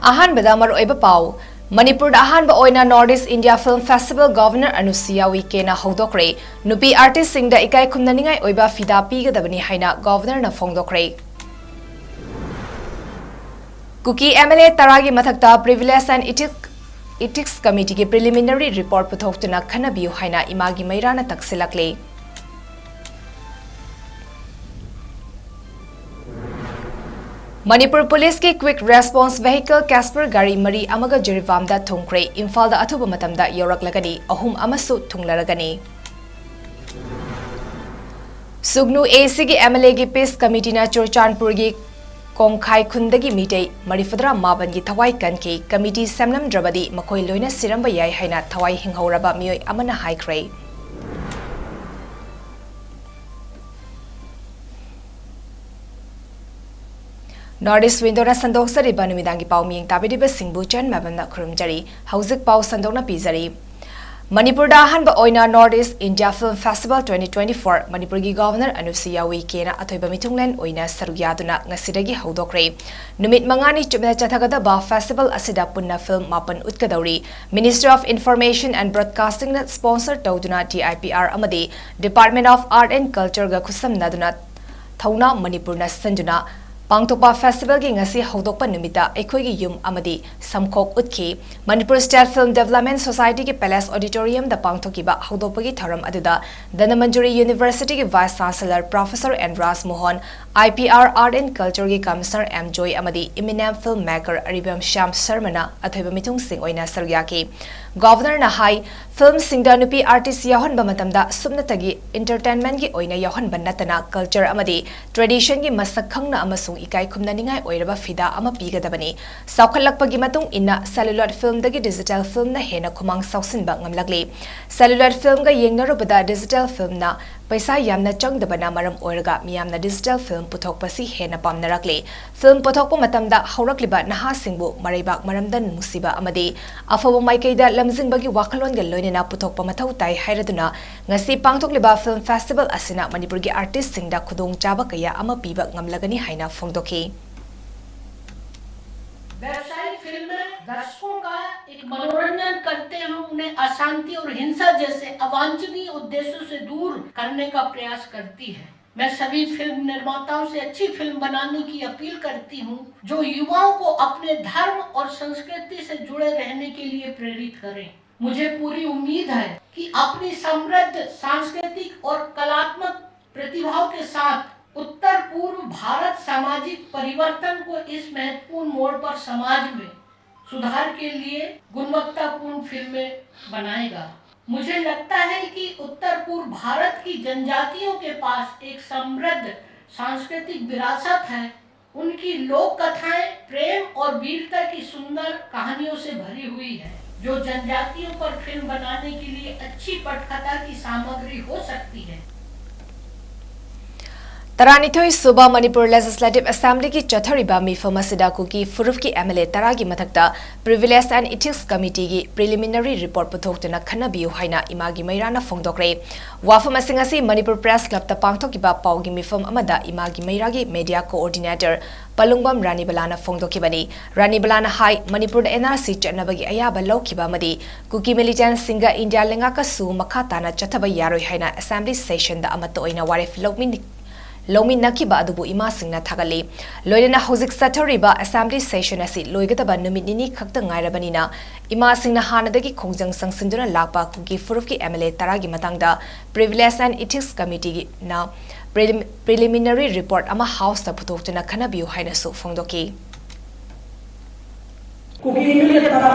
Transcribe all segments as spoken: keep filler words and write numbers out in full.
ꯑꯍꯥꯟꯕꯗ ꯃꯔꯨꯑꯣꯏꯕ ꯄꯥꯎ꯫ ꯃꯅꯤꯄꯨꯔꯗ ꯑꯍꯥꯟꯕ ꯑꯣꯏꯅ North East India Film Festival Governor ꯑꯅꯨꯁꯨꯏꯌꯥ ꯎꯏꯀꯦꯅ ꯍꯧꯗꯣꯛꯈ꯭ꯔꯦ꯫ ꯅꯨꯄꯤ artist ꯁꯤꯡꯗ ꯏꯀꯥꯏ ꯈꯨꯝꯅꯅꯤꯡꯉꯥꯏ ꯑꯣꯏꯕ ꯐꯤꯗꯥ ꯄꯤꯒꯗꯕꯅꯤ ꯍꯥꯏꯅ Governor ꯅ ꯐꯣꯡꯗꯣꯛꯈ꯭ꯔꯦ꯫ ꯀꯨꯀꯤ MLA ꯇꯔꯥꯒꯤ ꯃꯊꯛꯇ Privilege and Ethics, Ethics Committee ꯒꯤ preliminary report ꯄꯨꯊꯣꯛꯇꯨꯅ ꯈꯟꯅꯕꯤꯌꯨ ꯍꯥꯏꯅ ꯏꯃꯥꯒꯤ ꯃꯩꯔꯥꯅ ꯇꯛꯁꯤꯜꯂꯛꯂꯤ꯫ ꯃꯅꯤꯄꯨꯔ ꯄꯨꯂꯤꯁꯀꯤ Quick Response Vehicle Casper ꯒꯥꯔꯤ ꯃꯔꯤ ꯑꯃꯒ ꯖꯤꯔꯤꯕꯥꯝꯗ ꯊꯨꯡꯈ꯭ꯔꯦ꯫ ꯏꯝꯐꯥꯜꯗ ꯑꯊꯨꯕ ꯃꯇꯝꯗ ꯌꯧꯔꯛꯂꯒꯅꯤ꯫ ꯑꯍꯨꯝ ꯑꯃꯁꯨ ꯊꯨꯡꯂꯔꯒꯅꯤ꯫ ꯁꯨꯒꯅꯨ AC ꯒꯤ MLA ꯒꯤ Peace Committee ꯅ ꯆꯨꯔꯆꯥꯟꯄꯨꯔꯒꯤ ꯀꯣꯡꯈꯥꯏ ꯈꯨꯟꯗꯒꯤ ꯃꯤꯇꯩ ꯃꯔꯤꯐꯨꯇꯔꯥ ꯃꯥꯄꯟꯒꯤ ꯊꯋꯥꯏ ꯀꯟꯈꯤ꯫ Committee ꯁꯦꯝꯂꯝꯗ꯭ꯔꯕꯗꯤ ꯃꯈꯣꯏ ꯂꯣꯏꯅ ꯁꯤꯔꯝꯕ ꯌꯥꯏ ꯍꯥꯏꯅ ꯊꯋꯥꯏ ꯍꯤꯡꯍꯧꯔꯕ ꯃꯤꯑꯣꯏ ꯑꯃꯅ ꯍꯥꯏꯈ꯭ꯔꯦ꯫ North East Window ꯅ ꯁꯟꯗꯣꯛꯆꯔꯤꯕ ꯅꯨꯃꯤꯗꯥꯡꯒꯤ ꯄꯥꯎ ꯃꯤꯌꯦꯡ ꯇꯥꯕꯤꯔꯤꯕꯁꯤꯡꯕꯨ ꯆꯟ ꯃꯥꯏꯕꯝꯅ ꯈꯨꯔꯨꯝꯖꯔꯤ꯫ ꯍꯧꯖꯤꯛ ꯄꯥꯎ ꯁꯟꯗꯣꯛꯅ ꯄꯤꯖꯔꯤ꯫ ꯃꯅꯤꯄꯨꯔꯗ ꯑꯍꯥꯟꯕ ꯑꯣꯏꯅ North East India Film Festival twenty twenty-four ꯃꯅꯤꯄꯨꯔꯒꯤ Governor ꯑꯅꯨꯁꯨꯏꯌꯥ ꯎꯏꯀꯦꯅ ꯑꯊꯣꯏꯕ ꯃꯤꯊꯨꯡꯂꯦꯟ ꯑꯣꯏꯅ ꯁꯔꯨꯛ ꯌꯥꯗꯨꯅ ꯉꯁꯤꯗꯒꯤ ꯍꯧꯗꯣꯛꯈ꯭ꯔꯦ꯫ ꯅꯨꯃꯤꯠ ꯃꯉꯥꯅꯤ ꯆꯨꯞꯅ ꯆꯠꯊꯒꯗꯕ festival ꯑꯁꯤꯗ ꯄꯨꯟꯅ film ꯃꯥꯄꯟ ꯎꯠꯀꯗꯧꯔꯤ꯫ Ministry of Information and Broadcasting ꯅ sponsor ꯇꯧꯗꯨꯅ DIPR ꯑꯃꯗꯤ Department of Art and Culture ꯒ ꯈꯨꯠꯁꯝꯅꯗꯨꯅ ꯊꯧꯅꯥ ꯃꯅꯤꯄꯨꯔꯅ ꯁꯤꯟꯗꯨꯅ ꯄꯥꯡꯊꯣꯛꯄ festival ꯒꯤ ꯉꯁꯤ ꯍꯧꯗꯣꯛꯄ ꯅꯨꯃꯤꯠꯇ ꯑꯩꯈꯣꯏꯒꯤ ꯌꯨꯝ ꯑꯃꯗꯤ ꯁꯝꯈꯣꯛ ꯎꯠꯈꯤ꯫ Manipur State Film Development Society ꯒꯤ Palace Auditorium ꯗ ꯄꯥꯡꯊꯣꯛꯈꯤꯕ ꯍꯧꯗꯣꯛꯄꯒꯤ ꯊꯧꯔꯝ ꯑꯗꯨꯗ ꯙꯅꯃꯟꯖꯨꯔꯤ University ꯒꯤ Vice Chancellor Professor N ꯔꯥꯖꯃꯣꯍꯟ, IPR Art and Culture ꯒꯤ Commissioner M ꯖꯣꯏ ꯑꯃꯗꯤ eminent film maker ꯑꯔꯤꯕꯝ ꯁ꯭ꯌꯥꯝ ꯁꯔꯃꯅ ꯑꯊꯣꯏꯕ ꯃꯤꯊꯨꯡꯁꯤꯡ ꯑꯣꯏꯅ ꯁꯔꯨꯛ ꯌꯥꯈꯤ꯫ Governor ꯅ ꯍꯥꯏ, film ꯁꯤꯡꯗ ꯅꯨꯄꯤ artist ꯌꯥꯎꯍꯟꯕ ꯃꯇꯝꯗ ꯁꯨꯞꯅꯇꯒꯤ entertainment ꯀꯤ ꯑꯣꯏꯅ ꯌꯥꯎꯍꯟꯕ ꯅꯠꯇꯅ culture ꯑꯃꯗꯤ tradition ꯒꯤ ꯃꯁꯛ ꯈꯪꯅ ꯑꯃꯁꯨꯡ ꯏꯀꯥꯏ ꯈꯨꯝꯅꯅꯤꯡꯉꯥꯏ ꯑꯣꯏꯔꯕ ꯐꯤꯗꯥ ꯑꯃ ꯄꯤꯒꯗꯕꯅꯤ꯫ ꯆꯥꯎꯈꯠꯂꯛꯄꯒꯤ ꯃꯇꯨꯡ ꯏꯟꯅ celluloid film ꯗꯒꯤ digital film ꯅ ꯍꯦꯟꯅ ꯈꯨꯃꯥꯡ ꯆꯥꯎꯁꯤꯟꯕ ꯉꯝꯂꯛꯂꯤ꯫ Celluloid film ꯒ ꯌꯦꯡꯅꯔꯨꯕꯗ digital film ꯅ ꯄꯩꯁꯥ ꯌꯥꯝꯅ ꯆꯪꯗꯕꯅ ꯃꯔꯝ ꯑꯣꯏꯔꯒ ꯃꯤꯌꯥꯝꯅ digital film ꯄꯨꯊꯣꯛꯄꯁꯤ ꯍꯦꯟꯅ ꯄꯥꯝꯅꯔꯛꯂꯤ꯫ Film ꯄꯨꯊꯣꯛꯄ ꯃꯇꯝꯗ ꯍꯧꯔꯛꯂꯤꯕ ꯅꯍꯥꯁꯤꯡꯕꯨ ꯃꯔꯩꯕꯥꯛ ꯃꯔꯝꯗꯝ ꯅꯨꯡꯁꯤꯕ ꯑꯃꯗꯤ ꯑꯐꯕ ꯃꯥꯏꯀꯩꯗ ꯂꯝꯖꯤꯡꯕꯒꯤ ꯋꯥꯈꯜꯂꯣꯟꯒ ꯂꯣꯏꯅꯅ ꯄꯨꯊꯣꯛꯄ ꯃꯊꯧ ꯇꯥꯏ ꯍꯥꯏꯔꯗꯨꯅ ꯉꯁꯤ ꯄꯥꯡꯊꯣꯛꯂꯤꯕ film festival ꯑꯁꯤꯅ ꯃꯅꯤꯄꯨꯔꯒꯤ artist ꯁꯤꯡꯗ ꯈꯨꯗꯣꯡꯆꯥꯕ ꯀꯌꯥ ꯑꯃ ꯄꯤꯕ ꯉꯝꯂꯒꯅꯤ ꯍꯥꯏꯅ ꯐꯣꯡꯗꯣꯛꯈꯤ꯫ दर्शकों का एक मनोरंजन करते हुए उन्हें अशांति और हिंसा जैसे अवांछनीय उद्देश्यों से दूर करने का प्रयास करती है। मैं सभी फिल्म निर्माताओं से अच्छी फिल्म बनाने की अपील करती हूँ, जो युवाओं को अपने धर्म और संस्कृति से जुड़े रहने के लिए प्रेरित करें। मुझे पूरी उम्मीद है कि अपनी समृद्ध सांस्कृतिक और कलात्मक प्रतिभाओं के साथ उत्तर पूर्व भारत सामाजिक परिवर्तन को इस महत्वपूर्ण मोड़ पर समाज में सुधार के लिए गुणवत्तापूर्ण फिल्में बनाएगा। मुझे लगता है कि उत्तर पूर्व भारत की जनजातियों के पास एक समृद्ध सांस्कृतिक विरासत है। उनकी लोक कथाएं प्रेम और वीरता की सुंदर कहानियों से भरी हुई है, जो जनजातियों पर फिल्म बनाने के लिए अच्छी पटकथा की सामग्री हो सकती है। ꯇꯔꯥꯅꯤꯊꯣꯏ ꯁꯨꯕ ꯃꯅꯤꯄꯨꯔ ꯂꯦꯖꯤꯁꯂꯦꯇꯤꯚ ꯑꯦꯁꯦꯝꯕ꯭ꯂꯤꯒꯤ ꯆꯠꯊꯔꯤꯕ ꯃꯤꯐꯝ ꯑꯁꯤꯗ ꯀꯨꯀꯤ ꯐꯨꯔꯨꯞꯀꯤ ꯑꯦꯝ ꯑꯦꯜ ꯑꯦ ꯇꯔꯥꯒꯤ ꯃꯊꯛꯇ Privilege and Ethics Committeeꯒꯤ preliminary report ꯄꯨꯊꯣꯛꯇꯨꯅ ꯈꯟꯅꯕꯤꯌꯨ ꯍꯥꯏꯅ ꯏꯃꯥꯒꯤ ꯃꯩꯔꯥꯅ ꯐꯣꯡꯗꯣꯛꯈ꯭ꯔꯦ꯫ ꯋꯥꯐꯝ ꯑꯁꯤꯡ ꯑꯁꯤ ꯃꯅꯤꯄꯨꯔ ꯄ꯭ꯔꯦꯁ ꯀ꯭ꯂꯕꯇ ꯄꯥꯡꯊꯣꯛꯈꯤꯕ ꯄꯥꯎꯒꯤ ꯃꯤꯐꯝ ꯑꯃꯗ ꯏꯃꯥꯒꯤ ꯃꯩꯔꯥꯒꯤ ꯃꯦꯗꯤꯌꯥ ꯀꯣꯑꯣꯔꯗꯤꯅꯦꯇꯔ ꯄꯂꯨꯡꯕꯝ ꯔꯥꯅꯤꯕꯂꯥꯅ ꯐꯣꯡꯗꯣꯛꯈꯤꯕꯅꯤ꯫ ꯔꯥꯅꯤꯕꯂꯥꯅ ꯍꯥꯏ, ꯃꯅꯤꯄꯨꯔꯗ ꯑꯦꯟ ꯑꯥꯔ ꯁꯤ ꯆꯠꯅꯕꯒꯤ ꯑꯌꯥꯕ ꯂꯧꯈꯤꯕ ꯑꯃꯗꯤ ꯀꯨꯀꯤ ꯃꯤꯂꯤꯇꯦꯟꯠꯁꯤꯡꯒ ꯏꯟꯗꯤꯌꯥ ꯂꯩꯉꯥꯛꯀꯁꯨ ꯃꯈꯥ ꯇꯥꯅ ꯆꯠꯊꯕ ꯌꯥꯔꯣꯏ ꯍꯥꯏꯅ ꯑꯦꯁꯦꯝꯕ꯭ꯂꯤ ꯁꯦꯁꯟꯗ ꯑꯃꯠꯇ ꯑꯣꯏꯅ ꯋꯥꯔꯦꯞ ꯂꯧꯃꯤꯟ-, ꯂꯧꯃꯤꯟꯅꯈꯤꯕ ꯑꯗꯨꯕꯨ ꯏꯃꯥꯁꯤꯡꯅ ꯊꯥꯒꯠꯂꯤ꯫ ꯂꯣꯏꯅꯅ ꯍꯧꯖꯤꯛ ꯆꯠꯊꯔꯤꯕ ꯑꯦꯁꯦꯝꯕ꯭ꯂꯤ ꯁꯦꯁꯟ ꯑꯁꯤ ꯂꯣꯏꯒꯗꯕ ꯅꯨꯃꯤꯠ ꯅꯤꯅꯤ ꯈꯛꯇ ꯉꯥꯏꯔꯕꯅꯤꯅ ꯏꯃꯥꯁꯤꯡꯅ ꯍꯥꯟꯅꯗꯒꯤ ꯈꯣꯡꯖꯪ ꯆꯪꯁꯤꯟꯗꯨꯅ ꯂꯥꯛꯄ ꯀꯨꯀꯤ ꯐꯨꯔꯨꯞꯀꯤ ꯑꯦꯝ ꯑꯦꯜ ꯑꯦ ꯇꯔꯥꯒꯤ ꯃꯇꯥꯡꯗ Privilege and Ethics Committeeꯅ prelim-, preliminary report ꯑꯃ ꯍꯥꯎꯁꯇ ꯄꯨꯊꯣꯛꯇꯨꯅ ꯈꯟꯅꯕꯤꯌꯨ ꯍꯥꯏꯅꯁꯨ ꯐꯣꯡꯗꯣꯛꯈꯤ꯫ ꯀꯨꯀꯤ ꯑꯦꯝ ꯑꯦꯜ ꯑꯦ ꯇꯔꯥ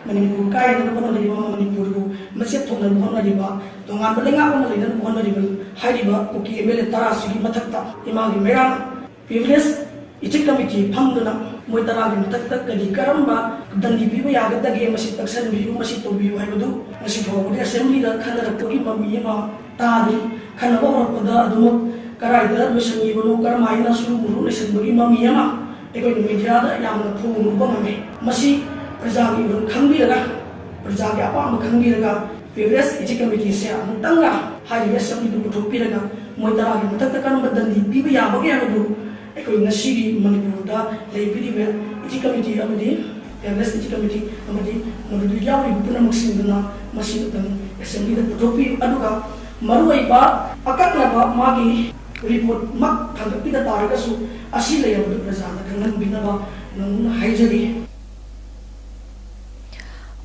ꯃꯅꯤꯄꯨꯔ ꯀꯥꯏꯅꯅꯕ ꯍꯣꯠꯅꯔꯤꯕ, ꯃꯅꯤꯄꯨꯔꯕꯨ ꯃꯆꯦꯠ ꯊꯣꯛꯅꯅꯕ ꯍꯣꯠꯅꯔꯤꯕ, ꯇꯣꯉꯥꯟꯕ ꯂꯩꯉꯥꯛ ꯑꯃ ꯂꯩꯅꯅꯕ ꯍꯣꯠꯅꯔꯤꯕ ꯍꯥꯏꯔꯤꯕ ꯀꯨꯀꯤ ꯑꯦꯝ ꯑꯦꯜ ꯑꯦ ꯇꯔꯥꯁꯤꯒꯤ ꯃꯊꯛꯇ ꯏꯃꯥꯒꯤ ꯃꯩꯔꯥ Privilege Ethics Committee ꯐꯝꯗꯨꯅ ꯃꯣꯏ ꯇꯔꯥꯒꯤ ꯃꯊꯛꯇ ꯀꯔꯤ ꯀꯔꯝꯕ ꯗꯟꯗꯤ ꯄꯤꯕ ꯌꯥꯒꯗꯒꯦ, ꯃꯁꯤ ꯇꯛꯁꯟꯕꯤꯌꯨ, ꯃꯁꯤ ꯇꯧꯕꯤꯌꯨ ꯍꯥꯏꯕꯗꯨ ꯉꯁꯤ ꯐꯥꯎꯕꯗꯤ ꯑꯦꯁꯦꯝꯕ꯭ꯂꯤꯗ ꯈꯟꯅꯔꯛꯄꯒꯤ ꯃꯃꯤ ꯑꯃ ꯇꯥꯗ꯭ꯔꯤ꯫ ꯈꯟꯅꯕ ꯍꯧꯔꯛꯄꯗ ꯑꯗꯨꯃꯛ ꯀꯗꯥꯏꯗ ꯂꯣꯏꯁꯤꯟꯈꯤꯕꯅꯣ, ꯀꯔꯝꯍꯥꯏꯅ ꯁꯨꯔꯨ ꯂꯣꯏꯁꯤꯟꯕꯒꯤ ꯃꯃꯤ ꯑꯃ ꯑꯩꯈꯣꯏꯅ ꯃꯦꯗꯤꯌꯥꯗ ꯌꯥꯝꯅ ꯐꯣꯡꯅ ꯎꯕ ꯉꯝꯃꯤ꯫ ꯃꯁꯤ ꯄ꯭ꯔꯖꯥꯒꯤ ꯏꯍꯨꯜ ꯈꯪꯕꯤꯔꯒ, ꯄ꯭ꯔꯖꯥꯒꯤ ꯑꯄꯥꯝꯕ ꯈꯪꯕꯤꯔꯒ Privilege Ethics Committeeꯁꯦ ꯑꯃꯨꯛꯇꯪꯒ ꯍꯥꯏꯔꯤꯕ ꯑꯦꯁꯦꯝꯕ꯭ꯂꯤꯗꯨ ꯄꯨꯊꯣꯛꯄꯤꯔꯒ ꯃꯣꯏ ꯇꯔꯥꯒꯤ ꯃꯊꯛꯇ ꯀꯔꯝꯕ ꯗꯟꯗꯤ ꯄꯤꯕ ꯌꯥꯕꯒꯦ ꯍꯥꯏꯕꯗꯨ ꯑꯩꯈꯣꯏ ꯉꯁꯤꯒꯤ ꯃꯅꯤꯄꯨꯔꯗ ꯂꯩꯕꯤꯔꯤꯕ Ethics Committee ꯑꯃꯗꯤ Awareness Committee ꯑꯃꯗꯤ ꯃꯗꯨꯗ ꯌꯥꯎꯔꯤꯕ ꯄꯨꯝꯅꯃꯛꯁꯤꯡꯗꯨꯅ ꯃꯁꯤ ꯑꯗꯨꯝ ꯑꯦꯁꯦꯝꯕ꯭ꯂꯤꯗ ꯄꯨꯊꯣꯛꯄꯤꯌꯨ꯫ ꯑꯗꯨꯒ ꯃꯔꯨꯑꯣꯏꯕ ꯑꯀꯛꯅꯕ ꯃꯥꯒꯤ ꯔꯤꯄꯣꯔꯠꯃꯛ ꯊꯥꯡꯒꯠꯄꯤꯗ ꯇꯥꯔꯒꯁꯨ ꯑꯁꯤ ꯂꯩꯔꯕꯗꯨ ꯄ꯭ꯔꯖꯥꯗ ꯈꯪꯍꯟꯕꯤꯅꯕ ꯅꯧꯅ ꯍꯥꯏꯖꯔꯤ꯫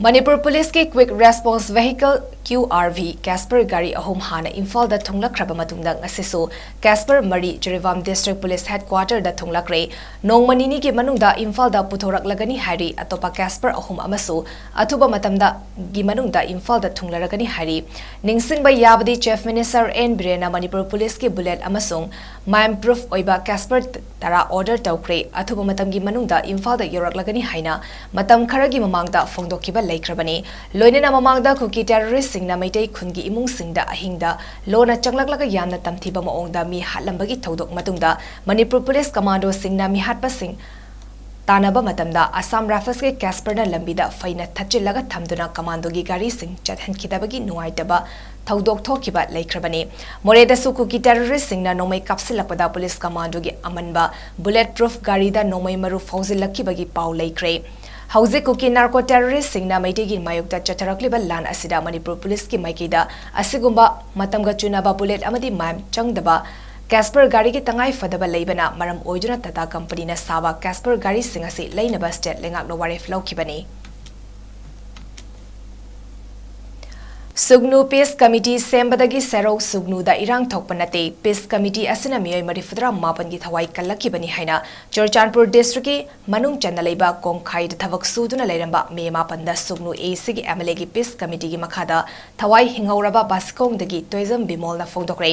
ꯃꯅꯤꯄꯨꯔ ꯄꯨꯂꯤꯁꯀꯤ Quick Response Vehicle, Q R V, ꯀꯦꯁꯄꯔ ꯒꯥꯔꯤ ꯑꯍꯨꯝ ꯍꯥꯟꯅ ꯏꯝꯐꯥꯜꯗ ꯊꯨꯡꯂꯛꯈ꯭ꯔꯕ ꯃꯇꯨꯡꯗ ꯉꯁꯤꯁꯨ ꯀꯦꯁꯄꯔ ꯃꯔꯤ ꯖꯤꯔꯤꯕꯥꯝ ꯗꯤꯁꯇ꯭ꯔꯤꯛ ꯄꯨꯂꯤꯁ ꯍꯦꯗꯀ꯭ꯋꯥꯇꯔꯗ ꯊꯨꯡꯂꯛꯈ꯭ꯔꯦ꯫ ꯅꯣꯡꯃ ꯅꯤꯅꯤꯒꯤ ꯃꯅꯨꯡꯗ ꯏꯝꯐꯥꯜꯗ ꯄꯨꯊꯣꯔꯛꯂꯒꯅꯤ ꯍꯥꯏꯔꯤ꯫ ꯑꯇꯣꯞꯄ ꯀꯦꯁꯄꯔ ꯑꯍꯨꯝ ꯑꯃꯁꯨ ꯑꯊꯨꯕ ꯃꯇꯝꯗꯒꯤ ꯃꯅꯨꯡꯗ ꯏꯝꯐꯥꯜꯗ ꯊꯨꯡꯂꯔꯒꯅꯤ ꯍꯥꯏꯔꯤ꯫ ꯅꯤꯡꯁꯤꯡꯕ ꯌꯥꯕꯗꯤ, ꯆꯤꯐ ꯃꯤꯅꯤꯁꯇꯔ ꯑꯦꯟ ꯕꯤꯔꯦꯟꯅ ꯃꯅꯤꯄꯨꯔ ꯄꯨꯂꯤꯁꯀꯤ ꯕꯨꯂꯦꯠ ꯑꯃꯁꯨꯡ ꯃꯥꯏꯝ ꯄ꯭ꯔꯨꯐ ꯑꯣꯏꯕ ꯀꯦꯁꯄꯔ ꯇꯔꯥ ꯑꯣꯔꯗꯔ ꯇꯧꯈ꯭ꯔꯦ꯫ ꯑꯊꯨꯕ ꯃꯇꯝꯒꯤ ꯃꯅꯨꯡꯗ ꯏꯝꯐꯥꯜꯗ ꯌꯧꯔꯛꯂꯒꯅꯤ ꯍꯥꯏꯅ ꯃꯇꯝ ꯈꯔꯒꯤ ꯃꯃꯥꯡꯗ ꯐꯣꯡꯗꯣꯛꯈꯤꯕ ꯂꯩꯈ꯭ꯔꯕꯅꯤ꯫ ꯂꯣꯏꯅꯅ ꯃꯃꯥꯡꯗ ꯀꯨꯀꯤ ꯇꯦꯔꯣꯔꯤꯁꯁꯤꯡꯅ ꯃꯩꯇꯩ ꯈꯨꯟꯒꯤ ꯏꯃꯨꯡꯁꯤꯡꯗ ꯑꯍꯤꯡꯗ ꯂꯣꯟꯅ ꯆꯪꯂꯛꯂꯒ ꯌꯥꯝꯅ ꯇꯝꯊꯤꯕ ꯃꯑꯣꯡꯗ ꯃꯤ ꯍꯥꯠꯂꯝꯕꯒꯤ ꯊꯧꯗꯣꯛ ꯃꯇꯨꯡꯗ ꯃꯅꯤꯄꯨꯔ ꯄꯨꯂꯤꯁ ꯀꯃꯥꯟꯗꯣꯁꯤꯡꯅ ꯃꯤꯍꯥꯠꯄꯁꯤꯡ ꯇꯥꯟꯅꯕ ꯃꯇꯝꯗ ꯑꯁꯥꯝ ꯔꯥꯏꯐꯜꯁꯀꯤ ꯀꯦꯁꯄꯔꯅ ꯂꯝꯕꯤꯗ ꯐꯩꯅ ꯊꯠꯆꯤꯜꯂꯒ ꯊꯝꯗꯨꯅ ꯀꯃꯥꯟꯗꯣꯒꯤ ꯒꯥꯔꯤꯁꯤꯡ ꯆꯠꯍꯟꯈꯤꯗꯕꯒꯤ ꯅꯨꯡꯉꯥꯏꯇꯕ ꯊꯧꯗꯣꯛ ꯊꯣꯛꯈꯤꯕ ꯂꯩꯈ꯭ꯔꯕꯅꯤ꯫ ꯃꯣꯔꯦꯗꯁꯨ ꯀꯨꯀꯤ ꯇꯦꯔꯣꯔꯤꯁꯁꯤꯡꯅ ꯅꯣꯡꯃꯩ ꯀꯥꯞꯁꯤꯜꯂꯛꯄꯗ ꯄꯨꯂꯤꯁ ꯀꯃꯥꯟꯗꯣꯒꯤ ꯑꯃꯟꯕ ꯕꯨꯂꯦꯠ ꯄ꯭ꯔꯨꯐ ꯒꯥꯔꯤꯗ ꯅꯣꯡꯃꯩ ꯃꯔꯨ ꯐꯥꯎꯖꯤꯜꯂꯛꯈꯤꯕꯒꯤ ꯄꯥꯎ ꯂꯩꯈ꯭ꯔꯦ꯫ ꯍꯧꯖꯤꯛ ꯀꯨꯀꯤ ꯅꯥꯔꯀꯣ ꯇꯦꯔꯣꯔꯤꯁꯁꯤꯡꯅ ꯃꯩꯇꯩꯒꯤ ꯃꯥꯌꯣꯛꯇ ꯆꯠꯊꯔꯛꯂꯤꯕ ꯂꯥꯟ ꯑꯁꯤꯗ ꯃꯅꯤꯄꯨꯔ ꯄꯨꯂꯤꯁꯀꯤ ꯃꯥꯏꯀꯩꯗ ꯑꯁꯤꯒꯨꯝꯕ ꯃꯇꯝꯒ ꯆꯨꯅꯕ ꯕꯨꯂꯦꯠ ꯑꯃꯗꯤ ꯃꯥꯏꯝ ꯆꯪꯗꯕ ꯀꯦꯁꯄꯔ ꯒꯥꯔꯤꯒꯤ ꯇꯉꯥꯏ ꯐꯗꯕ ꯂꯩꯕꯅ ꯃꯔꯝ ꯑꯣꯏꯗꯨꯅ ꯇꯥꯇꯥ ꯀꯝꯄꯅꯤꯅ ꯁꯥꯕ ꯀꯦꯁꯄꯔ ꯒꯥꯔꯤꯁꯤꯡ ꯑꯁꯤ ꯂꯩꯅꯕ ꯁ꯭ꯇꯦꯠ ꯂꯩꯉꯥꯛꯅ ꯋꯥꯔꯦꯞ ꯂꯧꯈꯤꯕꯅꯤ꯫ ꯁꯨꯒꯅꯨ ꯄꯤꯁ ꯀꯃꯤꯇꯤ ꯁꯦꯝꯕꯗꯒꯤ ꯁꯦꯔꯧ ꯁꯨꯒꯅꯨꯗ ꯏꯔꯥꯡ ꯊꯣꯛꯄ ꯅꯠꯇꯦ꯫ ꯄꯤꯁ ꯀꯃꯤꯇꯤ ꯑꯁꯤꯅ ꯃꯤꯑꯣꯏ ꯃꯔꯤꯐꯨꯇꯔꯥ ꯃꯥꯄꯟꯒꯤ ꯊꯋꯥꯏ ꯀꯜꯂꯛꯈꯤꯕꯅꯤ ꯍꯥꯏꯅ ꯆꯨꯔꯆꯥꯟꯄꯨꯔ ꯗꯤꯁꯇ꯭ꯔꯤꯛꯀꯤ ꯃꯅꯨꯡ ꯆꯟꯅ ꯂꯩꯕ ꯀꯣꯡꯈꯥꯏꯗ ꯊꯕꯛ ꯁꯨꯗꯨꯅ ꯂꯩꯔꯝꯕ ꯃꯦ ꯃꯥꯄꯟꯗ ꯁꯨꯒꯅꯨ ꯑꯦ ꯁꯤꯒꯤ ꯑꯦꯝ ꯑꯦꯜ ꯑꯦꯒꯤ ꯄꯤꯁ ꯀꯃꯤꯇꯤꯒꯤ ꯃꯈꯥꯗ ꯊꯋꯥꯏ ꯍꯤꯡꯍꯧꯔꯕ ꯕꯥꯁꯤꯈꯣꯡꯗꯒꯤ ꯇꯣꯏꯖꯝ ꯕꯤꯃꯣꯜꯅ ꯐꯣꯡꯗꯣꯛꯈ꯭ꯔꯦ꯫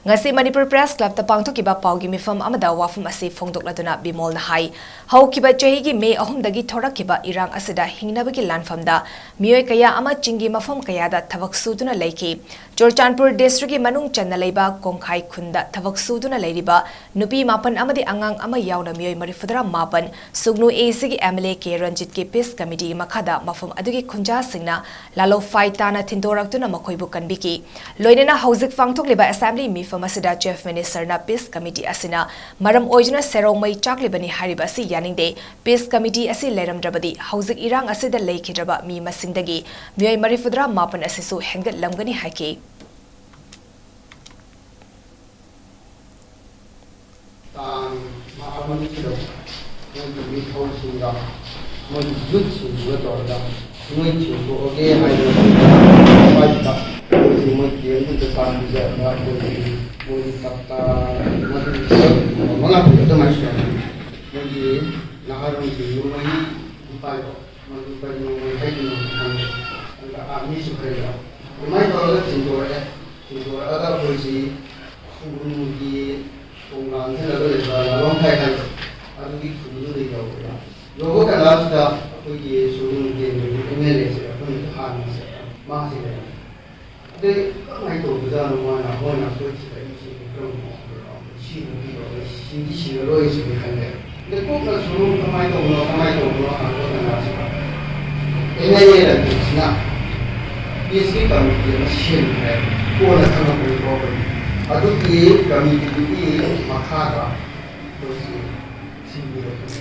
ꯉꯁꯤ ꯃꯅꯤꯄꯨꯔ ꯄ꯭ꯔꯦꯁ ꯀ꯭ꯂꯕꯇ ꯄꯥꯡꯊꯣꯛꯈꯤꯕ ꯄꯥꯎꯒꯤ ꯃꯤꯐꯝ ꯑꯃꯗ ꯋꯥꯐꯝ ꯑꯁꯤ ꯐꯣꯡꯗꯣꯛꯂꯗꯨꯅ ꯕꯤꯃꯣꯜꯅ ꯍꯥꯏ, ꯍꯧꯈꯤꯕ ꯆꯍꯤꯒꯤ ꯃꯦ ꯑꯍꯨꯝꯗꯒꯤ ꯊꯣꯔꯛꯈꯤꯕ ꯏꯔꯥꯡ ꯑꯁꯤꯗ ꯍꯤꯡꯅꯕꯒꯤ ꯂꯥꯟꯐꯝꯗ ꯃꯤꯑꯣꯏ ꯀꯌꯥ ꯑꯃ ꯆꯤꯡꯒꯤ ꯃꯐꯝ ꯀꯌꯥꯗ ꯊꯕꯛ ꯁꯨꯗꯨꯅ ꯂꯩꯈꯤ꯫ ꯆꯨꯔꯆꯥꯟꯄꯨꯔ ꯗꯤꯁꯇ꯭ꯔꯤꯛꯀꯤ ꯃꯅꯨꯡ ꯆꯟꯅ ꯂꯩꯕ ꯀꯣꯡꯈꯥꯏ ꯈꯨꯟꯗ ꯊꯕꯛ ꯁꯨꯗꯨꯅ ꯂꯩꯔꯤꯕ ꯅꯨꯄꯤ ꯃꯥꯄꯟ ꯑꯃꯗꯤ ꯑꯉꯥꯡ ꯑꯃ ꯌꯥꯎꯅ ꯃꯤꯑꯣꯏ ꯃꯔꯤꯐꯨꯇꯔꯥ ꯃꯥꯄꯟ ꯁꯨꯒꯅꯨ ꯑꯦꯁꯤꯒꯤ ꯑꯦꯝ ꯑꯦꯜ ꯑꯦ ꯀꯦ ꯔꯟꯖꯤꯠꯀꯤ ꯄꯤꯁ ꯀꯃꯤꯇꯤꯒꯤ ꯃꯈꯥꯗ ꯃꯐꯝ ꯑꯗꯨꯒꯤ ꯈꯨꯟꯖꯥꯁꯤꯡꯅ ꯂꯥꯂꯣꯐꯥꯏ ꯇꯥꯅ ꯊꯤꯟꯗꯣꯔꯛꯇꯨꯅ ꯃꯈꯣꯏꯕꯨ ꯀꯟꯕꯤꯈꯤ꯫ ꯂꯣꯏꯅꯅ ꯍꯧꯖꯤꯛ ꯄꯥꯡꯊꯣꯛꯂꯤꯕ ꯑꯦꯁꯦꯝꯕ꯭ꯂꯤ ꯃꯤꯐꯝ ꯑꯁꯤꯗ ꯆꯤꯐ ꯃꯤꯅꯤꯁꯇꯔꯅ ꯄꯤꯁ ꯀꯃꯤꯇꯤ ꯑꯁꯤꯅ ꯃꯔꯝ ꯑꯣꯏꯗꯨꯅ ꯁꯦꯔꯧ ꯃꯩ ꯆꯥꯛꯂꯤꯕꯅꯤ ꯍꯥꯏꯔꯤꯕ ꯑꯁꯤ ꯌꯥꯅꯤꯡꯗꯦ꯫ ꯄꯤꯁ ꯀꯃꯤꯇꯤ ꯑꯁꯤ ꯂꯩꯔꯝꯗ꯭ꯔꯕꯗꯤ ꯍꯧꯖꯤꯛ ꯏꯔꯥꯡ ꯑꯁꯤꯗ ꯂꯩꯈꯤꯗ꯭ꯔꯕ ꯃꯤ ꯃꯁꯤꯡꯗꯒꯤ ꯃꯤꯑꯣꯏ ꯃꯔꯤꯐꯨꯇꯔꯥ ꯃꯥꯄꯟ ꯑꯁꯤꯁꯨ ꯍꯦꯟꯒꯠꯂꯝꯒꯅꯤ ꯍꯥꯏꯈꯤ꯫ ꯇꯥꯡ ꯃꯥꯄꯟꯁꯤꯗ ꯃꯣꯏꯒꯤ ꯅꯤꯡꯊꯧꯁꯤꯡꯒ ꯃꯣꯏꯒꯤ ꯌꯨꯠꯁꯤꯡꯁꯤꯒ ꯇꯧꯔꯒ ꯅꯣꯏ ꯊꯤꯡꯇꯣꯛꯑꯒꯦ ꯍꯥꯏꯗꯅ ꯁ꯭ꯋꯥꯏꯁꯤꯗ ꯑꯩꯈꯣꯏꯁꯤ ꯃꯣꯏ ꯀꯦꯝꯗꯨꯗ ꯇꯥꯟ ꯄꯤꯖꯔꯒ ꯑꯩꯈꯣꯏꯒꯤ ꯃꯣꯏꯒꯤ ꯇꯞꯇꯥ ꯃꯗꯨꯒꯤ ꯃꯉꯥ ꯇꯔꯨꯛ ꯑꯗꯨꯃꯥꯏꯅ ꯁꯨꯔꯝꯒꯅꯤ꯫ ꯃꯣꯏꯒꯤ ꯅꯍꯥꯔꯣꯜꯁꯤꯡ ꯅꯣꯡꯃꯩ ꯄꯥꯏꯕ ꯃꯗꯨ ꯀꯔꯤꯅꯣ ꯃꯣꯏ ꯍꯥꯏꯗꯣꯏꯅꯣ ꯈꯪꯗꯦ꯫ ꯑꯗꯨꯒ ꯑꯥꯔꯃꯤꯁꯨ ꯈꯔ ꯌꯥꯎ꯫ ꯑꯗꯨꯃꯥꯏꯅ ꯇꯧꯔꯒ ꯊꯤꯟꯗꯣꯔꯛꯑꯦ꯫ ꯊꯤꯟꯗꯣꯔꯛꯑꯒ ꯑꯩꯈꯣꯏꯁꯤ ꯁꯨꯒꯨꯅꯨꯒꯤ ꯊꯣꯡ ꯂꯥꯟꯁꯤꯜꯂꯒ ꯂꯩꯕ ꯂꯥꯂꯣꯡ ꯈꯥꯏ ꯍꯥꯏꯕ ꯑꯗꯨꯒꯤ ꯈꯨꯟꯗꯨꯗ ꯌꯧꯔꯦ꯫ ꯌꯧꯕ ꯀꯅꯥꯁꯤꯗ ꯑꯩꯈꯣꯏꯒꯤ ꯁꯨꯒꯨꯅꯨ ꯀꯦꯟꯗ꯭ꯔꯒꯤ ꯑꯦꯝ ꯑꯦꯜ ꯑꯦꯁꯦ ꯑꯩꯈꯣꯏꯅꯁꯨ ꯍꯥꯟꯅ ꯃꯥꯁꯦ ꯂꯩꯔꯝꯃꯦ꯫ ꯑꯗꯩ ꯀꯃꯥꯏꯅ ꯇꯧꯕꯖꯥꯠꯅꯣ ꯃꯥꯅ ꯃꯣꯏꯅ ꯑꯩꯈꯣꯏ ꯊꯤꯔꯛꯏꯁꯦ ꯀꯔꯝꯕ ꯃꯑꯣꯡꯗꯅꯣ? ꯁꯤ ꯅꯨꯄꯤꯗꯣ ꯑꯩ ꯁꯤꯗꯤ ꯁꯤꯔꯔꯣꯏ ꯁꯤꯗꯤ ꯈꯜꯂꯦ꯫ ꯑꯗꯩ ꯀꯨꯞꯅ ꯁꯨꯝ ꯀꯃꯥꯏꯅ ꯇꯧꯕꯅꯣ, ꯀꯃꯥꯏꯅ ꯇꯧꯕꯅꯣ ꯍꯪꯕ ꯀꯥꯟꯗ ꯑꯦꯝ ꯑꯦꯜ ꯑꯦ ꯂꯟꯗꯤꯞꯁꯤꯅ ꯄꯤꯁꯀꯤ ꯀꯃꯤꯇꯤ ꯑꯃ ꯁꯦꯝꯈ꯭ꯔꯦ꯫ ꯀꯣꯟꯅ ꯈꯪꯉꯛꯄꯅꯤꯀꯣ ꯑꯩꯈꯣꯏ꯫ ꯑꯗꯨꯒꯤ ꯀꯃꯤꯇꯤꯗꯨꯒꯤ ꯃꯈꯥꯗ ꯑꯩꯈꯣꯏꯁꯤ ꯊꯤꯟꯕꯤꯔꯛꯄꯅꯦ꯫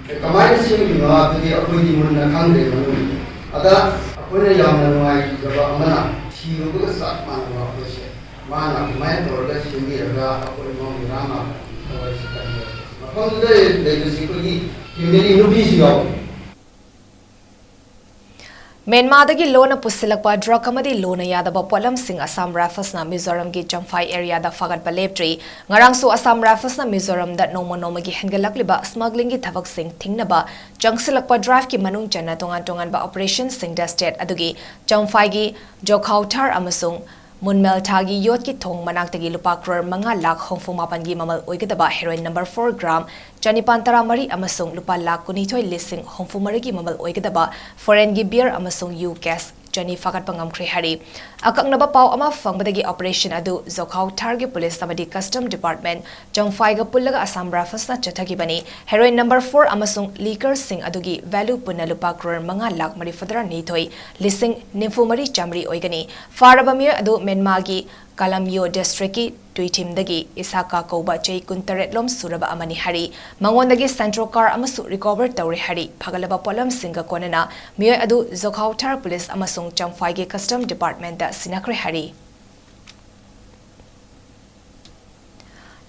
ꯑꯦ, ꯀꯃꯥꯏꯅ ꯁꯦꯝꯈꯤꯕꯅꯣ ꯑꯗꯨꯗꯤ ꯑꯩꯈꯣꯏꯗꯤ ꯃꯨꯟꯅ ꯈꯪꯗ꯭ꯔꯦ ꯃꯅꯨꯡꯒꯤꯗꯤ꯫ ꯑꯗ ꯑꯩꯈꯣꯏꯅ ꯌꯥꯝꯅ ꯅꯨꯡꯉꯥꯏꯖꯕ ꯑꯃꯅ ꯊꯤꯔꯨꯕꯒ ꯆꯞ ꯃꯥꯟꯅꯕ ꯑꯩꯈꯣꯏꯁꯦ꯫ ꯃꯥꯅ ꯑꯗꯨꯃꯥꯏꯅ ꯇꯧꯔꯒ ꯁꯦꯝꯕꯤꯔꯒ ꯑꯩꯈꯣꯏ ꯃꯣꯏ ꯃꯤꯔꯥ ꯃꯥꯄꯟ ꯊꯋꯥꯏꯁꯤ ꯀꯟꯕ꯫ ꯃꯐꯝꯗꯨꯗ ꯂꯩꯕꯁꯤ ꯑꯩꯈꯣꯏꯒꯤ ꯐꯦꯃꯤꯂꯤ ꯅꯨꯄꯤꯁꯨ ꯌꯥꯎꯋꯤ꯫ ꯃ꯭ꯌꯥꯟꯃꯥꯔꯗꯒꯤ ꯂꯣꯟꯅ ꯄꯨꯁꯤꯜꯂꯛꯄ ꯗ꯭ꯔꯒ ꯑꯃꯗꯤ ꯂꯣꯟꯅ ꯌꯥꯗꯕ ꯄꯣꯠꯂꯝꯁꯤꯡ ꯑꯁꯥꯝ ꯔꯥꯏꯐꯜꯁꯅ ꯃꯤꯖꯣꯔꯥꯝꯒꯤ ꯆꯝꯐꯥꯏ ꯑꯦꯔꯤꯌꯥꯗ ꯐꯥꯒꯠꯄ ꯂꯦꯞꯇ꯭ꯔꯤ꯫ ꯉꯔꯥꯡꯁꯨ ꯑꯁꯥꯝ ꯔꯥꯏꯐꯜꯁꯅ ꯃꯤꯖꯣꯔꯥꯝꯗ ꯅꯣꯡꯃ ꯅꯣꯡꯃꯒꯤ ꯍꯦꯟꯒꯠꯂꯛꯂꯤꯕ ꯁ꯭ꯃꯒ꯭ꯂꯤꯡꯒꯤ ꯊꯕꯛꯁꯤꯡ ꯊꯤꯡꯅꯕ ꯆꯪꯁꯤꯜꯂꯛꯄ ꯗ꯭ꯔꯥꯏꯚꯀꯤ ꯃꯅꯨꯡ ꯆꯟꯅ ꯇꯣꯉꯥꯟ ꯇꯣꯉꯥꯟꯕ ꯑꯣꯄꯔꯦꯁꯟꯁꯤꯡꯗ ꯁ꯭ꯇꯦꯠ ꯑꯗꯨꯒꯤ ꯆꯝꯐꯥꯏꯒꯤ ꯖꯣꯈꯥꯎꯊꯥꯔ ꯑꯃꯁꯨꯡ ꯃꯨꯟꯃꯦꯜꯊꯥꯒꯤ ꯌꯣꯠꯀꯤ ꯊꯣꯡ ꯃꯅꯥꯛꯇꯒꯤ ꯂꯨꯄꯥ ꯀ꯭ꯔꯣꯔ ꯃꯉꯥ ꯂꯥꯈ ꯍꯨꯝꯐꯨ ꯃꯥꯄꯟꯒꯤ ꯃꯃꯜ ꯑꯣꯏꯒꯗꯕ ꯍꯦꯔꯣꯏꯟ ꯅꯝꯕꯔ ꯐꯣꯔ ꯒ꯭ꯔꯥꯝ ꯆꯅꯤꯄꯥꯟ ꯇꯔꯥꯃꯔꯤ ꯑꯃꯁꯨꯡ ꯂꯨꯄꯥ ꯂꯥꯈ ꯀꯨꯟꯅꯤꯊꯣꯏ ꯂꯤꯁꯤꯡ ꯍꯨꯝꯐꯨ ꯃꯔꯤꯒꯤ ꯃꯃꯜ ꯑꯣꯏꯒꯗꯕ ꯐꯣꯔꯦꯟꯒꯤ ꯕꯤꯌꯔ ꯑꯃꯁꯨꯡ ꯌꯨ ꯀꯦꯁ ꯆꯅꯤ ꯐꯥꯒꯠꯄ ꯉꯝꯈ꯭ꯔꯦ ꯍꯥꯏꯔꯤ꯫ ꯑꯀꯛꯅꯕ ꯄꯥꯎ ꯑꯃ ꯐꯪꯕꯗꯒꯤ operation ꯑꯗꯨ ꯖꯣꯈꯥꯎ ꯊꯥꯔꯒꯤ police ꯑꯃꯗꯤ custom department ꯆꯝꯐꯥꯏꯒ ꯄꯨꯜꯂꯒ ꯑꯁꯥꯝ riflesꯅ ꯆꯠꯊꯈꯤꯕꯅꯤ꯫ Heroin number four ꯑꯃꯁꯨꯡ liquorꯁꯤꯡ ꯑꯗꯨꯒꯤ value ꯄꯨꯟꯅ ꯂꯨꯄꯥ ꯀ꯭ꯔꯣꯔ ꯃꯉꯥ ꯂꯥꯈ ꯃꯔꯤꯐꯨꯇꯔꯥ ꯅꯤꯊꯣꯏ ꯂꯤꯁꯤꯡ ꯅꯤꯐꯨ ꯃꯔꯤ ꯆꯥꯃꯔꯤ ꯑꯣꯏꯒꯅꯤ꯫ ꯐꯥꯔꯕ ꯃꯤꯑꯣꯏ ꯑꯗꯨ ꯃꯦꯟꯃꯥꯔꯒꯤ ꯀꯥꯂꯝꯌꯣ districtꯀꯤ ꯇꯨꯏꯊꯤꯝꯗꯒꯤ ꯏꯁꯥꯀꯥ ꯀꯧꯕ ꯆꯍꯤ ꯀꯨꯟꯇꯔꯦꯠ ꯂꯣꯝ ꯁꯨꯔꯕ ꯑꯃꯅꯤ ꯍꯥꯏꯔꯤ꯫ ꯃꯉꯣꯟꯗꯒꯤ Santro car ꯑꯃꯁꯨ recover ꯇꯧꯔꯦ ꯍꯥꯏꯔꯤ꯫ ꯐꯒꯠꯂꯕ ꯄꯣꯠꯂꯝꯁꯤꯡꯒ ꯀꯣꯟꯅꯅ ꯃꯤꯑꯣꯏ ꯑꯗꯨ ꯖꯣꯈꯥꯎ ꯊꯥꯔ police ꯑꯃꯁꯨꯡ ꯆꯝꯐꯥꯏꯒꯤ custom departmentꯇ ꯁꯤꯟꯅꯈ꯭ꯔꯦ ꯍꯥꯏꯔꯤ꯫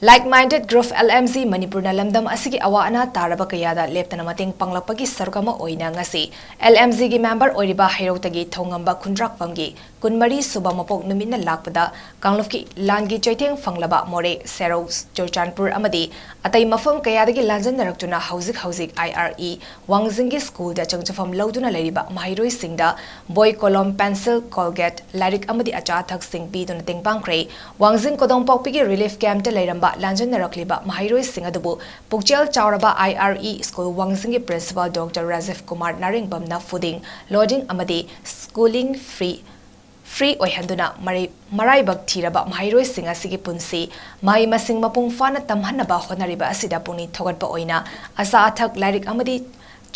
Like Minded Group LMG ꯃꯅꯤꯄꯨꯔꯅ ꯂꯝꯗꯝ ꯑꯁꯤꯒꯤ ꯑꯋꯥ ꯑꯅꯥ ꯇꯥꯔꯕ ꯀꯌꯥꯗ ꯂꯦꯞꯇꯅ ꯃꯇꯦꯡ ꯄꯥꯡꯂꯛꯄꯒꯤ ꯁꯔꯨꯛ ꯑꯃ ꯑꯣꯏꯅ ꯉꯁꯤ LMGꯒꯤ member ꯑꯣꯏꯔꯤꯕ ꯍꯩꯔꯧꯇꯒꯤ ꯊꯧꯉꯝꯕ ꯈꯨꯟꯗ꯭ꯔꯥꯛꯄꯝꯒꯤ ꯀꯨꯟꯃꯔꯤ ꯁꯨꯕ ꯃꯄꯣꯛ ꯅꯨꯃꯤꯠꯅ ꯂꯥꯛꯄꯗ ꯀꯥꯡꯂꯨꯞꯀꯤ ꯂꯥꯟꯒꯤ ꯆꯩꯊꯦꯡ ꯐꯪꯂꯕ ꯃꯣꯔꯦ, ꯁꯦꯔꯧ, ꯆꯨꯔꯆꯥꯟꯄꯨꯔ ꯑꯃꯗꯤ ꯑꯇꯩ ꯃꯐꯝ ꯀꯌꯥꯗꯒꯤ ꯂꯥꯟꯖꯟꯅꯔꯛꯇꯨꯅ ꯍꯧꯖꯤꯛ ꯍꯧꯖꯤꯛ IRE ꯋꯥꯡꯖꯤꯡꯒꯤ ꯁ꯭ꯀꯨꯜꯗ ꯆꯪꯖꯐꯝ ꯂꯧꯗꯨꯅ ꯂꯩꯔꯤꯕ ꯃꯍꯩꯔꯣꯏꯁꯤꯡꯗ ꯕꯣꯏ, ꯀꯣꯂꯣꯝ, ꯄꯦꯟꯁꯤꯜ, ꯀꯣꯜꯒꯦꯠ, ꯂꯥꯏꯔꯤꯛ ꯑꯃꯗꯤ ꯑꯆꯥ ꯑꯊꯛꯁꯤꯡ ꯄꯤꯗꯨꯅ ꯇꯦꯡꯄꯥꯡꯈ꯭ꯔꯦ꯫ ꯋꯥꯡꯖꯤꯡ ꯀꯣꯗꯣꯡꯄꯣꯛꯄꯤꯒꯤ relief campꯇ ꯂꯩꯔꯝꯕ ꯂꯥꯟꯖꯟꯅꯔꯛꯂꯤꯕ ꯃꯍꯩꯔꯣꯏꯁꯤꯡ ꯑꯗꯨꯕꯨ ꯄꯨꯛꯆꯦꯜ ꯆꯥꯎꯔꯕ IRE ꯁ꯭ꯀꯨꯜ ꯋꯥꯡꯖꯤꯡꯒꯤ principal Doctor ꯔꯥꯖꯤꯕ ꯀꯨꯃꯥꯔ ꯅꯥꯔꯦꯡꯕꯝꯅ fooding, lodging ꯑꯃꯗꯤ schooling free, free ꯑꯣꯏꯍꯟꯗꯨꯅ ꯃꯔꯩ-, ꯃꯔꯥꯏꯕꯛ ꯊꯤꯔꯕ ꯃꯍꯩꯔꯣꯏꯁꯤꯡ ꯑꯁꯤꯒꯤ ꯄꯨꯟꯁꯤ ꯃꯍꯩ ꯃꯁꯤꯡ ꯃꯄꯨꯡ ꯐꯥꯅ ꯇꯝꯍꯟꯅꯕ ꯍꯣꯠꯅꯔꯤꯕ ꯑꯁꯤꯗ ꯄꯨꯛꯅꯤꯡ ꯊꯧꯒꯠꯄ ꯑꯣꯏꯅ ꯑꯆꯥ ꯑꯊꯛ, ꯂꯥꯏꯔꯤꯛ ꯑꯃꯗꯤ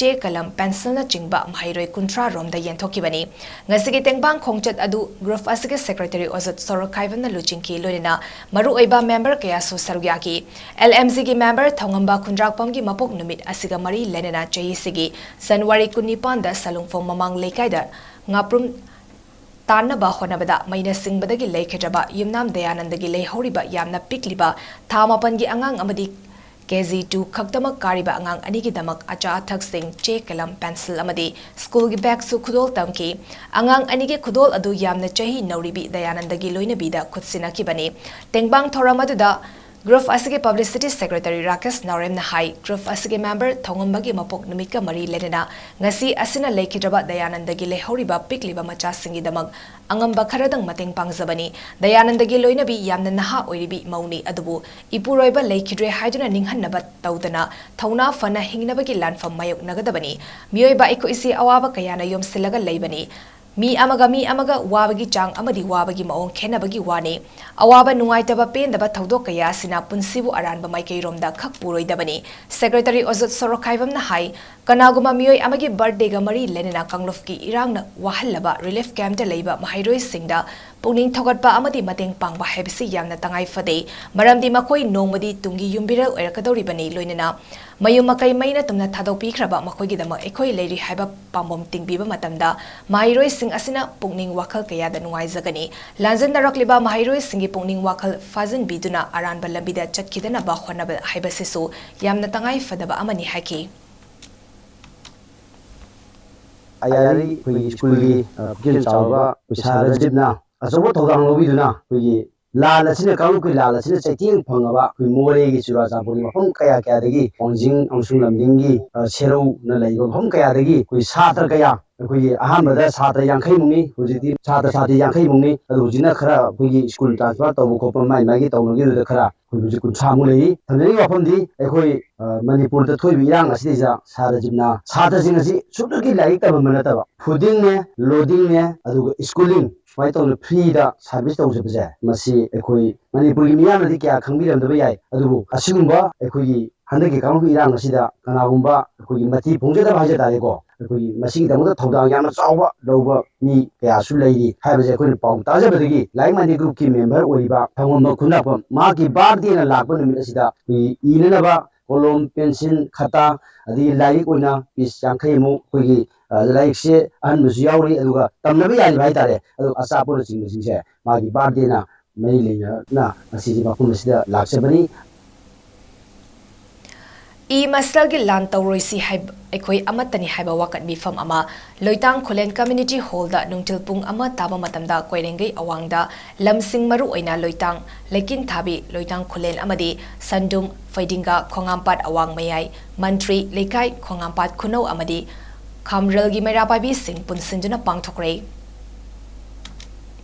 ꯆꯦ, ꯀꯂꯝ, ꯄꯦꯟꯁꯤꯜꯅꯆꯤꯡꯕ ꯃꯍꯩꯔꯣꯏ ꯀꯨꯟꯊ꯭ꯔꯥ ꯔꯣꯝꯗ ꯌꯦꯟꯊꯣꯛꯈꯤꯕꯅꯤ꯫ ꯉꯁꯤꯒꯤ ꯇꯦꯡꯕꯥꯡ ꯈꯣꯡꯆꯠ ꯑꯗꯨ group ꯑꯁꯤꯒꯤ secretary ꯑꯣꯖꯥ ꯁꯣꯔꯣꯛꯈꯥꯏꯕꯝꯅ ꯂꯨꯆꯤꯡꯈꯤ, ꯂꯣꯏꯅꯅ ꯃꯔꯨꯑꯣꯏꯕ member ꯀꯌꯥꯁꯨ ꯁꯔꯨꯛ ꯌꯥꯈꯤ꯫ LMGꯒꯤ member ꯊꯧꯉꯝꯕ ꯈꯨꯟꯗ꯭ꯔꯥꯛꯄꯝꯒꯤ ꯃꯄꯣꯛ ꯅꯨꯃꯤꯠ ꯑꯁꯤꯒ ꯃꯔꯤ ꯂꯩꯅꯅ ꯆꯍꯤꯁꯤꯒꯤ January ꯀꯨꯟꯅꯤꯄꯥꯟꯗ ꯁꯂꯨꯡꯐꯣꯡ ꯃꯃꯥꯡ ꯂꯩꯀꯥꯏꯗ ꯉꯥꯄ꯭ꯔꯨꯝ ꯇꯥꯟꯅꯕ ꯍꯣꯠꯅꯕꯗ ꯃꯩꯅ ꯁꯤꯡꯕꯗꯒꯤ ꯂꯩꯈꯤꯗ꯭ꯔꯕ ꯌꯨꯝꯅꯥꯝ ꯗꯌꯥꯅꯟꯗꯒꯤ ꯂꯩꯍꯧꯔꯤꯕ ꯌꯥꯝꯅ ꯄꯤꯛꯂꯤꯕ ꯊꯥ ꯃꯥꯄꯟꯒꯤ ꯑꯉꯥꯡ ꯑꯃꯗꯤ KG two ꯈꯛꯇꯃꯛ ꯀꯥꯔꯤꯕ ꯑꯉꯥꯡ ꯑꯅꯤꯒꯤꯗꯃꯛ ꯑꯆꯥ ꯑꯊꯛꯁꯤꯡ, ꯆꯦ, ꯀꯂꯝ, ꯄꯦꯟꯁꯤꯜ ꯑꯃꯗꯤ ꯁ꯭ꯀꯨꯜꯒꯤ ꯕꯦꯒꯁꯨ ꯈꯨꯗꯣꯜ ꯇꯝꯈꯤ꯫ ꯑꯉꯥꯡ ꯑꯅꯤꯒꯤ ꯈꯨꯗꯣꯜ ꯑꯗꯨ ꯌꯥꯝꯅ ꯆꯍꯤ ꯅꯧꯔꯤꯕꯤ ꯗꯌꯥꯅꯟꯗꯒꯤ ꯂꯣꯏꯅꯕꯤꯗ ꯈꯨꯠꯁꯤꯟꯅꯈꯤꯕꯅꯤ꯫ ꯇꯦꯡꯕꯥꯡ ꯊꯧꯔꯝ ꯑꯗꯨꯗ group ꯑꯁꯤꯒꯤ publicity secretary ꯔꯥꯀꯦꯁ ꯅꯥꯎꯔꯦꯝꯅ ꯍꯥꯏ, group ꯑꯁꯤꯒꯤ member ꯊꯧꯉꯝꯕꯒꯤ ꯃꯄꯣꯛ ꯅꯨꯃꯤꯠꯀ ꯃꯔꯤ ꯂꯩꯅꯅ ꯉꯁꯤ ꯑꯁꯤꯅ ꯂꯩꯈꯤꯗ꯭ꯔꯕ ꯗꯌꯥꯅꯟꯗꯒꯤ ꯂꯩꯍꯧꯔꯤꯕ ꯄꯤꯛꯂꯤꯕ ꯃꯆꯥꯁꯤꯡꯒꯤꯗꯃꯛ ꯑꯉꯝꯕ ꯈꯔꯗꯪ ꯃꯇꯦꯡ ꯄꯥꯡꯖꯕꯅꯤ꯫ ꯗꯌꯥꯅꯟꯗꯒꯤ ꯂꯣꯏꯅꯕꯤ ꯌꯥꯝꯅ ꯅꯍꯥ ꯑꯣꯏꯔꯤꯕꯤ ꯃꯧꯅꯤ, ꯑꯗꯨꯕꯨ ꯏꯄꯨꯔꯣꯏꯕ ꯂꯩꯈꯤꯗ꯭ꯔꯦ ꯍꯥꯏꯗꯨꯅ ꯅꯤꯡꯍꯟꯅꯕ ꯇꯧꯗꯅ ꯊꯧꯅꯥ ꯐꯅ ꯍꯤꯡꯅꯕꯒꯤ ꯂꯥꯟꯐꯝ ꯃꯥꯌꯣꯛꯅꯒꯗꯕꯅꯤ꯫ ꯃꯤꯑꯣꯏꯕ ꯑꯩꯈꯣꯏꯁꯤ ꯑꯋꯥꯕ ꯀꯌꯥꯅ ꯌꯣꯝꯁꯤꯜꯂꯒ ꯂꯩꯕꯅꯤ꯫ ꯃꯤ ꯑꯃꯒ ꯃꯤ ꯑꯃꯒ ꯋꯥꯕꯒꯤ ꯆꯥꯡ ꯑꯃꯗꯤ ꯋꯥꯕꯒꯤ ꯃꯑꯣꯡ ꯈꯦꯠꯅꯕꯒꯤ ꯋꯥꯅꯤ꯫ ꯑꯋꯥꯕ, ꯅꯨꯡꯉꯥꯏꯇꯕ, ꯄꯦꯟꯗꯕ ꯊꯧꯗꯣꯛ ꯀꯌꯥ ꯑꯁꯤꯅ ꯄꯨꯟꯁꯤꯕꯨ ꯑꯔꯥꯟꯕ ꯃꯥꯏꯀꯩꯔꯣꯝꯗ ꯈꯛ ꯄꯨꯔꯣꯏꯗꯕꯅꯤ꯫ ꯁꯦꯀ꯭ꯔꯦꯇꯔꯤ ꯑꯣꯖꯣꯠ ꯁꯣꯔꯣꯈꯥꯏꯕꯝꯅ ꯍꯥꯏ, ꯀꯅꯥꯒꯨꯝꯕ ꯃꯤꯑꯣꯏ ꯑꯃꯒꯤ ꯕꯥꯔꯊꯗꯦꯒ ꯃꯔꯤ ꯂꯩꯅꯅ ꯀꯥꯡꯂꯨꯞꯀꯤ ꯏꯔꯥꯡꯅ ꯋꯥꯍꯜꯂꯕ ꯔꯤꯂꯤꯐ ꯀꯦꯝꯞꯇ ꯂꯩꯕ ꯃꯍꯩꯔꯣꯏꯁꯤꯡꯗ ꯄꯨꯛꯅꯤꯡ ꯊꯧꯒꯠꯄ ꯑꯃꯗꯤ ꯃꯇꯦꯡ ꯄꯥꯡꯕ ꯍꯥꯏꯕꯁꯤ ꯌꯥꯝꯅ ꯇꯉꯥꯏ ꯐꯗꯦ꯫ ꯃꯔꯝꯗꯤ ꯃꯈꯣꯏ ꯅꯣꯡꯃꯗꯤ ꯇꯨꯡꯒꯤ ꯌꯨꯝꯕꯤꯔꯦꯜ ꯑꯣꯏꯔꯛꯀꯗꯧꯔꯤꯕꯅꯤ꯫ ꯂꯣꯏꯅꯅ ꯃꯌꯨꯝ ꯃꯀꯩ ꯃꯩꯅ ꯇꯨꯝꯅ ꯊꯥꯗꯣꯛꯄꯤꯈ꯭ꯔꯕ ꯃꯈꯣꯏꯒꯤꯗꯃꯛ ꯑꯩꯈꯣꯏ ꯂꯩꯔꯤ ꯍꯥꯏꯕ ꯄꯥꯝꯕꯣꯝ ꯇꯤꯡꯕꯤꯕ ꯃꯇꯝꯗ ꯃꯍꯩꯔꯣꯏꯁꯤꯡ ꯑꯁꯤꯅ ꯄꯨꯛꯅꯤꯡ ꯋꯥꯈꯜ ꯀꯌꯥꯗ ꯅꯨꯡꯉꯥꯏꯖꯒꯅꯤ꯫ ꯂꯥꯟꯖꯦꯟꯅꯔꯛꯂꯤꯕ ꯃꯍꯩꯔꯣꯏꯁꯤꯡꯒꯤ ꯄꯨꯛꯅꯤꯡ ꯋꯥꯈꯜ ꯐꯥꯖꯤꯟꯕꯤꯗꯨꯅ ꯑꯔꯥꯟꯕ ꯂꯝꯕꯤꯗ ꯆꯠꯈꯤꯗꯅꯕ ꯍꯣꯠꯅꯕ ꯍꯥꯏꯕꯁꯤꯁꯨ ꯌꯥꯝꯅ ꯇꯉꯥꯏ ꯐꯗꯕ ꯑꯃꯅꯤ ꯍꯥꯏꯈꯤ꯫ ꯑꯌꯥꯔꯤ ꯑꯩꯈꯣꯏꯒꯤ ꯁ꯭ꯀꯨꯜꯒꯤ ꯄꯨꯛꯆꯦꯜ ꯆꯥꯎꯔꯕ ꯑꯩꯈꯣꯏ ꯁꯥꯔ ꯔꯥꯖꯤꯞꯅ ꯑꯆꯧꯕ ꯊꯧꯗꯥꯡ ꯂꯧꯕꯤꯗꯨꯅ ꯑꯩꯈꯣꯏꯒꯤ ꯂꯥꯟ ꯑꯁꯤꯅ, ꯀꯥꯡꯂꯨꯞꯀꯤ ꯂꯥꯟ ꯑꯁꯤꯅ ꯆꯩꯊꯦꯡ ꯐꯪꯉꯕ ꯑꯩꯈꯣꯏ ꯃꯣꯔꯦꯒꯤ, ꯆꯨꯔꯥꯆꯥꯟꯄꯨꯔꯒꯤ ꯃꯐꯝ ꯀꯌꯥ ꯀꯌꯥꯗꯒꯤ, ꯋꯥꯡꯖꯤꯡ ꯑꯃꯁꯨꯡ ꯂꯝꯗꯤꯡꯒꯤ, ꯑ, ꯁꯦꯔꯧꯅ ꯂꯩꯔꯤꯕ ꯃꯐꯝ ꯀꯌꯥꯗꯒꯤ ꯑꯩꯈꯣꯏ ꯁꯥꯇ꯭ꯔ ꯀꯌꯥ, ꯑꯩꯈꯣꯏꯒꯤ ꯑꯍꯥꯟꯕꯗ ꯁꯥꯇ꯭ꯔ ꯌꯥꯡꯈꯩ ꯃꯨꯛꯅꯤ, ꯍꯧꯖꯤꯛꯇꯤ ꯁꯥꯇ꯭ꯔ ꯁꯥꯇ꯭ꯔꯤ ꯌꯥꯡꯈꯩ ꯃꯨꯛꯅꯤ, ꯑꯗꯨ ꯍꯧꯖꯤꯛꯅ ꯈꯔ ꯑꯩꯈꯣꯏꯒꯤ ꯁ꯭ꯀꯨꯜ ꯇ꯭ꯔꯥꯟꯁꯐꯔ ꯇꯧꯕ ꯈꯣꯠꯄ ꯃꯥꯏ ꯃꯥꯏꯒꯤ ꯇꯧꯅꯈꯤꯕꯗꯨꯗ ꯈꯔ ꯑꯩꯈꯣꯏ ꯍꯧꯖꯤꯛ ꯀꯨꯟꯊ꯭ꯔꯥ ꯃꯨꯛ ꯂꯩꯔꯤ꯫ ꯊꯝꯖꯅꯤꯡꯉꯤꯕ ꯋꯥꯐꯝꯗꯤ ꯑꯩꯈꯣꯏ, ꯑ, ꯃꯅꯤꯄꯨꯔꯗ ꯊꯣꯛꯏꯕ ꯏꯔꯥꯡ ꯑꯁꯤꯗꯩꯁꯤꯗ ꯁꯥꯔ ꯔꯥꯖꯤꯞꯅ ꯁꯥꯇ꯭ꯔꯁꯤꯡ ꯑꯁꯤ ꯁꯨꯞꯅꯒꯤ ꯂꯥꯏꯔꯤꯛ ꯇꯝꯍꯟꯕ ꯅꯠꯇꯕ, ꯐꯨꯗꯤꯡꯅꯦ, ꯂꯣꯗꯤꯡꯅꯦ, ꯑꯗꯨꯒ ꯁ꯭ꯀꯨꯂꯤꯡ ꯁꯨꯃꯥꯏꯅ ꯇꯧꯅ ꯐ꯭ꯔꯤꯗ ꯁꯥꯔꯚꯤꯁ ꯇꯧꯖꯕꯁꯦ, ꯃꯁꯤ ꯑꯩꯈꯣꯏ ꯃꯅꯤꯄꯨꯔꯒꯤ ꯃꯤꯌꯥꯝꯅꯗꯤ ꯀꯌꯥ ꯈꯪꯕꯤꯔꯝꯗꯕ ꯌꯥꯏ꯫ ꯑꯗꯨꯕꯨ ꯑꯁꯤꯒꯨꯝꯕ ꯑꯩꯈꯣꯏꯒꯤ ꯍꯟꯗꯛꯀꯤ ꯀꯥꯡꯂꯨꯞꯀꯤ ꯏꯔꯥꯡ ꯑꯁꯤꯗ ꯀꯅꯥꯒꯨꯝꯕ ꯑꯩꯈꯣꯏꯒꯤ ꯃꯇꯤ ꯐꯣꯡꯖꯗꯕ ꯍꯥꯏꯖ ꯇꯥꯔꯦꯀꯣ, ꯑꯩꯈꯣꯏꯒꯤ ꯃꯁꯤꯒꯤꯗꯃꯛꯇ ꯊꯧꯗꯥꯡ ꯌꯥꯝꯅ ꯆꯥꯎꯕ ꯂꯧꯕ ꯃꯤ ꯀꯌꯥꯁꯨ ꯂꯩꯔꯤ ꯍꯥꯏꯕꯁꯦ ꯑꯩꯈꯣꯏꯅ ꯄꯥꯎ ꯇꯥꯖꯕꯗꯒꯤ ꯂꯥꯏꯔꯤꯛ ꯃꯥꯏꯗꯤ ꯒ꯭ꯔꯨꯞꯀꯤ ꯃꯦꯝꯕꯔ ꯑꯣꯏꯔꯤꯕ ꯊꯧꯉꯝꯕ ꯈꯨꯟꯗ꯭ꯔꯥꯛꯄꯝ, ꯃꯍꯥꯛꯀꯤ ꯕꯥꯔꯗꯦꯅ ꯂꯥꯛꯄ ꯅꯨꯃꯤꯠ ꯑꯁꯤꯗ ꯑꯩꯈꯣꯏꯒꯤ ꯏꯅꯅꯕ ꯀꯣꯂꯣꯝ, ꯄꯦꯟꯁꯤꯜ, ꯈꯠꯇꯥ, ꯑꯗꯒꯤ ꯂꯥꯏꯔꯤꯛ ꯑꯣꯏꯅ ꯄꯤꯁ ꯌꯥꯡꯈꯩꯃꯨꯛ ꯑꯩꯈꯣꯏꯒꯤ, ꯑ, ꯂꯥꯏꯔꯤꯛꯁꯦ ꯑꯍꯟꯕꯁꯨ ꯌꯥꯎꯔꯤ, ꯑꯗꯨꯒ ꯇꯝꯅꯕ ꯌꯥꯔꯤꯕ ꯍꯥꯏꯇꯥꯔꯦ, ꯑꯗꯨ ꯑꯆꯥꯄꯣꯠꯅꯆꯤꯡꯕꯁꯤꯡꯁꯦ ꯃꯥꯒꯤ ꯕꯥꯔꯗꯦꯅ ꯃꯔꯤ ꯂꯩꯅꯅ ꯉꯁꯤꯁꯦ ꯃꯐꯝ ꯑꯁꯤꯗ ꯂꯥꯛꯆꯕꯅꯤ꯫ ꯏ ꯃꯁꯦꯜꯒꯤ ꯂꯥꯟ ꯇꯧꯔꯣꯏꯁꯤ ꯍꯥꯏꯕ, ꯑꯩꯈꯣꯏ ꯑꯃꯠꯇꯅꯤ ꯍꯥꯏꯕ ꯋꯥꯀꯠ ꯃꯤꯐꯝ ꯑꯃ ꯂꯣꯏꯇꯥꯡ ꯈꯨꯂꯦꯟ ꯀꯝꯃ꯭ꯌꯨꯅꯤꯇꯤ ꯍꯣꯜꯗ ꯅꯨꯡꯊꯤꯜ ꯄꯨꯡ ꯑꯃ ꯇꯥꯕ ꯃꯇꯝꯗ ꯀꯣꯏꯔꯦꯡꯒꯩ ꯑꯋꯥꯡꯗ ꯂꯝꯁꯤꯡ, ꯃꯔꯨ ꯑꯣꯏꯅ ꯂꯣꯏꯇꯥꯡ, ꯂꯩꯀꯤꯟꯊꯥꯕꯤ, ꯂꯣꯏꯇꯥꯡ ꯈꯨꯂꯦꯟ ꯑꯃꯗꯤ ꯁꯟꯗꯨꯝ, ꯐꯩꯗꯤꯡꯒꯥ, ꯈꯣꯡꯉꯥꯝꯄꯥꯠ ꯑꯋꯥꯡ ꯃꯌꯥꯏ, ꯃꯟꯇ꯭ꯔꯤ ꯂꯩꯀꯥꯏ, ꯈꯣꯡꯉꯥꯝꯄꯥꯠ ꯈꯨꯅꯧ ꯑꯃꯗꯤ ꯈꯥꯝꯔꯦꯜꯒꯤ ꯃꯩꯔꯥ ꯄꯥꯏꯕꯤꯁꯤꯡ ꯄꯨꯟꯁꯤꯟꯗꯨꯅ ꯄꯥꯡꯊꯣꯛꯈ꯭ꯔꯦ꯫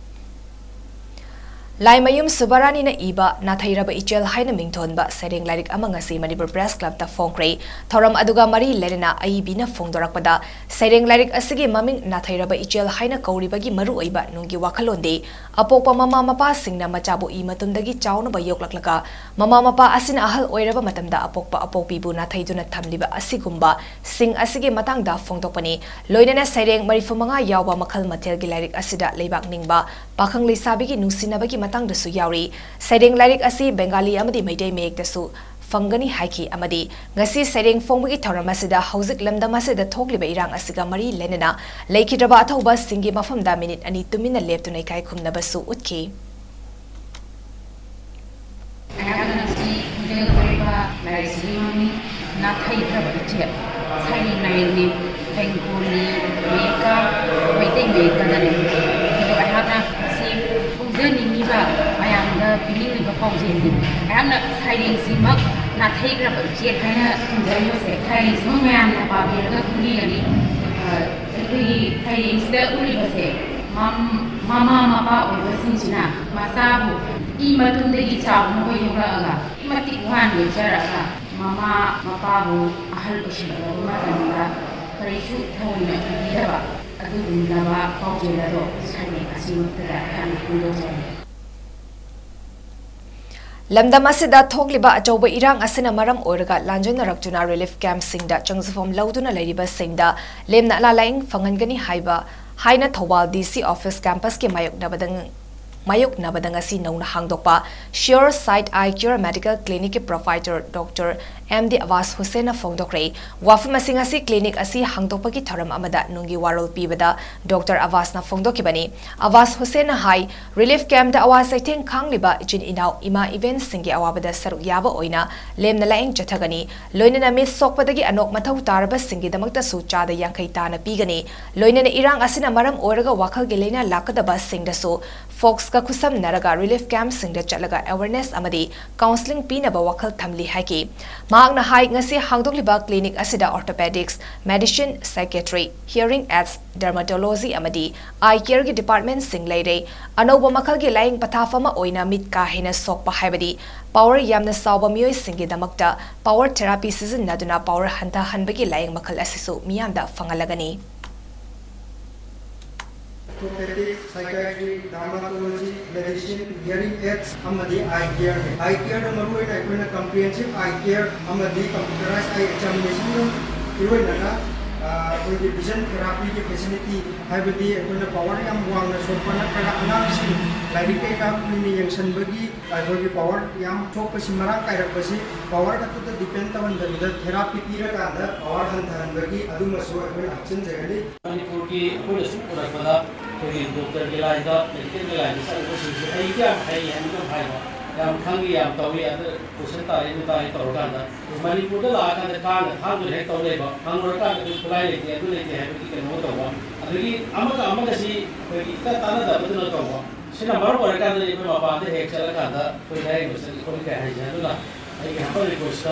ꯂꯥꯏꯃꯌꯨꯝ ꯁꯨꯕꯥꯔꯥꯅꯤꯅ ꯏꯕ ꯅꯥꯊꯩꯔꯕ ꯏꯆꯦꯜ ꯍꯥꯏꯅ ꯃꯤꯡꯊꯣꯟꯕ ꯁꯩꯔꯦꯡ ꯂꯥꯏꯔꯤꯛ ꯑꯃ ꯉꯁꯤ ꯃꯅꯤꯄꯨꯔ ꯄ꯭ꯔꯦꯁ ꯀ꯭ꯂꯕꯇ ꯐꯣꯡꯈ꯭ꯔꯦ꯫ ꯊꯧꯔꯝ ꯑꯗꯨꯒ ꯃꯔꯤ ꯂꯩꯅꯅ ꯑꯏꯕꯤꯅ ꯐꯣꯡꯗꯣꯔꯛꯄꯗ, ꯁꯩꯔꯦꯡ ꯂꯥꯏꯔꯤꯛ ꯑꯁꯤꯒꯤ ꯃꯃꯤꯡ ꯅꯥꯊꯩꯔꯕ ꯏꯆꯦꯜ ꯍꯥꯏꯅ ꯀꯧꯔꯤꯕꯒꯤ ꯃꯔꯨꯑꯣꯏꯕ ꯅꯨꯡꯒꯤ ꯋꯥꯈꯜꯂꯣꯟꯗꯤ, ꯑꯄꯣꯛꯄ ꯃꯃꯥ ꯃꯄꯥꯁꯤꯡꯅ ꯃꯆꯥꯕꯨ ꯏ ꯃꯇꯨꯝꯗꯒꯤ ꯆꯥꯎꯅꯕ ꯌꯣꯛꯂꯛꯂꯒ, ꯃꯃꯥ ꯃꯄꯥ ꯑꯁꯤꯅ ꯑꯍꯜ ꯑꯣꯏꯔꯕ ꯃꯇꯝꯗ ꯑꯄꯣꯛꯄ ꯑꯄꯣꯛꯄꯤꯕꯨ ꯅꯥꯊꯩꯗꯨꯅ ꯊꯝꯂꯤꯕ ꯑꯁꯤꯒꯨꯝꯕ ꯁꯤꯡ ꯑꯁꯤꯒꯤ ꯃꯇꯥꯡꯗ ꯐꯣꯡꯗꯣꯛꯄꯅꯤ꯫ ꯂꯣꯏꯅꯅ ꯁꯩꯔꯦꯡ ꯃꯔꯤꯐꯨ ꯃꯉꯥ ꯌꯥꯎꯕ ꯃꯈꯜ ꯃꯊꯦꯜꯒꯤ ꯂꯥꯏꯔꯤꯛ ꯑꯁꯤꯗ ꯂꯩꯕꯥꯛ ꯅꯤꯡꯕ, ꯄꯥꯈꯪ ꯂꯩꯁꯥꯕꯤꯒꯤ ꯅꯨꯡꯁꯤꯅꯕꯒꯤ ꯃꯇꯥꯡꯗꯁꯨ ꯌꯥꯎꯔꯤ꯫ ꯁꯩꯔꯦꯡ ꯂꯥꯏꯔꯤꯛ ꯑꯁꯤ ꯕꯦꯡꯒꯥꯂꯤ ꯑꯃꯗꯤ ꯃꯩꯇꯩ ꯃꯌꯦꯛꯇꯁꯨ ꯐꯪꯒꯅꯤ ꯍꯥꯏꯈꯤ꯫ ꯑꯃꯗꯤ ꯉꯁꯤ ꯁꯩꯔꯦꯡ ꯐꯣꯡꯕꯒꯤ ꯊꯧꯔꯝ ꯑꯁꯤꯗ ꯍꯧꯖꯤꯛ ꯂꯝꯗꯝ ꯑꯁꯤꯗ ꯊꯣꯛꯂꯤꯕ ꯏꯔꯥꯡ ꯑꯁꯤꯒ ꯃꯔꯤ ꯂꯩꯅꯅ ꯂꯩꯈꯤꯗ꯭ꯔꯕ ꯑꯊꯧꯕꯁꯤꯡꯒꯤ ꯃꯐꯝꯗ ꯃꯤꯅꯤꯠ ꯑꯅꯤ ꯇꯨꯃꯤꯟꯅ ꯂꯦꯞꯇꯨꯅ ꯏꯀꯥꯏ ꯈꯨꯝꯅꯕꯁꯨ ꯎꯠꯈꯤ꯫ ꯑꯩꯍꯥꯛꯅ ꯉꯁꯤ ꯐꯣꯡꯖꯒꯗꯧꯔꯤꯕ ꯂꯥꯏꯔꯤꯛꯁꯤꯒꯤ ꯃꯃꯤꯡ ꯅꯥꯊꯩꯈ꯭ꯔꯕ ꯏꯆꯦꯜ꯫ ꯁꯩꯔꯦꯡ ꯂꯥꯏꯔꯤꯛꯅꯤ, ꯕꯦꯡꯒꯣꯂꯤ ꯃꯌꯦꯛꯀ ꯃꯩꯇꯩ ꯃꯌꯦꯛꯀꯗꯅꯤ꯫ ꯑꯗꯨꯕꯨ ꯑꯩꯍꯥꯛꯅ ꯉꯁꯤ ꯐꯣꯡꯖꯅꯤꯡꯉꯤꯕ, ꯃꯌꯥꯝꯗ ꯄꯤꯅꯤꯡꯂꯤꯕ ꯄꯥꯎꯖꯦꯜꯗꯤ, ꯑꯩꯍꯥꯛꯅ ꯁꯩꯔꯦꯡꯁꯤꯃꯛ ꯅꯥꯊꯩꯈ꯭ꯔꯕ ꯏꯆꯦꯜ ꯍꯥꯏꯅ ꯊꯣꯟꯖꯔꯤꯕꯁꯦ, ꯁꯩꯔꯦꯡꯁꯤꯃꯛ ꯃꯌꯥꯝꯅ ꯄꯥꯕꯤꯔꯒ ꯈꯪꯕꯤꯒꯅꯤ꯫ ꯑ, ꯑꯩꯈꯣꯏꯒꯤ ꯁꯩꯔꯦꯡꯁꯤꯗ ꯎꯠꯂꯤꯕꯁꯦ, ꯃꯝ-, ꯃꯃꯥ ꯃꯄꯥ ꯑꯣꯏꯕꯁꯤꯡꯁꯤꯅ ꯃꯆꯥꯕꯨ ꯏ ꯃꯇꯨꯡꯗꯒꯤ ꯆꯥꯎꯅꯕ ꯌꯣꯛꯂꯛꯑꯒ, ꯃꯇꯤꯛ ꯋꯥꯅ ꯌꯣꯛꯆꯔꯛꯑꯒ, ꯃꯃꯥ ꯃꯄꯥꯕꯨ ꯑꯍꯜ ꯑꯣꯏꯁꯤꯜꯂꯛꯂꯕ ꯃꯇꯝꯗ ꯀꯔꯤꯁꯨ ꯊꯑꯣꯏꯅ ꯎꯕꯤꯗꯕ ꯑꯗꯨꯒꯨꯝꯂꯕ ꯄꯥꯎꯖꯦꯜ ꯑꯗꯣ ꯁꯩꯔꯦꯡ ꯑꯁꯤꯃꯛꯇꯗ ꯑꯩꯍꯥꯛꯅ ꯐꯣꯡꯗꯣꯛꯆꯔꯤ꯫ ꯂꯝꯗꯝ ꯑꯁꯤꯗ ꯊꯣꯛꯂꯤꯕ ꯑꯆꯧꯕ ꯏꯔꯥꯡ ꯑꯁꯤꯅ ꯃꯔꯝ ꯑꯣꯏꯔꯒ ꯂꯥꯟꯖꯦꯟꯅꯔꯛꯇꯨꯅ ꯔꯤꯂꯤꯐ ꯀꯦꯝꯞꯁꯤꯡꯗ ꯆꯪꯖꯐꯝ ꯂꯧꯗꯨꯅ ꯂꯩꯔꯤꯕꯁꯤꯡꯗ ꯂꯦꯝꯅ ꯑꯅꯥ ꯂꯥꯌꯦꯡ ꯐꯪꯍꯟꯒꯅꯤ ꯍꯥꯏꯕ ꯍꯥꯏꯅ ꯊꯧꯕꯥꯜ ꯗꯤ ꯁꯤ ꯑꯣꯐꯤꯁ ꯀꯦꯝꯄꯁꯀꯤ ꯃꯥꯌꯣꯛꯅꯕꯗ ꯃꯥꯌꯣꯛꯅꯕꯗ ꯉꯁꯤ ꯅꯧꯅ ꯍꯥꯡꯗꯣꯛꯄ Sure Sight Eye Care Medical Clinicꯀꯤ provider doctor M D Abbas ꯍꯨꯁꯦꯟꯅ ꯐꯣꯡꯗꯣꯛꯈ꯭ꯔꯦ꯫ ꯋꯥꯐꯝ ꯑꯁꯤ ꯉꯁꯤ ꯀ꯭ꯂꯤꯅꯤꯛ ꯑꯁꯤ ꯍꯥꯡꯗꯣꯛꯄꯒꯤ ꯊꯧꯔꯝ ꯑꯃꯗ ꯅꯨꯡꯒꯤ ꯋꯥꯔꯣꯜ ꯄꯤꯕꯗ ꯗꯣꯛꯇꯔ ꯑꯕꯥꯁꯅ ꯐꯣꯡꯗꯣꯛꯈꯤꯕꯅꯤ꯫ ꯑꯕꯥꯁ ꯍꯨꯁꯦꯟꯅ ꯍꯥꯏ, ꯔꯤꯂꯤꯐ ꯀꯦꯝꯞꯇ ꯑꯋꯥ ꯆꯩꯊꯦꯡ ꯈꯥꯡꯂꯤꯕ ꯏꯆꯤꯟ ꯏꯅꯥꯎ ꯏꯃꯥ ꯏꯕꯦꯟꯁꯤꯡꯒꯤ ꯑꯋꯥꯕꯗ ꯁꯔꯨꯛ ꯌꯥꯕ ꯑꯣꯏꯅ ꯂꯦꯝꯅ ꯂꯥꯌꯦꯡ ꯆꯠꯊꯒꯅꯤ꯫ ꯂꯣꯏꯅꯅ ꯃꯤꯠ ꯁꯣꯛꯄꯗꯒꯤ ꯑꯅꯣꯛ ꯃꯊꯧ ꯇꯥꯔꯕꯁꯤꯡꯒꯤꯗꯃꯛꯇꯁꯨ ꯆꯥꯗ ꯌꯥꯡꯈꯩ ꯇꯥꯅ ꯄꯤꯒꯅꯤ꯫ ꯂꯣꯏꯅꯅ ꯏꯔꯥꯡ ꯑꯁꯤꯅ ꯃꯔꯝ ꯑꯣꯏꯔꯒ ꯋꯥꯈꯜꯒꯤ ꯂꯥꯏꯅꯥ ꯂꯥꯛꯀꯗꯕꯁꯤꯡꯗꯁꯨ ꯐꯣꯛꯁꯀ ꯈꯨꯠꯁꯝꯅꯔꯒ ꯔꯤꯂꯤꯐ ꯀꯦꯝꯞꯁꯤꯡꯗ ꯆꯠꯂꯒ ꯑꯦꯋꯦꯔꯅꯦꯁ ꯑꯃꯗꯤ ꯀꯥꯎꯟꯁꯤꯂꯤꯡ ꯄꯤꯅꯕ ꯋꯥꯈꯜ ꯊꯝꯂꯤ ꯍꯥꯏꯈꯤ꯫ ꯃꯍꯥꯛꯅ ꯍꯥꯏ, ꯉꯁꯤ ꯍꯥꯡꯗꯣꯛꯂꯤꯕ clinic ꯑꯁꯤꯗ orthopedics, medicine, psychiatry, hearing aids, dermatology ꯑꯃꯗꯤ eye careꯒꯤ departmentꯁꯤꯡ ꯂꯩꯔꯦ꯫ ꯑꯅꯧꯕ ꯃꯈꯜꯒꯤ ꯂꯥꯌꯦꯡ ꯄꯊꯥꯞ ꯑꯃ ꯑꯣꯏꯅ ꯃꯤꯠ ꯀꯥ ꯍꯦꯟꯅ ꯁꯣꯛꯄ, ꯍꯥꯏꯕꯗꯤ power ꯌꯥꯝꯅ ꯆꯥꯎꯕ ꯃꯤꯑꯣꯏꯁꯤꯡꯒꯤꯗꯃꯛꯇ power therapy ꯁꯤꯖꯤꯟꯅꯗꯨꯅ power ꯍꯟꯊꯍꯟꯕꯒꯤ ꯂꯥꯌꯦꯡ ꯃꯈꯜ ꯑꯁꯤꯁꯨ ꯃꯤꯌꯥꯝꯗ ꯐꯪꯍꯜꯂꯒꯅꯤ꯫ Orthopedic, psychiatry, dermatology, medicine, hearing aids ꯑꯃꯗꯤ eye care꯫ Eye careꯗ ꯃꯔꯨꯑꯣꯏꯅ ꯑꯩꯈꯣꯏꯅ comprehensive eye care ꯑꯃꯗꯤ computerized eye examination ꯏꯔꯣꯏꯅꯅ, ꯑ, ꯑꯩꯈꯣꯏꯒꯤ vision therapyꯒꯤ facility, ꯍꯥꯏꯕꯗꯤ ꯑꯩꯈꯣꯏꯅ power ꯌꯥꯝ ꯋꯥꯡꯅ ꯁꯣꯛꯄ ꯅꯠꯇ꯭ꯔꯒ ꯑꯉꯥꯡꯁꯤꯡ ꯂꯥꯏꯔꯤꯛ ꯀꯩꯀꯥ ꯀꯨꯏꯅ ꯌꯦꯡꯁꯟꯕꯒꯤ ꯑꯩꯈꯣꯏꯒꯤ power ꯌꯥꯝ ꯁꯣꯛꯄꯁꯤ, ꯃꯔꯥꯡ ꯀꯥꯏꯔꯛꯄꯁꯤ, power ꯈꯛꯇꯗ depend ꯇꯧꯍꯟꯗꯕꯤꯗ therapy ꯄꯤꯔꯀꯥꯟꯗ power ꯍꯟꯊꯍꯟꯕꯒꯤ ꯑꯗꯨꯃꯁꯨ ꯑꯩꯈꯣꯏꯅ ꯍꯥꯞꯆꯤꯟꯖꯒꯅꯤ꯫ ꯃꯅꯤꯄꯨꯔꯒꯤ ꯑꯩꯈꯣꯏꯅ ꯁꯨꯝ ꯎꯔꯛꯄꯗ ꯑꯩꯈꯣꯏꯒꯤ doctorꯒꯤ line-ꯗ, medicalꯒꯤ line-ꯗ ꯆꯠꯂꯨꯕꯁꯤꯡꯁꯦ ꯑꯩ ꯌꯥꯝ ꯍꯩ ꯍꯥꯏꯅ ꯑꯗꯨꯝ ꯍꯥꯏꯕ, ꯌꯥꯝ ꯈꯪꯉꯤ, ꯌꯥꯝ ꯇꯧꯏ, ꯑꯗꯨ question ꯇꯥꯔꯦ, ꯑꯗꯨ ꯇꯥꯔꯦ ꯇꯧꯔꯀꯥꯟꯗ ꯃꯅꯤꯄꯨꯔꯗ ꯂꯥꯛꯑꯀꯥꯟꯗ ꯀꯥꯡꯅ ꯊꯥꯡꯗꯨꯅ ꯍꯦꯛ ꯇꯧ ꯂꯩꯕ, ꯍꯪꯉꯨꯔꯀꯥꯟꯗ ꯑꯩꯈꯣꯏ ꯈꯨꯠꯂꯥꯏ ꯂꯩꯇꯦ, ꯑꯗꯨ ꯂꯩꯇꯦ ꯍꯥꯏꯕꯒꯤ ꯀꯩꯅꯣ ꯇꯧꯕ, ꯑꯗꯒꯤ ꯑꯃꯒ ꯑꯃꯒꯁꯤ ꯑꯩꯈꯣꯏꯒꯤ ꯏꯇꯥ ꯇꯥꯟꯅꯗꯕꯗꯨꯅ ꯇꯧꯕ꯫ ꯁꯤꯅ ꯃꯔꯝ ꯑꯣꯏꯔꯀꯥꯟꯗ ꯑꯩꯈꯣꯏ ꯃꯄꯥꯟꯗ ꯍꯦꯛ ꯆꯠꯂꯀꯥꯟꯗ ꯑꯩꯈꯣꯏ ꯂꯥꯏꯌꯦꯡꯕ ꯆꯠꯂꯤ ꯈꯣꯠꯂꯤ ꯀꯥꯏ ꯍꯥꯏꯁꯦ꯫ ꯑꯗꯨꯅ ꯑꯩꯒꯤ humble request,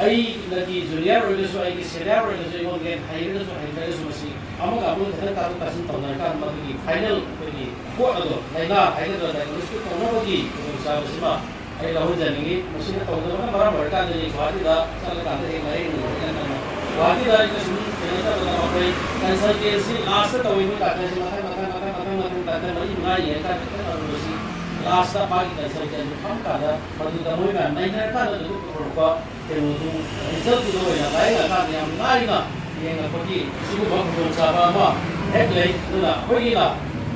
ꯑꯩꯅꯗꯤ junior ꯑꯣꯏꯔꯒꯁꯨ, ꯑꯩꯒꯤ senior ꯑꯣꯏꯔꯒꯁꯨ, ꯑꯩꯉꯣꯟꯗꯒꯤ ꯍꯩꯔꯒꯁꯨ ꯍꯩꯇ꯭ꯔꯒꯁꯨ, ꯃꯁꯤ ꯑꯃꯒ ꯑꯃꯒ ꯈꯤꯇꯪ ꯇꯥꯊꯣꯛ ꯇꯥꯁꯤꯟ ꯇꯧꯅꯔꯀꯥꯟꯗ ꯃꯗꯨꯒꯤ final ꯑꯩꯈꯣꯏꯒꯤ ꯄꯣꯠ ꯑꯗꯣ, ꯂꯥꯏꯅꯥ ꯍꯥꯏꯒꯗ꯭ꯔꯥ, diagnosis ꯇꯧꯅꯕꯒꯤ ꯈꯨꯗꯣꯡꯆꯥꯕꯁꯤꯃ ꯑꯩ ꯂꯧꯍꯟꯖꯅꯤꯡꯉꯤ꯫ ꯃꯁꯤꯅ ꯇꯧꯗꯕꯅ ꯃꯔꯝ ꯑꯣꯏꯔꯀꯥꯟꯗꯅꯤ ꯒꯨꯍꯥꯇꯤꯗ ꯆꯠꯂꯀꯥꯟꯗ ꯍꯦꯛ ꯂꯥꯏꯌꯦꯡꯅꯤꯡꯕ ꯍꯥꯏꯅ ꯈꯟꯕ꯫ ꯒꯨꯍꯥꯇꯤꯗ ꯑꯩꯅ ꯁꯨꯝ ꯀꯩꯅꯣ ꯇꯧꯕꯗ ꯃꯈꯣꯏ consultancy last ꯇꯧꯏ, ꯃꯣꯏ doctorꯁꯤ ꯃꯊꯪ, ꯃꯊꯪ, ꯃꯊꯪ, ꯃꯊꯪ, ꯃꯊꯪ doctor ꯃꯔꯤ ꯃꯉꯥ ꯌꯦꯡꯉꯀꯥꯟꯗ ꯈꯤꯇꯪ ꯑꯔꯨꯕꯁꯤ last ꯃꯥꯒꯤ consultant ꯐꯝ ꯀꯥꯟꯗ ꯃꯗꯨꯗ ꯃꯣꯏ ꯃꯌꯥꯝ ꯅꯩꯅꯔꯀꯥꯟꯗ ꯑꯗꯨꯝ ꯄꯨꯊꯣꯔꯛꯄ ꯀꯩꯅꯣꯗꯨ, resultꯇꯨꯗ ꯑꯣꯏꯅ ꯂꯥꯏꯌꯦꯡꯉꯀꯥꯟꯗ ꯌꯥꯝ ꯂꯥꯏꯅ ꯌꯦꯡꯉꯛꯄꯒꯤ ꯁꯤꯒꯨꯝꯕ ꯈꯨꯗꯣꯡꯆꯥꯕ ꯑꯃ ꯍꯦꯛ ꯂꯩ꯫ ꯑꯗꯨꯅ ꯑꯩꯈꯣꯏꯒꯤꯅ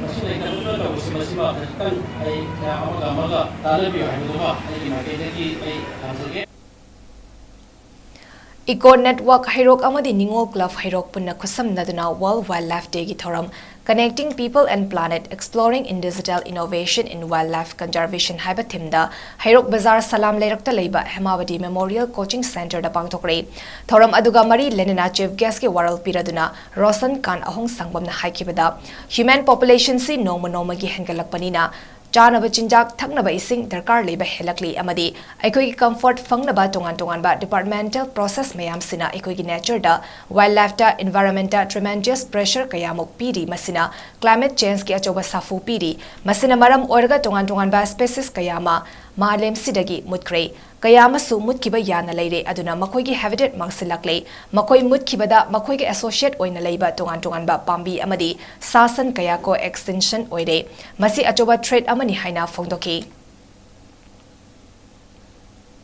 ꯃꯁꯤ ꯂꯩꯇꯕꯗꯨꯅ ꯇꯧꯕꯁꯤ, ꯃꯁꯤꯃ ꯈꯖꯤꯛꯇꯪ ꯑꯩ ꯑꯃꯒ ꯑꯃꯒ ꯇꯥꯟꯅꯕꯤꯌꯨ ꯍꯥꯏꯕꯗꯨꯃ ꯑꯩꯒꯤ ꯃꯥꯏꯀꯩꯗꯒꯤ ꯑꯩ ꯊꯝꯖꯒꯦ꯫ Eco Network ꯍꯩꯔꯣꯛ ꯑꯃꯗꯤ ꯅꯤꯉꯣꯜ Club ꯍꯩꯔꯣꯛ ꯄꯨꯟꯅ ꯈꯨꯠꯁꯝꯅꯗꯨꯅ World Wildlife Dayꯒꯤ ꯊꯧꯔꯝ Connecting People and Planet, Exploring in Digital Innovation in Wildlife Conservation ꯍꯥꯏꯕ themeꯗ ꯍꯩꯔꯣꯛ ꯕꯖꯥꯔ ꯁꯂꯥꯝ ꯂꯩꯔꯛꯇ ꯂꯩꯕ ꯍꯦꯃꯥꯋꯇꯤ Memorial Coaching Centreꯗ ꯄꯥꯡꯊꯣꯛꯈ꯭ꯔꯦ꯫ ꯊꯧꯔꯝ ꯑꯗꯨꯒ ꯃꯔꯤ ꯂꯩꯅꯅ chief guestꯀꯤ ꯋꯥꯔꯣꯜ ꯄꯤꯔꯗꯨꯅ ꯔꯣꯁꯟ ꯀꯥꯟ ꯑꯍꯣꯡ ꯁꯪꯕꯝꯅ ꯍꯥꯏꯈꯤꯕꯗ, human populationꯁꯤ ꯅꯣꯡꯃ ꯅꯣꯡꯃꯒꯤ ꯍꯦꯟꯒꯠꯂꯛꯄꯅꯤꯅ, ꯆꯥꯅꯕ ꯆꯤꯟꯖꯥꯛ, ꯊꯛꯅꯕ ꯏꯁꯤꯡ ꯗꯔꯀꯥꯔ ꯂꯩꯕ ꯍꯦꯜꯂꯛꯂꯤ ꯑꯃꯗꯤ ꯑꯩꯈꯣꯏꯒꯤ comfort ꯐꯪꯅꯕ ꯇꯣꯉꯥꯟ ꯇꯣꯉꯥꯟꯕ departmental process ꯃꯌꯥꯝꯁꯤꯅ ꯑꯩꯈꯣꯏꯒꯤ natureꯗ, wildlifeꯇ, environmentꯇ tremendous pressure ꯀꯌꯥꯃꯨꯛ ꯄꯤꯔꯤ꯫ ꯃꯁꯤꯅ climate changeꯀꯤ ꯑꯆꯧꯕ ꯁꯥꯐꯨ ꯄꯤꯔꯤ꯫ ꯃꯁꯤꯅ ꯃꯔꯝ ꯑꯣꯏꯔꯒ ꯇꯣꯉꯥꯟ ꯇꯣꯉꯥꯟꯕ species ꯀꯌꯥ ꯑꯃ ꯃꯥꯂꯦꯝꯁꯤꯗꯒꯤ ꯃꯨꯠꯈ꯭ꯔꯦ꯫ ꯀꯌꯥ ꯑꯃꯁꯨ ꯃꯨꯠꯈꯤꯕ ꯌꯥꯅ ꯂꯩꯔꯦ, ꯑꯗꯨꯅ ꯃꯈꯣꯏꯒꯤ habitat ꯃꯥꯡꯁꯤꯜꯂꯛꯂꯦ꯫ ꯃꯈꯣꯏ ꯃꯨꯠꯈꯤꯕꯗ ꯃꯈꯣꯏꯒ associate ꯑꯣꯏꯅ ꯂꯩꯕ ꯇꯣꯉꯥꯟ ꯇꯣꯉꯥꯟꯕ ꯄꯥꯝꯕꯤ ꯑꯃꯗꯤ ꯁꯥ ꯁꯟ ꯀꯌꯥ co-extinction ꯑꯣꯏꯔꯦ꯫ ꯃꯁꯤ ꯑꯆꯧꯕ threat ꯑꯃꯅꯤ ꯍꯥꯏꯅ ꯐꯣꯡꯗꯣꯛꯈꯤ꯫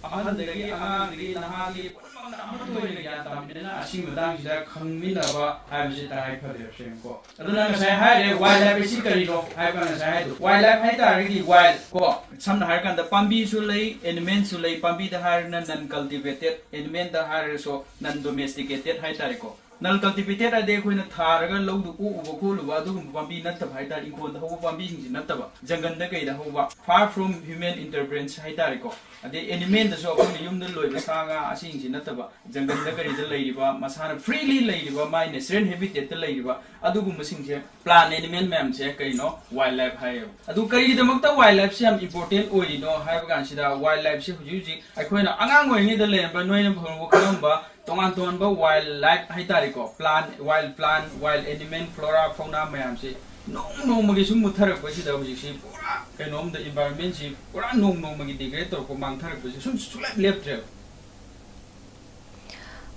ꯑꯍꯟꯗꯒꯤ ꯑꯉꯥꯡꯗꯒꯤ ꯅꯍꯥꯒꯤ ꯄꯨꯝꯅꯃꯛꯅ ꯑꯃꯠꯇ ꯑꯣꯏꯅ ꯒ꯭ꯌꯥꯟ ꯇꯥꯃꯤꯟꯅꯅ ꯑꯁꯤꯒꯤ ꯃꯇꯥꯡꯁꯤꯗ ꯈꯪꯃꯤꯟꯅꯕ ꯍꯥꯏꯕꯁꯤ ꯇꯉꯥꯏ ꯐꯗꯦꯕ, ꯁꯦꯡꯅꯀꯣ꯫ ꯑꯗꯨꯅ ꯉꯁꯥꯏ ꯍꯥꯏꯔꯦ, wild life ꯑꯁꯤ ꯀꯔꯤꯅꯣ ꯍꯥꯏꯕ, ꯉꯁꯥꯏ ꯍꯥꯏꯗꯣ, wild life ꯍꯥꯏ ꯇꯥꯔꯒꯗꯤ wild ꯀꯣ, ꯁꯝꯅ ꯍꯥꯏꯔꯀꯥꯟꯗ ꯄꯥꯝꯕꯤꯁꯨ ꯂꯩ, animalꯁꯨ ꯂꯩ꯫ ꯄꯥꯝꯕꯤꯗ ꯍꯥꯏꯔꯒꯅ non cultivated, animalꯗ ꯍꯥꯏꯔꯒꯁꯨ non domesticated ꯍꯥꯏ ꯇꯥꯔꯦꯀꯣ꯫ Non cultivated ꯍꯥꯏꯗꯤ ꯑꯩꯈꯣꯏꯅ ꯊꯥꯔꯒ ꯂꯧꯗꯨ ꯀꯣꯛꯎꯕ ꯈꯣꯠꯂꯨꯕ ꯑꯗꯨꯒꯨꯝꯕ ꯄꯥꯝꯕꯤ ꯅꯠꯇꯕ ꯍꯥꯏ ꯇꯥꯔꯦ, ꯏꯪꯈꯣꯜꯗ ꯍꯧꯕ ꯄꯥꯝꯕꯤꯁꯤꯡꯁꯤ ꯅꯠꯇꯕ, ꯖꯪꯒꯜꯗ ꯀꯩꯗ ꯍꯧꯕ, far from human interference ꯍꯥꯏ ꯇꯥꯔꯦꯀꯣ꯫ ꯑꯗꯩ animalꯗꯁꯨ ꯑꯩꯈꯣꯏꯅ ꯌꯨꯝꯗ ꯂꯣꯏꯕ ꯁꯥ ꯉꯥ ꯑꯁꯤꯁꯤꯡꯁꯤ ꯅꯠꯇꯕ, ꯖꯪꯒꯜꯗ ꯀꯔꯤꯗ ꯂꯩꯔꯤꯕ, ꯃꯁꯥꯅ freely ꯂꯩꯔꯤꯕ, ꯃꯥꯏ natural habitatꯇ ꯂꯩꯔꯤꯕ ꯑꯗꯨꯒꯨꯝꯕꯁꯤꯡꯁꯦ, plant animal ꯃꯌꯥꯝꯁꯦ ꯀꯩꯅꯣ, wild life ꯍꯥꯏꯌꯦꯕ꯫ ꯑꯗꯨ ꯀꯔꯤꯒꯤꯗꯃꯛꯇ wild lifeꯁꯦ ꯌꯥꯝ important ꯑꯣꯏꯔꯤꯅꯣ ꯍꯥꯏꯕ ꯀꯥꯟꯁꯤꯗ, wild lifeꯁꯦ ꯍꯧꯖꯤꯛ ꯍꯧꯖꯤꯛ ꯑꯩꯈꯣꯏꯅ ꯑꯉꯥꯡ ꯑꯣꯏꯔꯤꯉꯩꯗ ꯂꯩꯔꯝꯕ, ꯅꯣꯏꯅ ꯐꯪꯕ ꯈꯪꯉꯝꯕ ꯇꯣꯉꯥꯟ ꯇꯣꯉꯥꯟꯕ wild life ꯍꯥꯏ ꯇꯥꯔꯦꯀꯣ, plant, wild plant, wild animal, flora, fauna ꯃꯌꯥꯝꯁꯦ ꯅꯣꯡ ꯅꯣꯡꯃꯒꯤ ꯁꯨꯝ ꯃꯨꯠꯊꯔꯛꯄꯁꯤꯗ ꯍꯧꯖꯤꯛꯁꯤ ꯄꯨꯔꯥ ꯀꯩꯅꯣꯝꯗ, environmentꯁꯤ ꯄꯨꯔꯥ ꯅꯣꯡ ꯅꯣꯡꯃꯒꯤ degrade ꯇꯧꯔꯛꯄ, ꯃꯥꯡꯊꯔꯛꯄꯁꯦ ꯁꯨꯝ ꯁꯨꯡꯂꯦꯞ ꯂꯦꯞꯇ꯭ꯔꯦꯕ꯫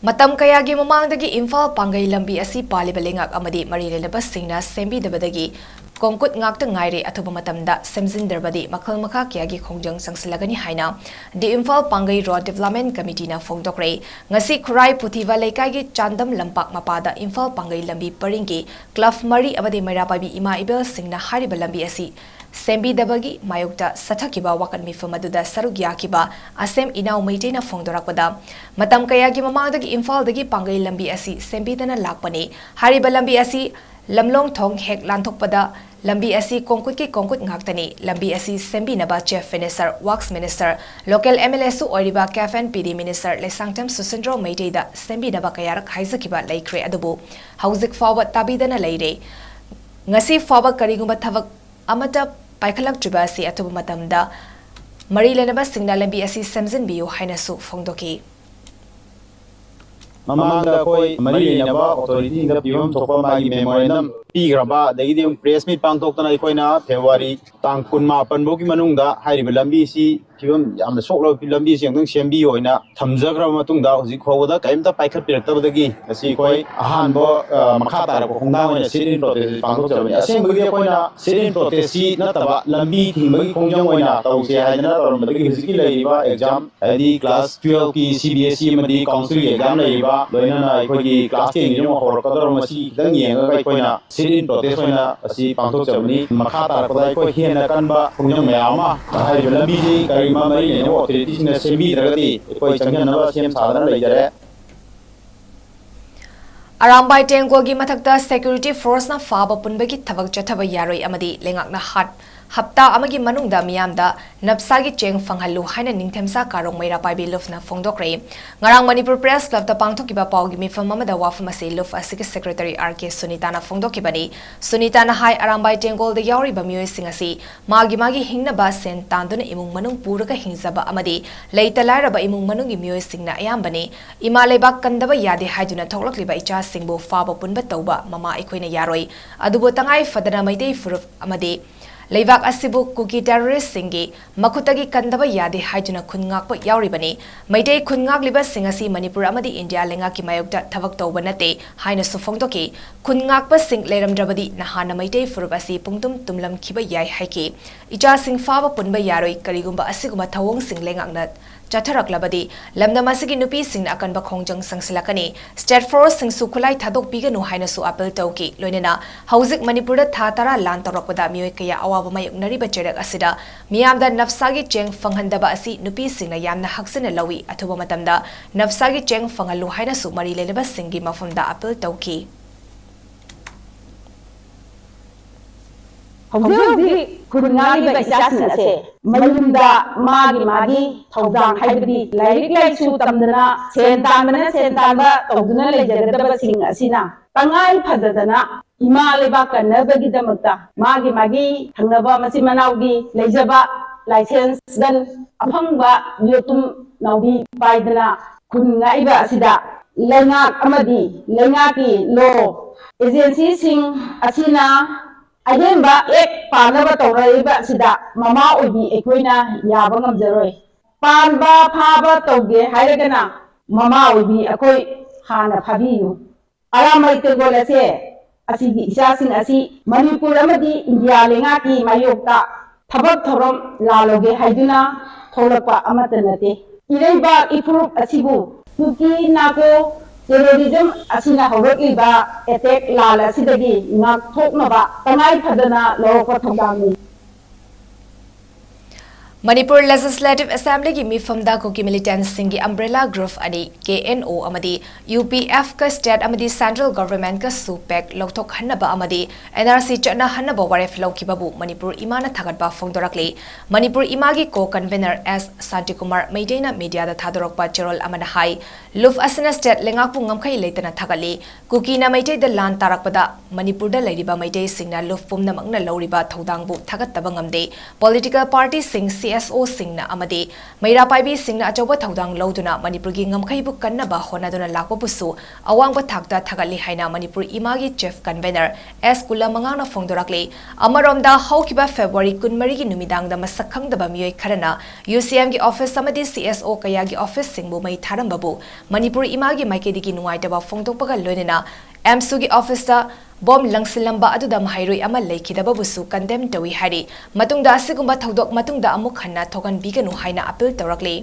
ꯃꯇꯝ ꯀꯌꯥꯒꯤ ꯃꯃꯥꯡꯗꯒꯤ ꯏꯝꯐꯥꯜ ꯄꯥꯡꯒꯩ ꯂꯝꯕꯤ ꯑꯁꯤ ꯄꯥꯜꯂꯤꯕ ꯂꯩꯉꯥꯛ ꯑꯃꯗꯤ ꯃꯔꯤ ꯂꯩꯅꯕꯁꯤꯡꯅ ꯁꯦꯝꯕꯤꯗꯕꯗꯒꯤ ꯀꯣꯡꯀꯨꯠ ꯉꯥꯛꯇ ꯉꯥꯏꯔꯦ꯫ ꯑꯊꯨꯕ ꯃꯇꯝꯗ ꯁꯦꯝꯖꯤꯟꯗ꯭ꯔꯕꯗꯤ ꯃꯈꯜ ꯃꯈꯥ ꯀꯌꯥꯒꯤ ꯈꯣꯡꯖꯪ ꯆꯪꯁꯤꯜꯂꯒꯅꯤ ꯍꯥꯏꯅ The Imphal Pangai Road Development Committeeꯅ ꯐꯣꯡꯗꯣꯛꯈ꯭ꯔꯦ꯫ ꯉꯁꯤ ꯈꯨꯔꯥꯏ ꯄꯨꯊꯤꯕ ꯂꯩꯀꯥꯏꯒꯤ ꯆꯥꯟꯗꯝ ꯂꯝꯄꯥꯛ ꯃꯄꯥꯗ ꯏꯝꯐꯥꯜ ꯄꯥꯡꯒꯩ ꯂꯝꯕꯤ ꯄꯔꯤꯡꯒꯤ club ꯃꯔꯤ ꯑꯃꯗꯤ ꯃꯩꯔꯥ ꯄꯥꯏꯕꯤ ꯏꯃꯥ ꯏꯕꯦꯜꯁꯤꯡꯅ ꯍꯥꯏꯔꯤꯕ ꯂꯝꯕꯤ ꯑꯁꯤ ꯁꯦꯝꯕꯤꯗꯕꯒꯤ ꯃꯥꯌꯣꯛꯇ ꯆꯠꯊꯈꯤꯕ ꯋꯥꯀꯠ ꯃꯤꯐꯝ ꯑꯗꯨꯗ ꯁꯔꯨꯛ ꯌꯥꯈꯤꯕ ꯑꯁꯦꯝ ꯏꯅꯥꯎ ꯃꯩꯇꯩꯅ ꯐꯣꯡꯗꯣꯔꯛꯄꯗ, ꯃꯇꯝ ꯀꯌꯥꯒꯤ ꯃꯃꯥꯡꯗꯒꯤ ꯏꯝꯐꯥꯜꯗꯒꯤ ꯄꯥꯡꯒꯩ ꯂꯝꯕꯤ ꯑꯁꯤ ꯁꯦꯝꯕꯤꯗꯅ ꯂꯥꯛꯄꯅꯤ꯫ ꯍꯥꯏꯔꯤꯕ ꯂꯝꯕꯤ ꯑꯁꯤ ꯂꯝꯂꯣꯡ ꯊꯣꯡ ꯍꯦꯛ ꯂꯥꯟꯊꯣꯛꯄꯗ ꯂꯝꯕꯤ ꯑꯁꯤ ꯀꯣꯡꯀꯨꯠꯀꯤ ꯀꯣꯡꯀꯨꯠ ꯉꯥꯛꯇꯅꯤ꯫ ꯂꯝꯕꯤ ꯑꯁꯤ ꯁꯦꯝꯕꯤꯅꯕ Chief Minister, Works Minister, local MLAꯁꯨ ꯑꯣꯏꯔꯤꯕ CAF and PD Minister Leishangthem ꯁꯨꯁꯤꯟꯗ꯭ꯔꯣ ꯃꯩꯇꯩꯗ ꯁꯦꯝꯕꯤꯅꯕ ꯀꯌꯥꯔꯛ ꯍꯥꯏꯖꯈꯤꯕ ꯂꯩꯈ꯭ꯔꯦ, ꯑꯗꯨꯕꯨ ꯍꯧꯖꯤꯛ ꯐꯥꯎꯕ ꯇꯥꯕꯤꯗꯅ ꯂꯩꯔꯦ꯫ ꯉꯁꯤ ꯐꯥꯎꯕ ꯀꯔꯤꯒꯨꯝꯕ ꯊꯕꯛ ꯑꯃꯠꯇ ꯄꯥꯏꯈꯠꯂꯛꯇ꯭ꯔꯤꯕ ꯑꯁꯤ ꯑꯊꯨꯕ ꯃꯇꯝꯗ ꯃꯔꯤ ꯂꯩꯅꯕꯁꯤꯡꯅ ꯂꯝꯕꯤ ꯑꯁꯤ ꯁꯦꯝꯖꯤꯟꯕꯤꯌꯨ ꯍꯥꯏꯅꯁꯨ ꯐꯣꯡꯗꯣꯛꯈꯤ꯫ ꯃꯃꯥꯡꯗ ꯑꯩꯈꯣꯏ ꯃꯔꯤ ꯂꯩꯅꯕ ꯑꯣꯊꯣꯔꯤꯇꯤꯁꯤꯡꯗ ꯄꯤꯐꯝ ꯊꯣꯛꯄ ꯃꯥꯒꯤ ꯃꯦꯃꯣꯔꯦꯟꯗꯝ ꯄꯤꯈ꯭ꯔꯕ, ꯑꯗꯒꯤꯗꯤ ꯑꯃꯨꯛ ꯄ꯭ꯔꯦꯁ ꯃꯤꯠ ꯄꯥꯡꯊꯣꯛꯇꯅ ꯑꯩꯈꯣꯏꯅ ꯐꯦꯕ꯭ꯔꯨꯋꯥꯔꯤ ꯇꯥꯡ ꯀꯨꯟ ꯃꯥꯄꯟ ꯐꯥꯎꯒꯤ ꯃꯅꯨꯡꯗ ꯍꯥꯏꯔꯤꯕ ꯂꯝꯕꯤꯁꯤ ꯐꯤꯕꯝ ꯌꯥꯝꯅ ꯁꯣꯛꯂꯕ ꯂꯝꯕꯤꯁꯤ ꯑꯃꯨꯛꯇꯪ ꯁꯦꯝꯕꯤꯌꯨ ꯍꯥꯏꯅ ꯊꯝꯖꯈ꯭ꯔꯕ ꯃꯇꯨꯡꯗ, ꯍꯧꯖꯤꯛ ꯐꯥꯎꯕꯗ ꯀꯔꯤꯝꯇ ꯄꯥꯏꯈꯠꯄꯤꯔꯛꯇꯕꯗꯒꯤ ꯉꯁꯤ ꯑꯩꯈꯣꯏ ꯑꯍꯥꯟꯕ, ꯑ, ꯃꯈꯥ ꯇꯥꯔꯛꯄ ꯈꯣꯡꯊꯥꯡ ꯑꯣꯏꯅ sit-in protest ꯄꯥꯡꯊꯣꯛꯆꯕꯅꯤ꯫ ꯑꯁꯦꯡꯕꯒꯤꯗꯤ ꯑꯩꯈꯣꯏꯅ sit-in protest ꯁꯤ ꯅꯠꯇꯕ ꯂꯝꯕꯤ ꯊꯤꯡꯕꯒꯤ ꯈꯣꯡꯖꯪ ꯑꯣꯏꯅ ꯇꯧꯁꯦ ꯍꯥꯏꯗꯅ ꯇꯧꯔꯝꯕꯗꯒꯤ ꯍꯧꯖꯤꯛꯀꯤ ꯂꯩꯔꯤꯕ ꯑꯦꯛꯖꯥꯝ, ꯍꯥꯏꯗꯤ class twelve ꯀꯤ C B S E ꯑꯃꯗꯤ council ꯒꯤ exam ꯂꯩꯔꯤꯕ, ꯂꯣꯏꯅꯅ ꯑꯩꯈꯣꯏꯒꯤ class ten ꯒꯤꯁꯨ ꯑꯃꯨꯛ ꯍꯧꯔꯛꯀꯗꯧꯔꯕ, ꯃꯁꯤ ꯈꯤꯇꯪ ꯌꯦꯡꯉꯒ ꯑꯩꯈꯣꯏꯅ sit-in protest ꯑꯣꯏꯅ ꯑꯁꯤ ꯄꯥꯡꯊꯣꯛꯆꯕꯅꯤ꯫ ꯃꯈꯥ ꯇꯥꯔꯛꯄꯗ ꯑꯩꯈꯣꯏ ꯍꯦꯟꯅ ꯀꯟꯕ ꯈꯣꯡꯖꯪ ꯃꯌꯥꯝ ꯑꯃ ꯍꯥꯏꯔꯤꯕ ꯂꯝꯕꯤꯁꯤ ꯀꯔꯤꯒꯨꯝꯕ ꯃꯔꯤ ꯂꯩꯅꯕ ꯑꯣꯊꯣꯔꯤꯇꯤꯁꯤꯡꯅ ꯁꯦꯝꯕꯤꯗ꯭ꯔꯒꯗꯤ ꯑꯩꯈꯣꯏ ꯆꯪꯁꯤꯟꯅꯕ ꯁꯦꯝ ꯁꯥꯗꯅ ꯂꯩꯖꯔꯦ꯫ ꯑꯔꯥꯝꯕꯥꯏ ꯇꯦꯡꯒꯣꯜꯒꯤ ꯃꯊꯛꯇ security force ꯅ ꯐꯥꯕ ꯄꯨꯟꯕꯒꯤ ꯊꯕꯛ ꯆꯠꯊꯕ ꯌꯥꯔꯣꯏ ꯑꯃꯗꯤ ꯂꯩꯉꯥꯛꯅ ꯍꯥꯠ-, ꯍꯞꯇꯥ ꯑꯃꯒꯤ ꯃꯅꯨꯡꯗ ꯃꯤꯌꯥꯝꯗ ꯅꯞꯁꯥꯒꯤ ꯆꯦꯡ ꯐꯪꯍꯜꯂꯨ ꯍꯥꯏꯅ ꯅꯤꯡꯊꯦꯝꯁꯥ ꯀꯥꯔꯣꯡ ꯃꯩꯔꯥ ꯄꯥꯏꯕꯤ ꯂꯨꯞꯅ ꯐꯣꯡꯗꯣꯛꯈ꯭ꯔꯦ꯫ ꯉꯔꯥꯡ ꯃꯅꯤꯄꯨꯔ ꯄ꯭ꯔꯦꯁ ꯀ꯭ꯂꯕꯇ ꯄꯥꯡꯊꯣꯛꯈꯤꯕ ꯄꯥꯎꯒꯤ ꯃꯤꯐꯝ ꯑꯃꯗ ꯋꯥꯐꯝ ꯑꯁꯤ ꯂꯨꯞ ꯑꯁꯤꯒꯤ ꯁꯦꯀ꯭ꯔꯦꯇꯔꯤ ꯑꯥꯔ ꯀꯦ ꯁꯨꯅꯤꯇꯥꯅ ꯐꯣꯡꯗꯣꯛꯈꯤꯕꯅꯤ꯫ ꯁꯨꯅꯤꯇꯥꯅ ꯍꯥꯏ, ꯑꯔꯥꯝꯕꯥꯏ ꯇꯦꯡꯒꯣꯜꯗ ꯌꯥꯎꯔꯤꯕ ꯃꯤꯑꯣꯏꯁꯤꯡ ꯑꯁꯤ ꯃꯥꯒꯤ ꯃꯥꯒꯤ ꯍꯤꯡꯅꯕ ꯁꯦꯟ ꯇꯥꯟꯗꯨꯅ ꯏꯃꯨꯡ ꯃꯅꯨꯡ ꯄꯨꯔꯒ ꯍꯤꯡꯖꯕ ꯑꯃꯗꯤ ꯂꯩꯇ ꯂꯥꯏꯔꯕ ꯏꯃꯨꯡ ꯃꯅꯨꯡꯒꯤ ꯃꯤꯑꯣꯏꯁꯤꯡꯅ ꯑꯌꯥꯝꯕꯅꯤ꯫ ꯏꯃꯥ ꯂꯩꯕꯥꯛ ꯀꯟꯗꯕ ꯌꯥꯗꯦ ꯍꯥꯏꯗꯨꯅ ꯊꯣꯛꯂꯛꯂꯤꯕ ꯏꯆꯥꯁꯤꯡꯕꯨ ꯐꯥꯕ ꯄꯨꯟꯕ ꯇꯧꯕ ꯃꯃꯥ ꯑꯩꯈꯣꯏꯅ ꯌꯥꯔꯣꯏ꯫ ꯑꯗꯨꯕꯨ ꯇꯉꯥꯏ ꯐꯗꯅ ꯃꯩꯇꯩ ꯐꯨꯔꯨꯞ ꯑꯃꯗꯤ ꯂꯩꯕꯥꯛ ꯑꯁꯤꯕꯨ ꯀꯨꯀꯤ ꯇꯦꯔꯣꯔꯤꯁꯁꯤꯡꯒꯤ ꯃꯈꯨꯠꯇꯒꯤ ꯀꯟꯗꯕ ꯌꯥꯗꯦ ꯍꯥꯏꯗꯨꯅ ꯈꯨꯟ ꯉꯥꯛꯄ ꯌꯥꯎꯔꯤꯕꯅꯤ꯫ ꯃꯩꯇꯩ ꯈꯨꯟ ꯉꯥꯛꯂꯤꯕꯁꯤꯡ ꯑꯁꯤ ꯃꯅꯤꯄꯨꯔ ꯑꯃꯗꯤ ꯏꯟꯗꯤꯌꯥ ꯂꯩꯉꯥꯛꯀꯤ ꯃꯥꯌꯣꯛꯇ ꯊꯕꯛ ꯇꯧꯕ ꯅꯠꯇꯦ ꯍꯥꯏꯅꯁꯨ ꯐꯣꯡꯗꯣꯛꯈꯤ꯫ ꯈꯨꯟ ꯉꯥꯛꯄꯁꯤꯡ ꯂꯩꯔꯝꯗ꯭ꯔꯕꯗꯤ ꯅꯍꯥꯟꯅ ꯃꯩꯇꯩ ꯐꯨꯔꯨꯞ ꯑꯁꯤ ꯄꯨꯡꯇꯨꯝ ꯇꯨꯝꯂꯝꯈꯤꯕ ꯌꯥꯏ ꯍꯥꯏꯈꯤ꯫ ꯏꯆꯥꯁꯤꯡ ꯐꯥꯕ ꯄꯨꯟꯕ ꯌꯥꯔꯣꯏ, ꯀꯔꯤꯒꯨꯝꯕ ꯑꯁꯤꯒꯨꯝꯕ ꯊꯧꯑꯣꯡꯁꯤꯡ ꯂꯩꯉꯥꯛꯅ ꯆꯠꯊꯔꯛꯂꯕꯗꯤ ꯂꯝꯗꯝ ꯑꯁꯤꯒꯤ ꯅꯨꯄꯤꯁꯤꯡꯅ ꯑꯀꯟꯕ ꯈꯣꯡꯖꯪ ꯆꯪꯁꯤꯜꯂꯛꯀꯅꯤ꯫ State Force ꯁꯤꯡꯁꯨ ꯈꯨꯠꯂꯥꯏ ꯊꯥꯗꯣꯛꯄꯤꯒꯅꯨ ꯍꯥꯏꯅꯁꯨ appeal ꯇꯧꯈꯤ꯫ ꯂꯣꯏꯅꯅ ꯍꯧꯖꯤꯛ ꯃꯅꯤꯄꯨꯔꯗ ꯊꯥ ꯇꯔꯥ ꯂꯥꯟ ꯇꯧꯔꯛꯄꯗ ꯃꯤꯑꯣꯏ ꯀꯌꯥ ꯑꯋꯥꯕ ꯃꯥꯌꯣꯛꯅꯔꯤꯕ ꯆꯩꯔꯛ ꯑꯁꯤꯗ ꯃꯤꯌꯥꯝꯗ ꯅꯞꯁꯥꯒꯤ ꯆꯦꯡ ꯐꯪꯍꯟꯗꯕ ꯑꯁꯤ ꯅꯨꯄꯤꯁꯤꯡꯅ ꯌꯥꯝꯅ ꯍꯛꯆꯤꯟꯅ ꯂꯧꯏ꯫ ꯑꯊꯨꯕ ꯃꯇꯝꯗ ꯅꯞꯁꯥꯒꯤ ꯆꯦꯡ ꯐꯪꯍꯜꯂꯨ ꯍꯥꯏꯅꯁꯨ ꯃꯔꯤ ꯂꯩꯅꯕꯁꯤꯡꯒꯤ ꯃꯐꯝꯗ appeal ꯇꯧꯈꯤ꯫ ꯍꯧꯖꯤꯛ ꯍꯧꯖꯤꯛ ꯈꯨꯟ ꯉꯥꯛꯂꯤꯕ ꯏꯆꯥꯁꯤꯡ ꯑꯁꯦ ꯃꯌꯨꯝꯗ ꯃꯥꯒꯤ ꯃꯥꯒꯤ ꯊꯧꯗꯥꯡ, ꯍꯥꯏꯕꯗꯤ ꯂꯥꯏꯔꯤꯛ ꯂꯥꯏꯁꯨ ꯇꯝꯗꯅ ꯁꯦꯟ ꯇꯥꯟꯕꯅ ꯁꯦꯟ ꯇꯥꯟꯕ ꯇꯧꯗꯨꯅ ꯂꯩꯖꯒꯗꯕꯁꯤꯡ ꯑꯁꯤꯅ ꯇꯉꯥꯏ ꯐꯗꯗꯅ ꯏꯃꯥ ꯂꯩꯕꯥꯛ ꯀꯟꯅꯕꯒꯤꯗꯃꯛꯇ ꯃꯥꯒꯤ ꯃꯥꯒꯤ ꯊꯪꯅꯕ ꯃꯆꯤꯟ ꯃꯅꯥꯎꯒꯤ ꯂꯩꯖꯕ license, gun, ꯑꯐꯪꯕ ꯌꯣꯠꯇꯨꯝ ꯅꯥꯎꯔꯤ ꯄꯥꯏꯗꯅ ꯈꯨꯟ ꯉꯥꯛꯏꯕ ꯑꯁꯤꯗ ꯂꯩꯉꯥꯛ ꯑꯃꯗꯤ ꯂꯩꯉꯥꯛꯀꯤ law agencyꯁꯤꯡ ꯑꯁꯤꯅ ꯑꯍꯦꯟꯕ act ꯄꯥꯟꯅꯕ ꯇꯧꯔꯛꯏꯕ ꯑꯁꯤꯗ ꯃꯃꯥ ꯑꯣꯏꯕꯤ ꯑꯩꯈꯣꯏꯅ ꯌꯥꯕ ꯉꯝꯖꯔꯣꯏ꯫ ꯄꯥꯟꯕ ꯐꯥꯕ ꯇꯧꯒꯦ ꯍꯥꯏꯔꯒꯅ ꯃꯃꯥ ꯑꯣꯏꯕꯤ ꯑꯩꯈꯣꯏ ꯍꯥꯟꯅ ꯐꯥꯕꯤꯌꯨ꯫ ꯑꯔꯥꯃꯩ ꯇꯦꯡꯒꯣꯜ ꯑꯁꯦ ꯑꯁꯤꯒꯤ ꯏꯆꯥꯁꯤꯡ ꯑꯁꯤ ꯃꯅꯤꯄꯨꯔ ꯑꯃꯗꯤ ꯏꯟꯗꯤꯌꯥ ꯂꯩꯉꯥꯛꯀꯤ ꯃꯥꯌꯣꯛꯇ ꯊꯕꯛ ꯊꯧꯔꯝ ꯂꯥꯜꯂꯧꯒꯦ ꯍꯥꯏꯗꯨꯅ ꯊꯣꯛꯂꯛꯄ ꯑꯃꯠꯇ ꯅꯠꯇꯦ꯫ ꯏꯔꯩꯕꯥꯛ ꯏꯐꯨꯔꯨꯞ ꯑꯁꯤꯕꯨ ꯀꯨꯀꯤ ꯅꯥꯒꯣ terrorism ꯑꯁꯤꯅ ꯍꯧꯔꯛꯂꯤꯕ attack ꯂꯥꯜ ꯑꯁꯤꯗꯒꯤ ꯉꯥꯛꯊꯣꯛꯅꯕ ꯇꯉꯥꯏ ꯐꯗꯅ ꯂꯧꯔꯛꯄ ꯊꯧꯗꯥꯡꯅꯤ꯫ ꯃꯅꯤꯄꯨꯔ Legislative Assemblyꯒꯤ ꯃꯤꯐꯝꯗ ꯀꯨꯀꯤ militantꯁꯤꯡꯒꯤ umbrella group ꯑꯅꯤ, ꯀꯦ ꯑꯦꯟ ꯑꯣ ꯑꯃꯗꯤ ꯌꯨ ꯄꯤ ꯑꯦꯐꯀ state ꯑꯃꯗꯤ central governmentꯀꯁꯨ pact ꯂꯧꯊꯣꯛꯍꯟꯅꯕ ꯑꯃꯗꯤ ꯑꯦꯟ ꯑꯥꯔ ꯁꯤ ꯆꯠꯅꯍꯟꯅꯕ ꯋꯥꯔꯦꯞ ꯂꯧꯈꯤꯕꯕꯨ ꯃꯅꯤꯄꯨꯔ ꯏꯃꯥꯅ ꯊꯥꯒꯠꯄ ꯐꯣꯡꯗꯣꯔꯛꯂꯤ꯫ ꯃꯅꯤꯄꯨꯔ ꯏꯃꯥꯒꯤ co-convenor ꯑꯦꯁ ꯁꯥꯟꯇꯤꯀꯨꯃꯥꯔ ꯃꯩꯇꯩꯅ mediaꯗ ꯊꯥꯗꯣꯔꯛꯄ ꯆꯦꯔꯣꯜ ꯑꯃꯅ ꯍꯥꯏ, ꯂꯨꯞ ꯑꯁꯤꯅ state ꯂꯩꯉꯥꯛꯄꯨ ꯉꯝꯈꯩ ꯂꯩꯇꯅ ꯊꯥꯒꯠꯂꯤ꯫ ꯀꯨꯀꯤꯅ ꯃꯩꯇꯩꯗ ꯂꯥꯟ ꯇꯥꯔꯛꯄꯗ ꯃꯅꯤꯄꯨꯔꯗ ꯂꯩꯔꯤꯕ ꯃꯩꯇꯩꯁꯤꯡꯅ ꯂꯨꯞ ꯄꯨꯝꯅꯃꯛꯅ ꯂꯧꯔꯤꯕ ꯊꯧꯗꯥꯡꯕꯨ ꯊꯥꯒꯠꯇꯕ ꯉꯝꯗꯦ꯫ Political partyꯁꯤꯡ, ꯁꯤ ꯑꯦꯁ ꯑꯣꯁꯤꯡꯅ ꯑꯃꯗꯤ ꯃꯩꯔꯥ ꯄꯥꯏꯕꯤꯁꯤꯡꯅ ꯑꯆꯧꯕ ꯊꯧꯗꯥꯡ ꯂꯧꯗꯨꯅ ꯃꯅꯤꯄꯨꯔꯒꯤ ꯉꯝꯈꯩꯕꯨ ꯀꯟꯅꯕ ꯍꯣꯠꯅꯗꯨꯅ ꯂꯥꯛꯄꯕꯨꯁꯨ ꯑꯋꯥꯡꯕ ꯊꯥꯛꯇ ꯊꯥꯒꯠꯂꯤ ꯍꯥꯏꯅ ꯃꯅꯤꯄꯨꯔ ꯏꯃꯥꯒꯤ chief convenor ꯑꯦꯁ ꯀꯨꯂꯃꯉꯥꯡꯅ ꯐꯣꯡꯗꯣꯔꯛꯂꯤ꯫ ꯑꯃꯔꯣꯝꯗ, ꯍꯧꯈꯤꯕ February ꯀꯨꯟꯃꯔꯤꯒꯤ ꯅꯨꯃꯤꯗꯥꯡꯗ ꯃꯁꯛ ꯈꯪꯗꯕ ꯃꯤꯑꯣꯏ ꯈꯔꯅ ꯌꯨ ꯁꯤ ꯑꯦꯝꯒꯤ office ꯑꯃꯗꯤ ꯁꯤ ꯑꯦꯁ ꯑꯣ ꯀꯌꯥꯒꯤ officeꯁꯤꯡꯕꯨ ꯃꯩ ꯊꯥꯔꯝꯕꯕꯨ ꯃꯅꯤꯄꯨꯔ ꯏꯃꯥꯒꯤ ꯃꯥꯏꯀꯩꯗꯒꯤ ꯅꯨꯡꯉꯥꯏꯇꯕ ꯐꯣꯡꯗꯣꯛꯄꯒ ꯂꯣꯏꯅꯅ ꯑꯦꯝꯁꯨꯒꯤ officeꯇ bomb ꯂꯪꯁꯤꯜꯂꯝꯕ ꯑꯗꯨꯗ ꯃꯍꯩꯔꯣꯏ ꯑꯃ ꯂꯩꯈꯤꯗꯕꯕꯨꯁꯨ condemn ꯇꯧꯏ ꯍꯥꯏꯔꯤ꯫ ꯃꯇꯨꯡꯗ ꯑꯁꯤꯒꯨꯝꯕ ꯊꯧꯗꯣꯛ ꯃꯇꯨꯡꯗ ꯑꯃꯨꯛ ꯍꯟꯅ ꯊꯣꯛꯍꯟꯕꯤꯒꯅꯨ ꯍꯥꯏꯅ appeal ꯇꯧꯔꯛꯂꯤ꯫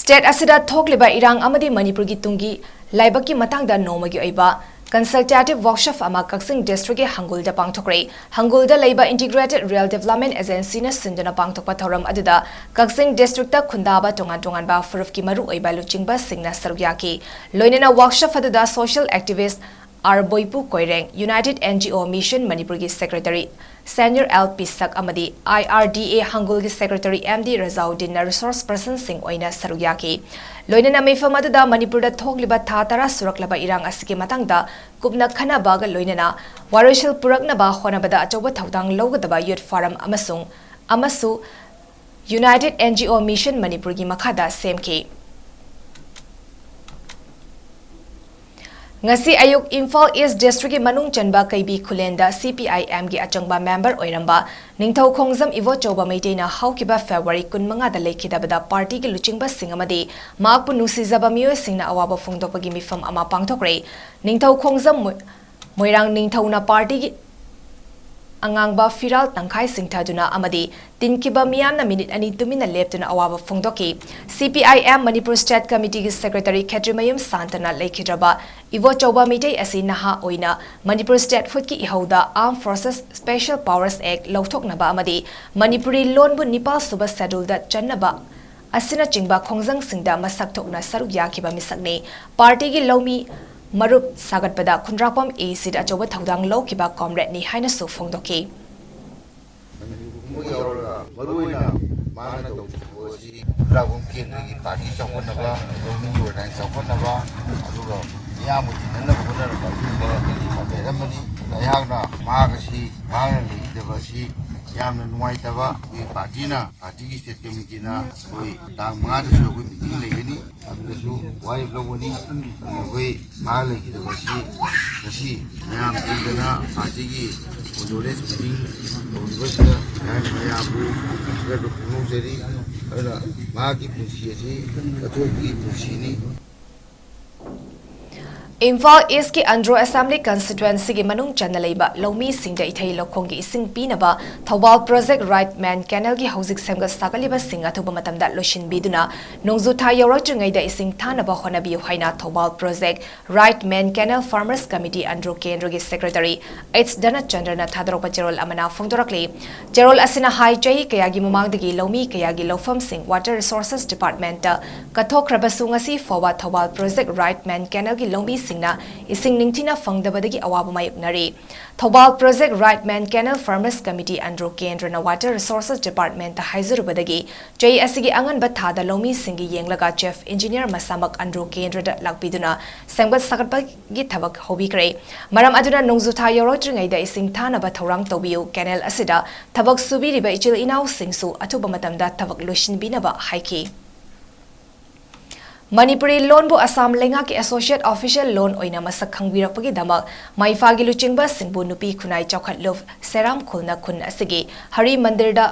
State ꯑꯁꯤꯗ ꯊꯣꯛꯂꯤꯕ ꯏꯔꯥꯡ ꯑꯃꯗꯤ ꯃꯅꯤꯄꯨꯔꯒꯤ ꯇꯨꯡꯒꯤ ꯂꯥꯏꯕꯛꯀꯤ ꯃꯇꯥꯡꯗ ꯅꯣꯡꯃꯒꯤ ꯑꯣꯏꯕ consultative workshop ꯑꯃ ꯀꯛꯆꯤꯡ districtꯀꯤ ꯍꯪꯒꯨꯜꯗ ꯄꯥꯡꯊꯣꯛꯈ꯭ꯔꯦ꯫ ꯍꯪꯒꯨꯜꯗ ꯂꯩꯕ Integrated Rural Development Agencyꯅ ꯁꯤꯟꯗꯨꯅ ꯄꯥꯡꯊꯣꯛꯄ ꯊꯧꯔꯝ ꯑꯗꯨꯗ ꯀꯛꯆꯤꯡ districtꯇ ꯈꯨꯟꯗꯥꯕ ꯇꯣꯉꯥꯟ ꯇꯣꯉꯥꯟꯕ ꯐꯨꯔꯨꯞꯀꯤ ꯃꯔꯨꯑꯣꯏꯕ ꯂꯨꯆꯤꯡꯕꯁꯤꯡꯅ ꯁꯔꯨꯛ ꯌꯥꯈꯤ꯫ ꯂꯣꯏꯅꯅ workshop ꯑꯗꯨꯗ social activist R Boipu Koireng, United N G O Mission ꯃꯅꯤꯄꯨꯔꯒꯤ Secretary ꯁꯦꯅ꯭ꯌꯨꯔ ꯑꯦꯜ ꯄꯤꯁꯛ ꯑꯃꯗꯤ I R D A ꯍꯪꯒꯨꯜꯒꯤ Secretary M D ꯔꯖꯥꯎꯗꯤꯟꯅ resource personꯁꯤꯡ ꯑꯣꯏꯅ ꯁꯔꯨꯛ ꯌꯥꯈꯤ꯫ ꯂꯣꯏꯅꯅ ꯃꯤꯐꯝ ꯑꯗꯨꯗ ꯃꯅꯤꯄꯨꯔꯗ ꯊꯣꯛꯂꯤꯕ ꯊꯥ ꯇꯔꯥ ꯁꯨꯔꯛꯂꯕ ꯏꯔꯥꯡ ꯑꯁꯤꯒꯤ ꯃꯇꯥꯡꯗ ꯀꯨꯞꯅ ꯈꯟꯅꯕꯒ ꯂꯣꯏꯅꯅ ꯋꯥꯔꯣꯏꯁꯤꯟ ꯄꯨꯔꯛꯅꯕ ꯍꯣꯠꯅꯕꯗ ꯑꯆꯧꯕ ꯊꯧꯗꯥꯡ ꯂꯧꯒꯗꯕ youth forum ꯑꯃꯁꯨꯡ ꯑꯃꯁꯨ United N G O Mission ꯃꯅꯤꯄꯨꯔꯒꯤ ꯃꯈꯥꯗ ꯁꯦꯝꯈꯤ꯫ ꯉꯁꯤ ꯑꯌꯨꯛ ꯏꯝꯐꯥꯜ ꯏꯁ ꯗꯤꯁꯇ꯭ꯔꯤꯛꯀꯤ ꯃꯅꯨꯡ ꯆꯟꯕ ꯀꯩꯕꯤ ꯈꯨꯂꯦꯟꯗ C P I Mꯒꯤ ꯑꯆꯪꯕ ꯃꯦꯝꯕꯔ ꯑꯣꯏꯔꯝꯕ ꯅꯤꯡꯊꯧ ꯈꯣꯡꯖꯝ ꯏꯕꯣꯆꯧꯕ ꯃꯩꯇꯩꯅ ꯍꯧꯈꯤꯕ ꯐꯦꯕ꯭ꯔꯨꯋꯥꯔꯤ ꯀꯨꯟꯃꯉꯥꯗ ꯂꯩꯈꯤꯗꯕꯗ ꯄꯥꯔꯇꯤꯒꯤ ꯂꯨꯆꯤꯡꯕꯁꯤꯡ ꯑꯃꯗꯤ ꯃꯍꯥꯛꯄꯨ ꯅꯨꯡꯁꯤꯖꯕ ꯃꯤꯑꯣꯏꯁꯤꯡꯅ ꯑꯋꯥꯕ ꯐꯣꯡꯗꯣꯛꯄꯒꯤ ꯃꯤꯐꯝ ꯑꯃ ꯄꯥꯡꯊꯣꯛꯈ꯭ꯔꯦ꯫ ꯅꯤꯡꯊꯧ ꯈꯣꯡꯖꯝ ꯃꯣꯏ-, ꯃꯣꯏꯔꯥꯡ ꯅꯤꯡꯊꯧꯅ ꯄꯥꯔꯇꯤꯒꯤ ꯑꯉꯥꯡꯕ ꯐꯤꯔꯥꯜ ꯇꯪꯈꯥꯏ ꯁꯤꯡꯊꯗꯨꯅ ꯑꯃꯗꯤ ꯇꯤꯟꯈꯤꯕ ꯃꯤꯌꯥꯝꯅ ꯃꯤꯅꯤꯠ ꯑꯅꯤ ꯇꯨꯃꯤꯟꯅ ꯂꯦꯞꯇꯨꯅ ꯑꯋꯥꯕ ꯐꯣꯡꯗꯣꯛꯈꯤ꯫ C P I M Manipur State Committeeꯒꯤ Secretary ꯈꯦꯇ꯭ꯔꯤꯃꯌꯨꯝ ꯁꯥꯟꯇꯅ ꯂꯩꯈꯤꯗ꯭ꯔꯕ ꯏꯕꯣꯆꯧꯕ ꯃꯩꯇꯩ ꯑꯁꯤ ꯅꯍꯥ ꯑꯣꯏꯅ Manipur statehoodꯀꯤ ꯏꯍꯧꯗ Armed Forces Special Powers Act ꯂꯧꯊꯣꯛꯅꯕ ꯑꯃꯗꯤ ꯃꯅꯤꯄꯨꯔꯤ ꯂꯣꯟꯕꯨ ꯅꯤꯄꯥꯜ ꯁꯨꯕ scheduleꯗ ꯆꯟꯅꯕ ꯑꯁꯤꯅꯆꯤꯡꯕ ꯈꯣꯡꯖꯪꯁꯤꯡꯗ ꯃꯁꯛ ꯊꯣꯛꯅ ꯁꯔꯨꯛ ꯌꯥꯈꯤꯕ ꯃꯤꯁꯛꯅꯤ꯫ ꯄꯥꯔꯇꯤꯒꯤ ꯂꯧꯃꯤ ꯃꯔꯨꯞ ꯁꯥꯒꯠꯄꯗ ꯈꯨꯟꯗ꯭ꯔꯥꯛꯄꯝ A Cꯗ ꯑꯆꯧꯕ ꯊꯧꯗꯥꯡ ꯂꯧꯈꯤꯕ comradeꯅꯤ ꯍꯥꯏꯅꯁꯨ ꯐꯣꯡꯗꯣꯛꯈꯤ꯫ ꯃꯔꯨꯑꯣꯏꯅ ꯃꯥꯅ ꯇꯧꯈꯤꯕ ꯑꯁꯤ ꯈꯨꯟꯗ꯭ꯔꯥꯛꯄꯝ ꯀꯦꯟꯗ꯭ꯔꯒꯤ ꯄꯥꯔꯇꯤ ꯆꯥꯎꯈꯠꯅꯕ, ꯂꯧꯃꯤ ꯑꯣꯏꯅ ꯆꯥꯎꯈꯠꯅꯕ, ꯑꯗꯨꯒ ꯃꯤꯌꯥꯝꯕꯨ ꯇꯤꯟꯅꯅꯕ ꯍꯣꯠꯅꯔꯝꯕ ꯑꯗꯨꯒꯨꯝꯕ ꯀꯦꯟꯗꯤꯗꯦꯠ ꯑꯃꯅꯤ꯫ ꯑꯩꯍꯥꯛꯅ ꯃꯍꯥꯛ ꯑꯁꯤ, ꯃꯍꯥꯛꯅ ꯂꯩꯈꯤꯗꯕ ꯑꯁꯤ ꯌꯥꯝꯅ ꯅꯨꯡꯉꯥꯏꯇꯕ꯫ ꯑꯩꯈꯣꯏ ꯄꯥꯔꯇꯤꯅ, ꯄꯥꯔꯇꯤꯒꯤ state committeeꯅ ꯑꯩꯈꯣꯏ ꯇꯥꯡ ꯃꯉꯥꯗꯁꯨ ꯑꯩꯈꯣꯏ meeting ꯂꯩꯒꯅꯤ꯫ ꯑꯗꯨꯗꯁꯨ ꯋꯥꯔꯦꯞ ꯂꯧꯒꯅꯤ꯫ ꯑꯩꯈꯣꯏ ꯃꯥ ꯂꯩꯈꯤꯗꯕ ꯑꯁꯤ ꯉꯁꯤ ꯃꯌꯥꯝ ꯄꯨꯟꯗꯅ ꯄꯥꯔꯇꯤꯒꯤ condolence meeting ꯇꯧꯔꯤꯕꯁꯤꯗ ꯃꯌꯥꯝ, ꯃꯌꯥꯝꯕꯨ ꯊꯥꯒꯠꯄ ꯐꯣꯡꯗꯣꯛꯆꯔꯤ꯫ ꯑꯗꯨꯅ ꯃꯍꯥꯛꯀꯤ ꯄꯨꯟꯁꯤ ꯑꯁꯤ ꯀꯠꯊꯣꯛꯄꯒꯤ ꯄꯨꯟꯁꯤꯅꯤ꯫ ꯏꯝꯐꯥꯜ ꯏꯁꯀꯤ ꯑꯟꯗ꯭ꯔꯣ ꯑꯦꯁꯦꯝꯕ꯭ꯂꯤ ꯀꯟꯁꯇꯤꯇ꯭ꯋꯦꯟꯁꯤꯒꯤ ꯃꯅꯨꯡ ꯆꯟꯅ ꯂꯩꯕ ꯂꯧꯃꯤꯁꯤꯡꯗ ꯏꯊꯩ ꯂꯧꯈꯣꯡꯒꯤ ꯏꯁꯤꯡ ꯄꯤꯅꯕ ꯊꯧꯕꯥꯜ Project Right Man Canalꯒꯤ ꯍꯧꯖꯤꯛ ꯁꯦꯝꯒꯠ ꯁꯥꯒꯠꯂꯤꯕꯁꯤꯡ ꯑꯊꯨꯕ ꯃꯇꯝꯗ ꯂꯣꯏꯁꯤꯟꯕꯤꯗꯨꯅ ꯅꯣꯡꯖꯨ ꯊꯥ ꯌꯧꯔꯛꯇ꯭ꯔꯤꯉꯩꯗ ꯏꯁꯤꯡ ꯊꯥꯅꯕ ꯍꯣꯠꯅꯕꯤꯌꯨ ꯍꯥꯏꯅ Thoubal Project Right Man Canal Farmers Committee Andro ꯀꯦꯟꯗ꯭ꯔꯒꯤ Secretary H ꯙꯅꯆꯟꯗ꯭ꯔꯅ ꯊꯥꯗꯣꯔꯛꯄ ꯆꯦꯔꯣꯜ ꯑꯃꯅ ꯐꯣꯡꯗꯣꯔꯛꯂꯤ꯫ ꯆꯦꯔꯣꯜ ꯑꯁꯤꯅ ꯍꯥꯏ, ꯆꯍꯤ ꯀꯌꯥꯒꯤ ꯃꯃꯥꯡꯗꯒꯤ ꯂꯧꯃꯤ ꯀꯌꯥꯒꯤ ꯂꯧꯐꯝꯁꯤꯡ Water Resources Departmentꯇ ꯀꯠꯊꯣꯛꯈ꯭ꯔꯕꯁꯨ, ꯉꯁꯤ ꯐꯥꯎꯕ ꯊꯧꯕꯥꯜ Project Right Man Canalꯒꯤ ꯂꯧꯃꯤꯁꯤꯡ ꯅ ꯏꯁꯤꯡ ꯅꯤꯡꯊꯤꯅ ꯐꯪꯗꯕꯗꯒꯤ ꯑꯋꯥꯕ ꯃꯥꯌꯣꯛꯅꯔꯤ꯫ Thoubal Project Right Man Canal Farmers Committee Andro ꯀꯦꯟꯗ꯭ꯔꯅ Water Resources Department ꯍꯥꯏꯖꯔꯨꯕꯗꯒꯤ ꯆꯍꯤ ꯑꯁꯤꯒꯤ ꯑꯉꯟꯕ ꯊꯥꯗ ꯂꯧꯃꯤꯁꯤꯡꯒꯤ ꯌꯦꯡꯂꯒ Chief Engineer ꯃꯁꯥꯃꯛ ꯑꯟꯗ꯭ꯔꯣ ꯀꯦꯟꯗ꯭ꯔꯗ ꯂꯥꯛꯄꯤꯗꯨꯅ ꯁꯦꯝꯒꯠ ꯁꯥꯒꯠꯄꯒꯤ ꯊꯕꯛ ꯍꯧꯕꯤꯈ꯭ꯔꯦ꯫ ꯃꯔꯝ ꯑꯗꯨꯅ ꯅꯣꯡꯖꯨꯊꯥ ꯌꯧꯔꯛꯇ꯭ꯔꯤꯉꯩꯗ ꯏꯁꯤꯡ ꯊꯥꯅꯕ ꯊꯧꯔꯥꯡ ꯇꯧꯕꯤꯌꯨ, canal ꯑꯁꯤꯗ ꯊꯕꯛ ꯁꯨꯕꯤꯔꯤꯕ ꯏꯆꯤꯜ ꯏꯅꯥꯎꯁꯤꯡꯁꯨ ꯑꯊꯨꯕ ꯃꯇꯝꯗ ꯊꯕꯛ ꯂꯣꯏꯁꯤꯟꯕꯤꯅꯕ ꯍꯥꯏꯈꯤ꯫ ꯃꯅꯤꯄꯨꯔꯤ ꯂꯣꯟꯕꯨ ꯑꯁꯥꯝ ꯂꯩꯉꯥꯛꯀꯤ Associate Official Loan ꯑꯣꯏꯅ ꯃꯁꯛ ꯈꯪꯕꯤꯔꯛꯄꯒꯤꯗꯃꯛ ꯃꯩꯐꯥꯒꯤ ꯂꯨꯆꯤꯡꯕꯁꯤꯡꯕꯨ ꯅꯨꯄꯤ ꯈꯨꯟꯅꯥꯏ ꯆꯥꯎꯈꯠꯂꯨꯞ ꯁꯦꯔꯥꯝ ꯈꯨꯜꯅ ꯈꯨꯟ ꯑꯁꯤꯒꯤ ꯍꯔꯤ ꯃꯟꯗꯤꯔꯗ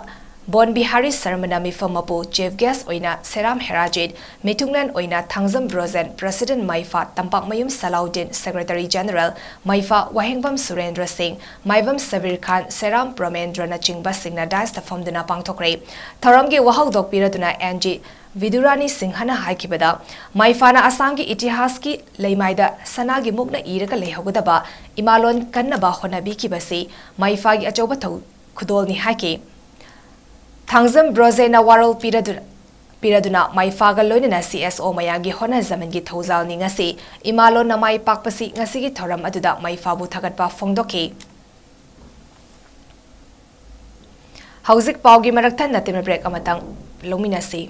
ꯕꯣꯟ ꯕꯤꯍꯥꯔꯤ ꯁꯔꯃꯅ ꯃꯤꯐꯝ ꯃꯄꯨ Chief Guest ꯑꯣꯏꯅ ꯁꯦꯔꯥꯝ ꯍꯦꯔꯥꯖꯤꯠ, ꯃꯤꯊꯨꯡꯂꯦꯟ ꯑꯣꯏꯅ Thangjam Brojen, President ꯃꯩꯐꯥ ꯇꯝꯄꯥꯛꯃꯌꯨꯝ ꯁꯂꯥꯎꯗꯤꯟ, Secretary General ꯃꯩꯐꯥ ꯋꯥꯍꯦꯡꯕꯝ ꯁꯨꯔꯦꯟꯗ꯭ꯔ ꯁꯤꯡ, ꯃꯥꯏꯕꯝ ꯁꯕꯤꯔ ꯈꯥꯟ, ꯁꯦꯔꯥꯝ ꯄ꯭ꯔꯃꯦꯟꯗ꯭ꯔꯅꯆꯤꯡꯕꯁꯤꯡꯅ dais ꯇ ꯐꯝꯗꯨꯅ ꯄꯥꯡꯊꯣꯛꯈ꯭ꯔꯦ꯫ ꯊꯧꯔꯝꯒꯤ ꯋꯥꯍꯧꯗꯣꯛ ꯄꯤꯔꯗꯨꯅ ꯑꯦꯟ ꯖꯤ ꯕꯤꯗꯨꯔꯥꯅꯤ ꯁꯤꯡꯍꯅ ꯍꯥꯏꯈꯤꯕꯗ, ꯃꯩꯐꯥꯅ ꯑꯁꯥꯝꯒꯤ ꯏꯇꯤꯍꯥꯁꯀꯤ ꯂꯩꯃꯥꯏꯗ ꯁꯅꯥꯒꯤ ꯃꯨꯛꯅ ꯏꯔꯒ ꯂꯩꯍꯧꯒꯗꯕ ꯏꯃꯥꯂꯣꯟ ꯀꯟꯅꯕ ꯍꯣꯠꯅꯕꯤꯈꯤꯕꯁꯤ ꯃꯩꯐꯥꯒꯤ ꯑꯆꯧꯕ ꯊꯧ-, ꯈꯨꯗꯣꯜꯅꯤ ꯍꯥꯏꯈꯤ꯫ ꯊꯥꯡꯖꯝ ꯕ꯭ꯔꯣꯖꯦꯅ ꯋꯥꯔꯣꯜ ꯄꯤꯔꯗꯨꯅ, ꯄꯤꯔꯗꯨꯅ ꯃꯩꯐꯥꯒ ꯂꯣꯏꯅꯅ ꯁꯤ ꯑꯦꯁ ꯑꯣ ꯃꯌꯥꯝꯒꯤ ꯍꯣꯠꯅꯖꯃꯟꯒꯤ ꯊꯧꯖꯥꯜꯅꯤ ꯉꯁꯤ꯫ ꯏꯃꯥꯂꯣꯟꯅ ꯃꯥꯏ ꯄꯥꯛꯄꯁꯤ ꯉꯁꯤꯒꯤ ꯊꯧꯔꯝ ꯑꯗꯨꯗ ꯃꯩꯐꯥꯕꯨ ꯊꯥꯒꯠꯄ ꯐꯣꯡꯗꯣꯛꯈꯤ꯫ ꯍꯧꯖꯤꯛ ꯄꯥꯎꯒꯤ ꯃꯔꯛ ꯊꯠꯅ ꯇꯤꯝ ꯕ꯭ꯔꯦꯛ ꯑꯃꯇꯪ ꯂꯧꯃꯤꯟꯅꯁꯤ꯫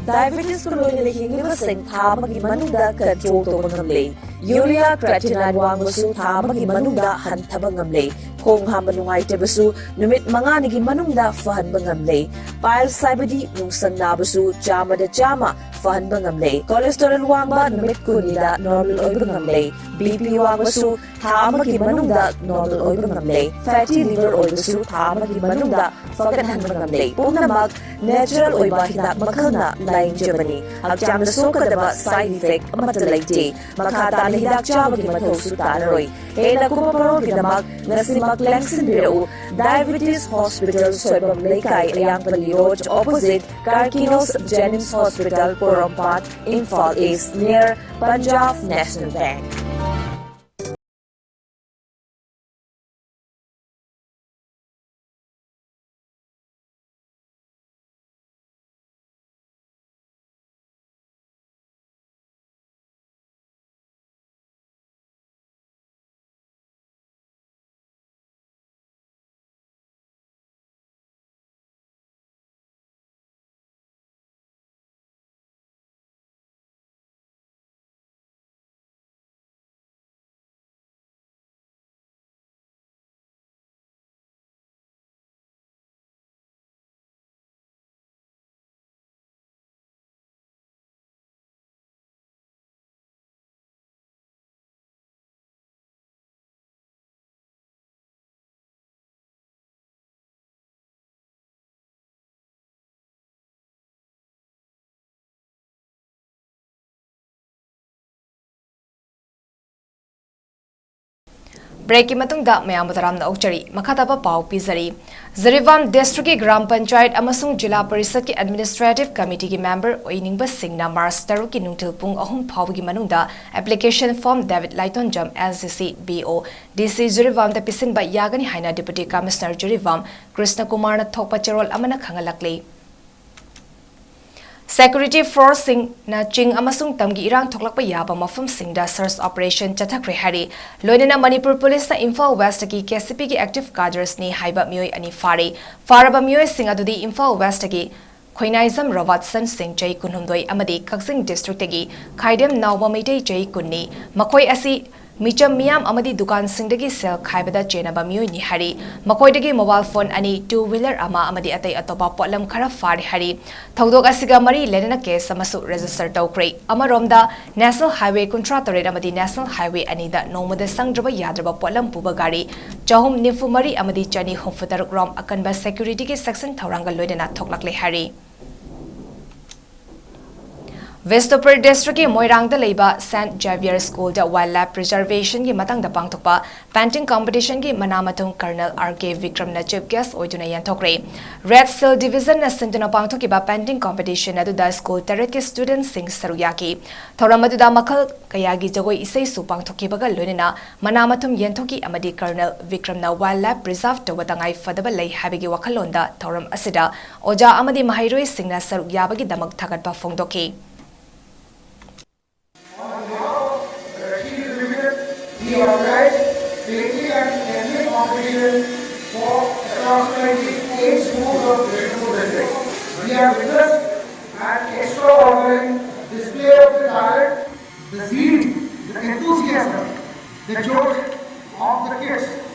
ꯗꯥꯏꯕꯦꯇꯤꯁꯀ ꯂꯣꯏꯅꯅ ꯍꯤꯡꯂꯤꯕꯁꯤꯡ ꯊꯥ ꯑꯃꯒꯤ ꯃꯅꯨꯡꯗ ꯀꯟꯇ꯭ꯔꯣꯜ ꯇꯧꯕ ꯉꯝꯂꯦ꯫ ꯌꯨꯔꯤꯌꯥ, ꯀ꯭ꯔꯦꯇꯤꯅꯥꯏꯟ ꯋꯥꯡꯕꯁꯨ ꯊꯥ ꯑꯃꯒꯤ ꯃꯅꯨꯡꯗ ꯍꯟꯊꯕ ꯉꯝꯂꯦ꯫ ꯈꯣꯡ ꯍꯥꯝꯕ ꯅꯨꯡꯉꯥꯏꯇꯕꯁꯨ ꯅꯨꯃꯤꯠ ꯃꯉꯥꯅꯤꯒꯤ ꯃꯅꯨꯡꯗ ꯐꯍꯟꯕ ꯉꯝꯂꯦ꯫ ꯄꯥꯏꯜꯁ ꯍꯥꯏꯕꯗꯤ ꯅꯨꯡꯁꯪ ꯅꯥꯕꯁꯨ ꯆꯥꯝꯃꯗ ꯆꯥꯝꯃ ꯐꯍꯟꯕ ꯉꯝꯂꯦ꯫ ꯀꯣꯂꯦꯁꯇꯦꯔꯣꯜ ꯋꯥꯡꯕ ꯅꯨꯃꯤꯠ ꯀꯨꯟꯅꯤꯗ ꯅꯣꯔꯃꯦꯜ ꯑꯣꯏꯕ ꯉꯝꯂꯦ꯫ ꯕꯤ ꯄꯤ ꯋꯥꯡꯕꯁꯨ ꯊꯥ ꯑꯃꯒꯤ ꯃꯅꯨꯡꯗ ꯅꯣꯔꯃꯦꯜ ꯑꯣꯏꯕ ꯉꯝꯂꯦ꯫ ꯐꯦꯇꯤ ꯂꯤꯚꯔ ꯑꯣꯏꯕꯁꯨ ꯊꯥ ꯑꯃꯒꯤ ꯃꯅꯨꯡꯗ ꯐꯒꯠꯍꯟꯕ ꯉꯝꯂꯦ꯫ ꯄꯨꯝꯅꯃꯛ ꯅꯦꯆꯔꯦꯜ ꯑꯣꯏꯕ ꯍꯤꯗꯥꯛ ꯃꯈꯜꯅ ꯂꯥꯌꯦꯡꯖꯕꯅꯤ꯫ ꯍꯛꯆꯥꯡꯗ ꯁꯣꯛꯀꯗꯕ ꯁꯥꯏꯗ ꯏꯐꯦꯛ ꯑꯃꯠꯇ ꯂꯩꯇꯦ꯫ ꯃꯈꯥ ꯇꯥꯅ ꯍꯤꯗꯥꯛ ꯆꯥꯕꯒꯤ ꯃꯊꯧꯁꯨ ꯇꯥꯔꯔꯣꯏ꯫ ꯍꯦꯟꯅ ꯀꯨꯞꯄ ꯃꯔꯣꯜꯒꯤꯗꯃꯛ ꯉꯁꯤꯃꯛ ꯂꯦꯡꯁꯤꯟꯕꯤꯔꯛꯎ꯫ ꯗꯥꯏꯕꯦꯇꯤꯁ ꯍꯣꯁꯄꯤꯇꯥꯜ, ꯁꯣꯏꯕꯝ ꯂꯩꯀꯥꯏ, ꯑꯌꯥꯡꯄꯜꯂꯤ ꯔꯣꯗ, ꯑꯣꯄꯣꯖꯤꯠ ꯀꯥꯔꯀꯤꯅꯣꯁ ꯖꯦꯅꯤꯝꯁ ꯍꯣꯁꯄꯤꯇꯥꯜ, ꯄꯣꯔꯣꯝꯄꯥꯠ, ꯏꯝꯐꯥꯜ ꯏꯁ, near Punjab National Bank꯫ Breakꯀꯤ ꯃꯇꯨꯡꯗ ꯃꯌꯥꯝꯕꯨ ꯇꯔꯥꯝꯅ ꯑꯣꯛꯆꯔꯤ꯫ ꯃꯈꯥ ꯇꯥꯕ ꯄꯥꯎ ꯄꯤꯖꯔꯤ꯫ ꯖꯤꯔꯤꯕꯥꯝ districtꯀꯤ ꯒ꯭ꯔꯥꯝ ꯄꯟꯆꯥꯌꯠ ꯑꯃꯁꯨꯡ ꯖꯤꯂꯥ ꯄꯔꯤꯁꯠꯀꯤ administrative committeeꯒꯤ member ꯑꯣꯏꯅꯤꯡꯕꯁꯤꯡꯅ March ꯇꯔꯨꯛꯀꯤ ꯅꯨꯡꯊꯤꯜ ꯄꯨꯡ ꯑꯍꯨꯝ ꯐꯥꯎꯕꯒꯤ ꯃꯅꯨꯡꯗ application form David Laitonjam, S D C, B O, D C ꯖꯤꯔꯤꯕꯥꯝꯗ ꯄꯤꯁꯤꯟꯕ ꯌꯥꯒꯅꯤ ꯍꯥꯏꯅ Deputy Commissioner ꯖꯤꯔꯤꯕꯥꯝ ꯀ꯭ꯔꯤꯁꯅ ꯀꯨꯃꯥꯔꯅ ꯊꯣꯛꯄ ꯆꯦꯔꯣꯜ ꯑꯃꯅ ꯈꯪꯍꯜꯂꯛꯂꯤ꯫ Security forceꯁꯤꯡꯅ ꯆꯤꯡ ꯑꯃꯁꯨꯡ ꯇꯝꯒꯤ ꯏꯔꯥꯡ ꯊꯣꯛꯂꯛꯄ ꯌꯥꯕ ꯃꯐꯝꯁꯤꯡꯗ search operation ꯆꯠꯊꯈ꯭ꯔꯦ ꯍꯥꯏꯔꯤ꯫ ꯂꯣꯏꯅꯅ ꯃꯅꯤꯄꯨꯔ ꯄꯨꯂꯤꯁꯅ ꯏꯝꯐꯥꯜ ꯋꯦꯁꯇꯒꯤ KCPꯒꯤ active cadresꯅꯤ ꯍꯥꯏꯕ ꯃꯤꯑꯣꯏ ꯑꯅꯤ ꯐꯥꯔꯦ꯫ ꯐꯥꯔꯕ ꯃꯤꯑꯣꯏꯁꯤꯡ ꯑꯗꯨꯗꯤ ꯏꯝꯐꯥꯜ ꯋꯦꯁꯇꯒꯤ ꯈꯣꯏꯅꯥꯏꯖꯝ ꯔꯣꯕꯥꯔꯠꯁꯟ ꯁꯤꯡ, ꯆꯍꯤ ꯀꯨꯟꯍꯨꯝꯗꯣꯏ, ꯑꯃꯗꯤ ꯀꯛꯆꯤꯡ districtꯇꯒꯤ ꯈꯥꯏꯗꯦꯝ ꯅꯥꯎꯕ ꯃꯩꯇꯩ, ꯆꯍꯤ ꯀꯨꯟꯅꯤ꯫ ꯃꯈꯣꯏ ꯑꯁꯤ ꯃꯤꯆꯝ ꯃꯤꯌꯥꯝ ꯑꯃꯗꯤ ꯗꯨꯀꯥꯟꯁꯤꯡꯗꯒꯤ ꯁꯦꯜ ꯈꯥꯏꯕꯗ ꯆꯦꯟꯅꯕ ꯃꯤꯑꯣꯏꯅꯤ ꯍꯥꯏꯔꯤ꯫ ꯃꯈꯣꯏꯗꯒꯤ mobile phone ꯑꯅꯤ, two wheeler ꯑꯃ ꯑꯃꯗꯤ ꯑꯇꯩ ꯑꯇꯣꯞꯄ ꯄꯣꯠꯂꯝ ꯈꯔ ꯐꯥꯔꯦ ꯍꯥꯏꯔꯤ꯫ ꯊꯧꯗꯣꯛ ꯑꯁꯤꯒ ꯃꯔꯤ ꯂꯩꯅꯅ case ꯑꯃꯁꯨ register ꯇꯧꯈ꯭ꯔꯦ꯫ ꯑꯃꯔꯣꯝꯗ, National Highway ꯀꯨꯟꯊ꯭ꯔꯥ ꯇꯔꯦꯠ ꯑꯃꯗꯤ National Highway ꯑꯅꯤꯗ ꯅꯣꯡꯃꯗ ꯆꯪꯗ꯭ꯔꯕ ꯌꯥꯗ꯭ꯔꯕ ꯄꯣꯠꯂꯝ ꯄꯨꯕ ꯒꯥꯔꯤ ꯆꯍꯨꯝ ꯅꯤꯐꯨ ꯃꯔꯤ ꯑꯃꯗꯤ ꯆꯅꯤ ꯍꯨꯝꯐꯨ ꯇꯔꯨꯛ ꯔꯣꯝ ꯑꯀꯟꯕ securityꯒꯤ section ꯊꯧꯔꯥꯡꯒ ꯂꯣꯏꯅꯅ ꯊꯣꯛꯂꯛꯂꯦ ꯍꯥꯏꯔꯤ꯫ ꯕꯤꯁꯅꯨꯄꯨꯔ districtꯀꯤ ꯃꯣꯏꯔꯥꯡꯗ ꯂꯩꯕ Saint Xavier Schoolꯗ wildlife preservationꯒꯤ ꯃꯇꯥꯡꯗ ꯄꯥꯡꯊꯣꯛꯄ painting competitionꯒꯤ ꯃꯅꯥ ꯃꯊꯨꯝ Colonel R K ꯕꯤꯀ꯭ꯔꯝꯅ chief guest ꯑꯣꯏꯗꯨꯅ ꯌꯦꯟꯊꯣꯛꯈ꯭ꯔꯦ꯫ Red Shield Divisionꯅ ꯁꯤꯟꯗꯨꯅ ꯄꯥꯡꯊꯣꯛꯈꯤꯕ painting competition ꯑꯗꯨꯗ school ꯇꯔꯦꯠꯀꯤ studentꯁꯤꯡ ꯁꯔꯨꯛ ꯌꯥꯈꯤ꯫ ꯊꯧꯔꯝ ꯑꯗꯨꯗ ꯃꯈꯜ ꯀꯌꯥꯒꯤ ꯖꯒꯣꯏ ꯏꯁꯩꯁꯨ ꯄꯥꯡꯊꯣꯛꯈꯤꯕꯒ ꯂꯣꯏꯅꯅ ꯃꯅꯥ ꯃꯊꯨꯝ ꯌꯦꯟꯊꯣꯛꯈꯤ ꯑꯃꯗꯤ Colonel ꯕꯤꯀ꯭ꯔꯝꯅ wildlife preserve ꯇꯧꯕ ꯇꯉꯥꯏ ꯐꯗꯕ ꯂꯩ ꯍꯥꯏꯕꯒꯤ ꯋꯥꯈꯜꯂꯣꯟꯗ ꯊꯧꯔꯝ ꯑꯁꯤꯗ ꯑꯣꯖꯥ ꯑꯃꯗꯤ ꯃꯍꯩꯔꯣꯏꯁꯤꯡꯅ ꯁꯔꯨꯛ ꯌꯥꯕꯒꯤꯗꯃꯛ ꯊꯥꯒꯠꯄ ꯐꯣꯡꯗꯣꯛꯈꯤ꯫ We organize painting and painting competition for approximately eight schools of Bishnu district. We have witnessed an extraordinary display of the talent, the zeal, the enthusiasm, the joy of the kids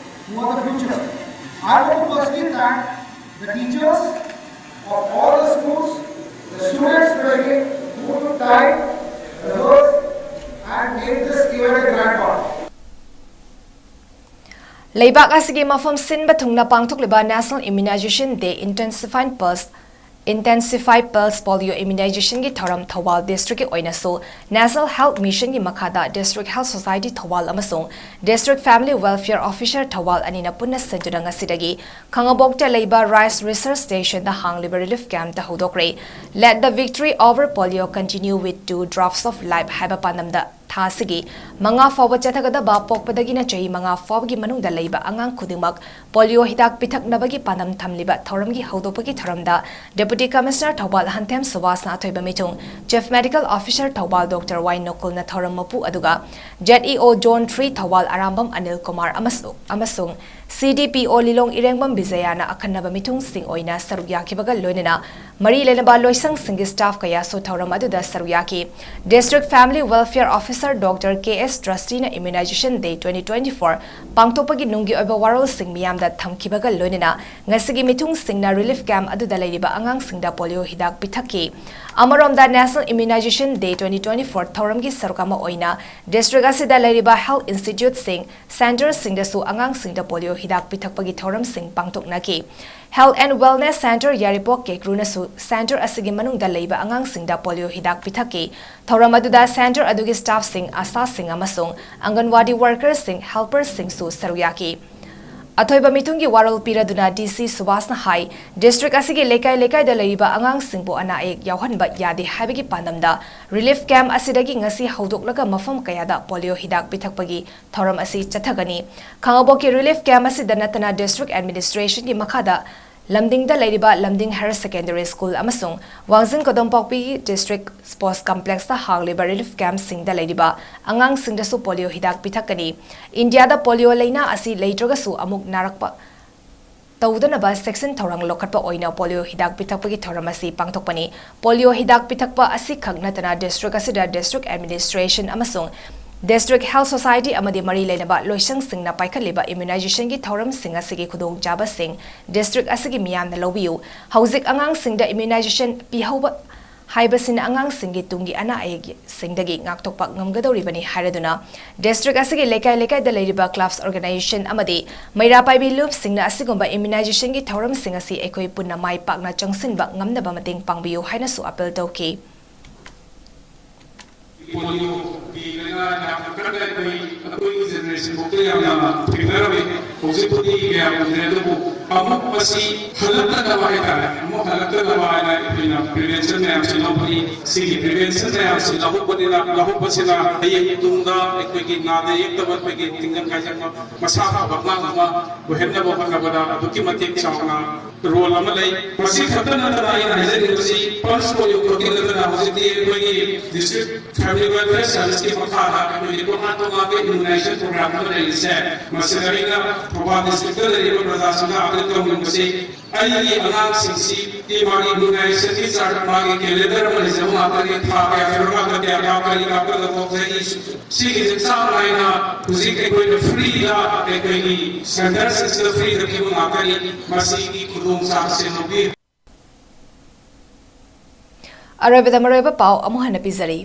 who are the future. I want to personally thank the teachers of all the schools, the students present who took time, rehearsed and made this event a grand one. ꯂꯩꯕꯥꯛ ꯑꯁꯤꯒꯤ ꯃꯐꯝ ꯁꯤꯟꯕ ꯊꯨꯡꯅ ꯄꯥꯡꯊꯣꯛꯂꯤꯕ National Immunization Day Intensifying Pulse Intensified Pulse Polio Immunizationꯒꯤ ꯊꯧꯔꯝ ꯊꯧꯕꯥꯜ districtꯀꯤ ꯑꯣꯏꯅꯁꯨ National Health Missionꯒꯤ ꯃꯈꯥꯗ District Health Society Thoubal ꯑꯃꯁꯨꯡ District Family Welfare Officer Thoubal ꯑꯅꯤꯅ ꯄꯨꯟꯅ ꯁꯤꯟꯗꯨꯅ ꯉꯁꯤꯗꯒꯤ ꯈꯥꯉꯕꯣꯛꯇ ꯂꯩꯕ Rice Research Stationꯗ ꯍꯥꯡꯂꯤꯕ relief campꯇ ꯍꯧꯗꯣꯛꯈ꯭ꯔꯦ꯫ Let the victory over polio continue with two drops of life ꯍꯥꯏꯕ ꯄꯥꯟꯗꯝꯗ ꯊꯥ ꯑꯁꯤꯒꯤ ꯃꯉꯥ ꯐꯥꯎꯕ ꯆꯠꯊꯒꯗꯕ ꯄꯣꯛꯄꯗꯒꯤꯅ ꯆꯍꯤ ꯃꯉꯥ ꯐꯥꯎꯕꯒꯤ ꯃꯅꯨꯡꯗ ꯂꯩꯕ ꯑꯉꯥꯡ ꯈꯨꯗꯤꯡꯃꯛ polio ꯍꯤꯗꯥꯛ ꯄꯤꯊꯛꯅꯕꯒꯤ ꯄꯥꯟꯗꯝ ꯊꯝꯂꯤꯕ ꯊꯧꯔꯝꯒꯤ ꯍꯧꯗꯣꯛꯄꯒꯤ ꯊꯧꯔꯝꯗ Deputy Commissioner ꯊꯧꯕꯥꯜ ꯍꯟꯊꯦꯝ ꯁꯨꯕꯥꯁꯅ ꯑꯊꯣꯏꯕ ꯃꯤꯊꯨꯡ, Chief Medical Officer Thoubal Doctor ꯋꯥꯏ ꯅꯣꯀꯨꯜꯅ ꯊꯧꯔꯝ ꯃꯄꯨ ꯑꯗꯨꯒ Z E O Zone three Thoubal Arambam Anil Kumar ꯑꯃꯁꯨ-, ꯑꯃꯁꯨꯡ C D P O ꯂꯤꯂꯣꯡ ꯏꯔꯦꯡꯕꯝ ꯕꯤꯖꯌꯥꯅ ꯑꯈꯟꯅꯕ ꯃꯤꯊꯨꯡꯁꯤꯡ ꯑꯣꯏꯅ ꯁꯔꯨꯛ ꯌꯥꯈꯤꯕꯒ ꯂꯣꯏꯅꯅ ꯃꯔꯤ ꯂꯩꯅꯕ ꯂꯣꯏꯁꯪꯁꯤꯡꯒꯤ staff ꯀꯌꯥꯁꯨ ꯊꯧꯔꯝ ꯑꯗꯨꯗ ꯁꯔꯨꯛ ꯌꯥꯈꯤ꯫ District Family Welfare Officer Doctor K S Trusteeꯅ Immunization Day twenty twenty-four ꯄꯥꯡꯊꯣꯛꯄꯒꯤ ꯅꯨꯡꯒꯤ ꯑꯣꯏꯕ ꯋꯥꯔꯣꯜꯁꯤꯡ ꯃꯤꯌꯥꯝꯗ ꯊꯝꯈꯤꯕꯒ ꯂꯣꯏꯅꯅ ꯉꯁꯤꯒꯤ ꯃꯤꯊꯨꯡꯁꯤꯡꯅ relief camp ꯑꯗꯨꯗ ꯂꯩꯔꯤꯕ ꯑꯉꯥꯡꯁꯤꯡꯗ polio ꯍꯤꯗꯥꯛ ꯄꯤꯊꯛꯈꯤ꯫ ꯑꯃꯔꯣꯝꯗ National Immunization Day twenty twenty-four ꯊꯧꯔꯝꯒꯤ ꯁꯔꯨꯛ ꯑꯃ ꯑꯣꯏꯅ district ꯑꯁꯤꯗ ꯂꯩꯔꯤꯕ health instituteꯁꯤꯡ, centreꯁꯤꯡꯗꯁꯨ ꯑꯉꯥꯡꯁꯤꯡꯗ polio ꯍꯤꯗꯥꯛ ꯄꯤꯊꯛꯄꯒꯤ ꯊꯧꯔꯝꯁꯤꯡ ꯄꯥꯡꯊꯣꯛꯅꯈꯤ꯫ Health and Wellness Centre Yairipok ꯀꯦꯀ꯭ꯔꯨꯅꯁꯨ centre ꯑꯁꯤꯒꯤ ꯃꯅꯨꯡꯗ ꯂꯩꯕ ꯑꯉꯥꯡꯁꯤꯡꯗ polio ꯍꯤꯗꯥꯛ ꯄꯤꯊꯛꯈꯤ꯫ ꯊꯧꯔꯝ ꯑꯗꯨꯗ centre ꯑꯗꯨꯒꯤ staffꯁꯤꯡ, ꯑꯁꯥꯁꯤꯡ ꯑꯃꯁꯨꯡ ꯑꯪꯒꯟꯋꯥꯗꯤ workerꯁꯤꯡ, helperꯁꯤꯡꯁꯨ ꯁꯔꯨꯛ ꯌꯥꯈꯤ꯫ ꯑꯊꯣꯏꯕ ꯃꯤꯊꯨꯡꯒꯤ ꯋꯥꯔꯣꯜ ꯄꯤꯔꯗꯨꯅ D C ꯁꯨꯕꯥꯁꯅ ꯍꯥꯏ, district ꯑꯁꯤꯒꯤ ꯂꯩꯀꯥꯏ ꯂꯩꯀꯥꯏꯗ ꯂꯩꯔꯤꯕ ꯑꯉꯥꯡꯁꯤꯡꯕꯨ ꯑꯅꯥ ꯑꯌꯦꯛ ꯌꯥꯎꯍꯟꯕ ꯌꯥꯗꯦ ꯍꯥꯏꯕꯒꯤ ꯄꯥꯟꯗꯝꯗ relief camp ꯑꯁꯤꯗꯒꯤ ꯉꯁꯤ ꯍꯧꯗꯣꯛꯂꯒ ꯃꯐꯝ ꯀꯌꯥꯗ polio ꯍꯤꯗꯥꯛ ꯄꯤꯊꯛꯄꯒꯤ ꯊꯧꯔꯝ ꯑꯁꯤ ꯆꯠꯊꯒꯅꯤ꯫ ꯈꯥꯉꯕꯣꯛꯀꯤ relief camp ꯑꯁꯤꯗ ꯅꯠꯇꯅ district administrationꯒꯤ ꯃꯈꯥꯗ ꯂꯝꯗꯤꯡꯗ ꯂꯩꯔꯤꯕ ꯂꯝꯗꯤꯡ Higher Secondary School ꯑꯃꯁꯨꯡ ꯋꯥꯡꯖꯤꯡ ꯀꯣꯗꯣꯝꯄꯥꯛꯄꯤꯒꯤ district sports complexꯇ ꯍꯥꯡꯂꯤꯕ relief campꯁꯤꯡꯗ ꯂꯩꯔꯤꯕ ꯑꯉꯥꯡꯁꯤꯡꯗꯁꯨ polio ꯍꯤꯗꯥꯛ ꯄꯤꯊꯛꯀꯅꯤ꯫ ꯏꯟꯗꯤꯌꯥꯗ polio ꯂꯩꯅꯥ ꯑꯁꯤ ꯂꯩꯇ꯭ꯔꯒꯁꯨ ꯑꯃꯨꯛ ꯅꯥꯔꯛꯄ ꯇꯧꯗꯅꯕ ꯆꯦꯛꯁꯤꯟ ꯊꯧꯔꯥꯡ ꯂꯧꯈꯠꯄ ꯑꯣꯏꯅ polio ꯍꯤꯗꯥꯛ ꯄꯤꯊꯛꯄꯒꯤ ꯊꯧꯔꯝ ꯑꯁꯤ ꯄꯥꯡꯊꯣꯛꯄꯅꯤ꯫ Polio ꯍꯤꯗꯥꯛ ꯄꯤꯊꯛꯄ ꯑꯁꯤꯈꯛ ꯅꯠꯇꯅ district ꯑꯁꯤꯗ district administration ꯑꯃꯁꯨꯡ district health society ꯑꯃꯗꯤ ꯃꯔꯤ ꯂꯩꯅꯕ ꯂꯣꯏꯁꯪꯁꯤꯡꯅ ꯄꯥꯏꯈꯠꯂꯤꯕ immunizationꯒꯤ ꯊꯧꯔꯝꯁꯤꯡ ꯑꯁꯤꯒꯤ ꯈꯨꯗꯣꯡꯆꯥꯕꯁꯤꯡ district ꯑꯁꯤꯒꯤ ꯃꯤꯌꯥꯝꯅ ꯂꯧꯕꯤꯌꯨ꯫ ꯍꯧꯖꯤꯛ ꯑꯉꯥꯡꯁꯤꯡꯗ immunization ꯄꯤꯍꯧꯕ ꯍꯥꯏꯕꯁꯤꯅ ꯑꯉꯥꯡꯁꯤꯡꯒꯤ ꯇꯨꯡꯒꯤ ꯑꯅꯥ ꯑꯌꯦꯛꯁꯤꯡꯗꯒꯤ ꯉꯥꯛꯊꯣꯛꯄ ꯉꯝꯒꯗꯧꯔꯤꯕꯅꯤ ꯍꯥꯏꯔꯗꯨꯅ, district ꯑꯁꯤꯒꯤ ꯂꯩꯀꯥꯏ ꯂꯩꯀꯥꯏꯗ ꯂꯩꯔꯤꯕ clubs organization ꯑꯃꯗꯤ ꯃꯩꯔꯥ ꯄꯥꯏꯕꯤ ꯂꯨꯞꯁꯤꯡꯅ ꯑꯁꯤꯒꯨꯝꯕ immunizationꯒꯤ ꯊꯧꯔꯝꯁꯤꯡ ꯑꯁꯤ ꯑꯩꯈꯣꯏ ꯄꯨꯟꯅ ꯃꯥꯏ ꯄꯥꯛꯅ ꯆꯪꯁꯤꯟꯕ ꯉꯝꯅꯕ ꯃꯇꯦꯡ ꯄꯥꯡꯕꯤꯌꯨ ꯍꯥꯏꯅꯁꯨ appeal ꯇꯧꯈꯤ꯫ Polioꯒꯤ ꯂꯥꯏꯅꯥ ꯌꯥꯝꯅ ꯀꯟꯅ ꯑꯩꯈꯣꯏ, ꯑꯩꯈꯣꯏꯒꯤ generation ꯐꯥꯎꯗ ꯌꯥꯝꯅ ꯊꯦꯡꯅꯔꯝꯃꯤ꯫ ꯍꯧꯖꯤꯛꯄꯨꯗꯤ ꯀꯌꯥ ꯎꯗ꯭ꯔꯦ, ꯑꯗꯨꯕꯨ ꯑꯃꯨꯛ ꯃꯁꯤ ꯍꯜꯂꯛꯇꯅꯕ ꯍꯥꯏꯇꯥꯔꯦ, ꯑꯃꯨꯛ ꯍꯜꯂꯛꯇꯅꯕ ꯍꯥꯏꯅ ꯑꯩꯈꯣꯏꯅ prevention ꯃꯌꯥꯝꯁꯤ ꯂꯧꯕꯅꯤ꯫ ꯁꯤꯒꯤ prevention ꯃꯌꯥꯝꯁꯤ ꯂꯧꯍꯧꯕꯅꯤꯅ, ꯂꯧꯍꯧꯕꯁꯤꯅ ꯍꯌꯦꯡ ꯇꯨꯡꯗ ꯑꯩꯈꯣꯏꯒꯤ ꯅꯥꯗ ꯌꯦꯛꯇꯕ, ꯑꯩꯈꯣꯏꯒꯤ ꯇꯤꯟꯖꯪ ꯀꯥꯏꯖꯪꯕ, ꯃꯁꯥ ꯐꯕ ꯑꯉꯥꯡ ꯑꯃ ꯑꯣꯏꯍꯟꯅꯕ ꯍꯣꯠꯅꯕꯗ ꯑꯗꯨꯛꯀꯤ ꯃꯇꯤꯛ ꯆꯥꯎꯅ role ꯑꯃ ꯂꯩ꯫ ꯃꯁꯤ ꯈꯛꯇ ꯅꯠꯇꯅ ꯑꯩꯅ ꯍꯥꯏꯖꯅꯤꯡꯕꯁꯤ, Pulse Polio ꯈꯛꯀꯤ ꯅꯠꯇꯅ ꯍꯧꯖꯤꯛꯇꯤ ꯑꯩꯈꯣꯏꯒꯤ district family welfare serviceꯀꯤ ꯃꯈꯥꯗ ꯑꯩꯈꯣꯏꯒꯤ ꯇꯣꯉꯥꯟ ꯇꯣꯉꯥꯟꯕ immunization program ꯑꯃ ꯂꯩꯔꯤꯁꯦ, ꯃꯁꯤꯗ ꯑꯩꯅ ꯊꯧꯕꯥꯜ districtꯇ ꯂꯩꯔꯤꯕ ꯄ꯭ꯔꯖꯥꯁꯤꯡꯗ appeal ꯇꯧꯅꯤꯡꯕꯁꯤ, ꯑꯩꯒꯤ ꯑꯉꯥꯡꯁꯤꯡꯁꯤ ꯃꯥꯒꯤ immunizationꯒꯤ chart, ꯃꯥꯒꯤ calendar ꯑꯃ ꯂꯩꯖꯕ ꯉꯥꯛꯇꯅꯤ꯫ ꯊꯥ ꯀꯌꯥ ꯁꯨꯔꯀꯥꯟꯗ ꯀꯌꯥ ꯀꯥꯞꯀꯅꯤ, ꯀꯥꯞꯀꯗꯕ ꯆꯍꯤ, ꯁꯤꯒꯤꯁꯦ ꯆꯥꯡ ꯅꯥꯏꯅ ꯍꯧꯖꯤꯛ ꯑꯩꯈꯣꯏꯅ freeꯗ ꯑꯩꯈꯣꯏꯒꯤ centreꯁꯤꯡꯁꯤꯗ freeꯗ ꯄꯤꯕ ꯉꯥꯛꯇꯅꯤ꯫ ꯃꯁꯤꯒꯤ ꯈꯨꯗꯣꯡꯆꯥꯕꯁꯦ ꯂꯧꯕꯤꯌꯨ꯫ ꯑꯔꯣꯏꯕꯗ ꯃꯔꯨꯑꯣꯏꯕ ꯄꯥꯎ ꯑꯃꯨꯛ ꯍꯟꯅ ꯄꯤꯖꯔꯤ꯫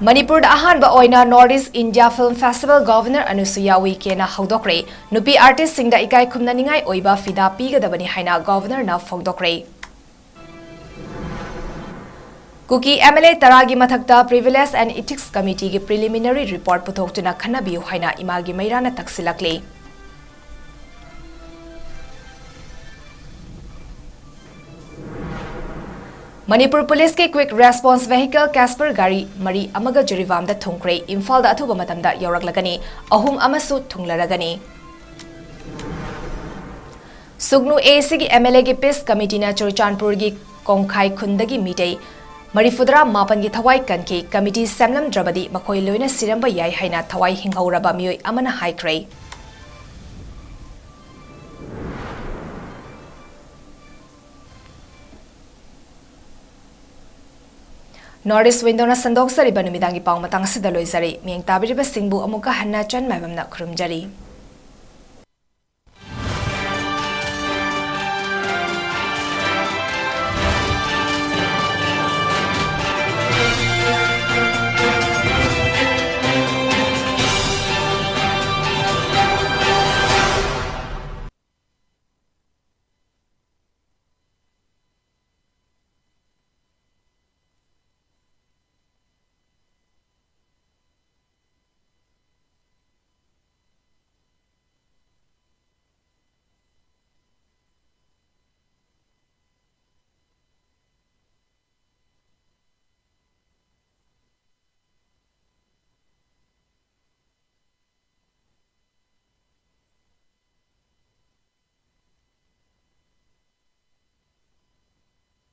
ꯃꯅꯤꯄꯨꯔꯗ ꯑꯍꯥꯟꯕ ꯑꯣꯏꯅ North East India Film Festival Governor ꯑꯅꯨꯁꯨꯏꯌꯥ ꯎꯏꯀꯦꯅ ꯍꯧꯗꯣꯛꯈ꯭ꯔꯦ꯫ ꯅꯨꯄꯤ artistꯁꯤꯡꯗ ꯏꯀꯥꯏ ꯈꯨꯝꯅꯅꯤꯡꯉꯥꯏ ꯑꯣꯏꯕ ꯐꯤꯗꯥ ꯄꯤꯒꯗꯕꯅꯤ ꯍꯥꯏꯅ Governorꯅ ꯐꯣꯡꯗꯣꯛꯈ꯭ꯔꯦ꯫ ꯀꯨꯀꯤ MLA ꯇꯔꯥꯒꯤ ꯃꯊꯛꯇ Privilege and Ethics Committeeꯒꯤ preliminary report ꯄꯨꯊꯣꯛꯇꯨꯅ ꯈꯟꯅꯕꯤꯌꯨ ꯍꯥꯏꯅ ꯏꯃꯥꯒꯤ ꯃꯩꯔꯥꯅ ꯇꯛꯁꯤꯜꯂꯛꯂꯤ꯫ ꯃꯅꯤꯄꯨꯔ ꯄꯨꯂꯤꯁꯀꯤ Quick Response Vehicle Casper ꯒꯥꯔꯤ ꯃꯔꯤ ꯑꯃꯒ ꯖꯤꯔꯤꯕꯥꯝꯗ ꯊꯨꯡꯈ꯭ꯔꯦ꯫ ꯏꯝꯐꯥꯜꯗ ꯑꯊꯨꯕ ꯃꯇꯝꯗ ꯌꯧꯔꯛꯂꯒꯅꯤ꯫ ꯑꯍꯨꯝ ꯑꯃꯁꯨ ꯊꯨꯡꯂꯔꯒꯅꯤ꯫ ꯁꯨꯒꯅꯨ ACꯒꯤ MLAꯒꯤ Peace Committeeꯅ ꯆꯨꯔꯆꯥꯟꯄꯨꯔꯒꯤ ꯀꯣꯡꯈꯥꯏ ꯈꯨꯟꯗꯒꯤ ꯃꯤꯇꯩ ꯃꯔꯤꯐꯨꯇꯔꯥ ꯃꯥꯄꯟꯒꯤ ꯊꯋꯥꯏ ꯀꯟꯈꯤ꯫ Committee ꯁꯦꯝꯂꯝꯗ꯭ꯔꯕꯗꯤ ꯃꯈꯣꯏ ꯂꯣꯏꯅ ꯁꯤꯔꯝꯕ ꯌꯥꯏ ꯍꯥꯏꯅ ꯊꯋꯥꯏ ꯍꯤꯡꯍꯧꯔꯕ ꯃꯤꯑꯣꯏ ꯑꯃꯅ ꯍꯥꯏꯈ꯭ꯔꯦ꯫ North East Windowꯅ ꯁꯟꯗꯣꯛꯆꯔꯤꯕ ꯅꯨꯃꯤꯗꯥꯡꯒꯤ ꯄꯥꯎ ꯃꯇꯥꯡ ꯑꯁꯤꯗ ꯂꯣꯏꯖꯔꯦ꯫ ꯃꯤꯠꯌꯦꯡ ꯇꯥꯕꯤꯔꯤꯕꯁꯤꯡꯕꯨ ꯑꯃꯨꯛꯀ ꯍꯟꯅ ꯆꯟ ꯃꯥꯏꯕꯝꯅ ꯈꯨꯔꯨꯝꯖꯔꯤ꯫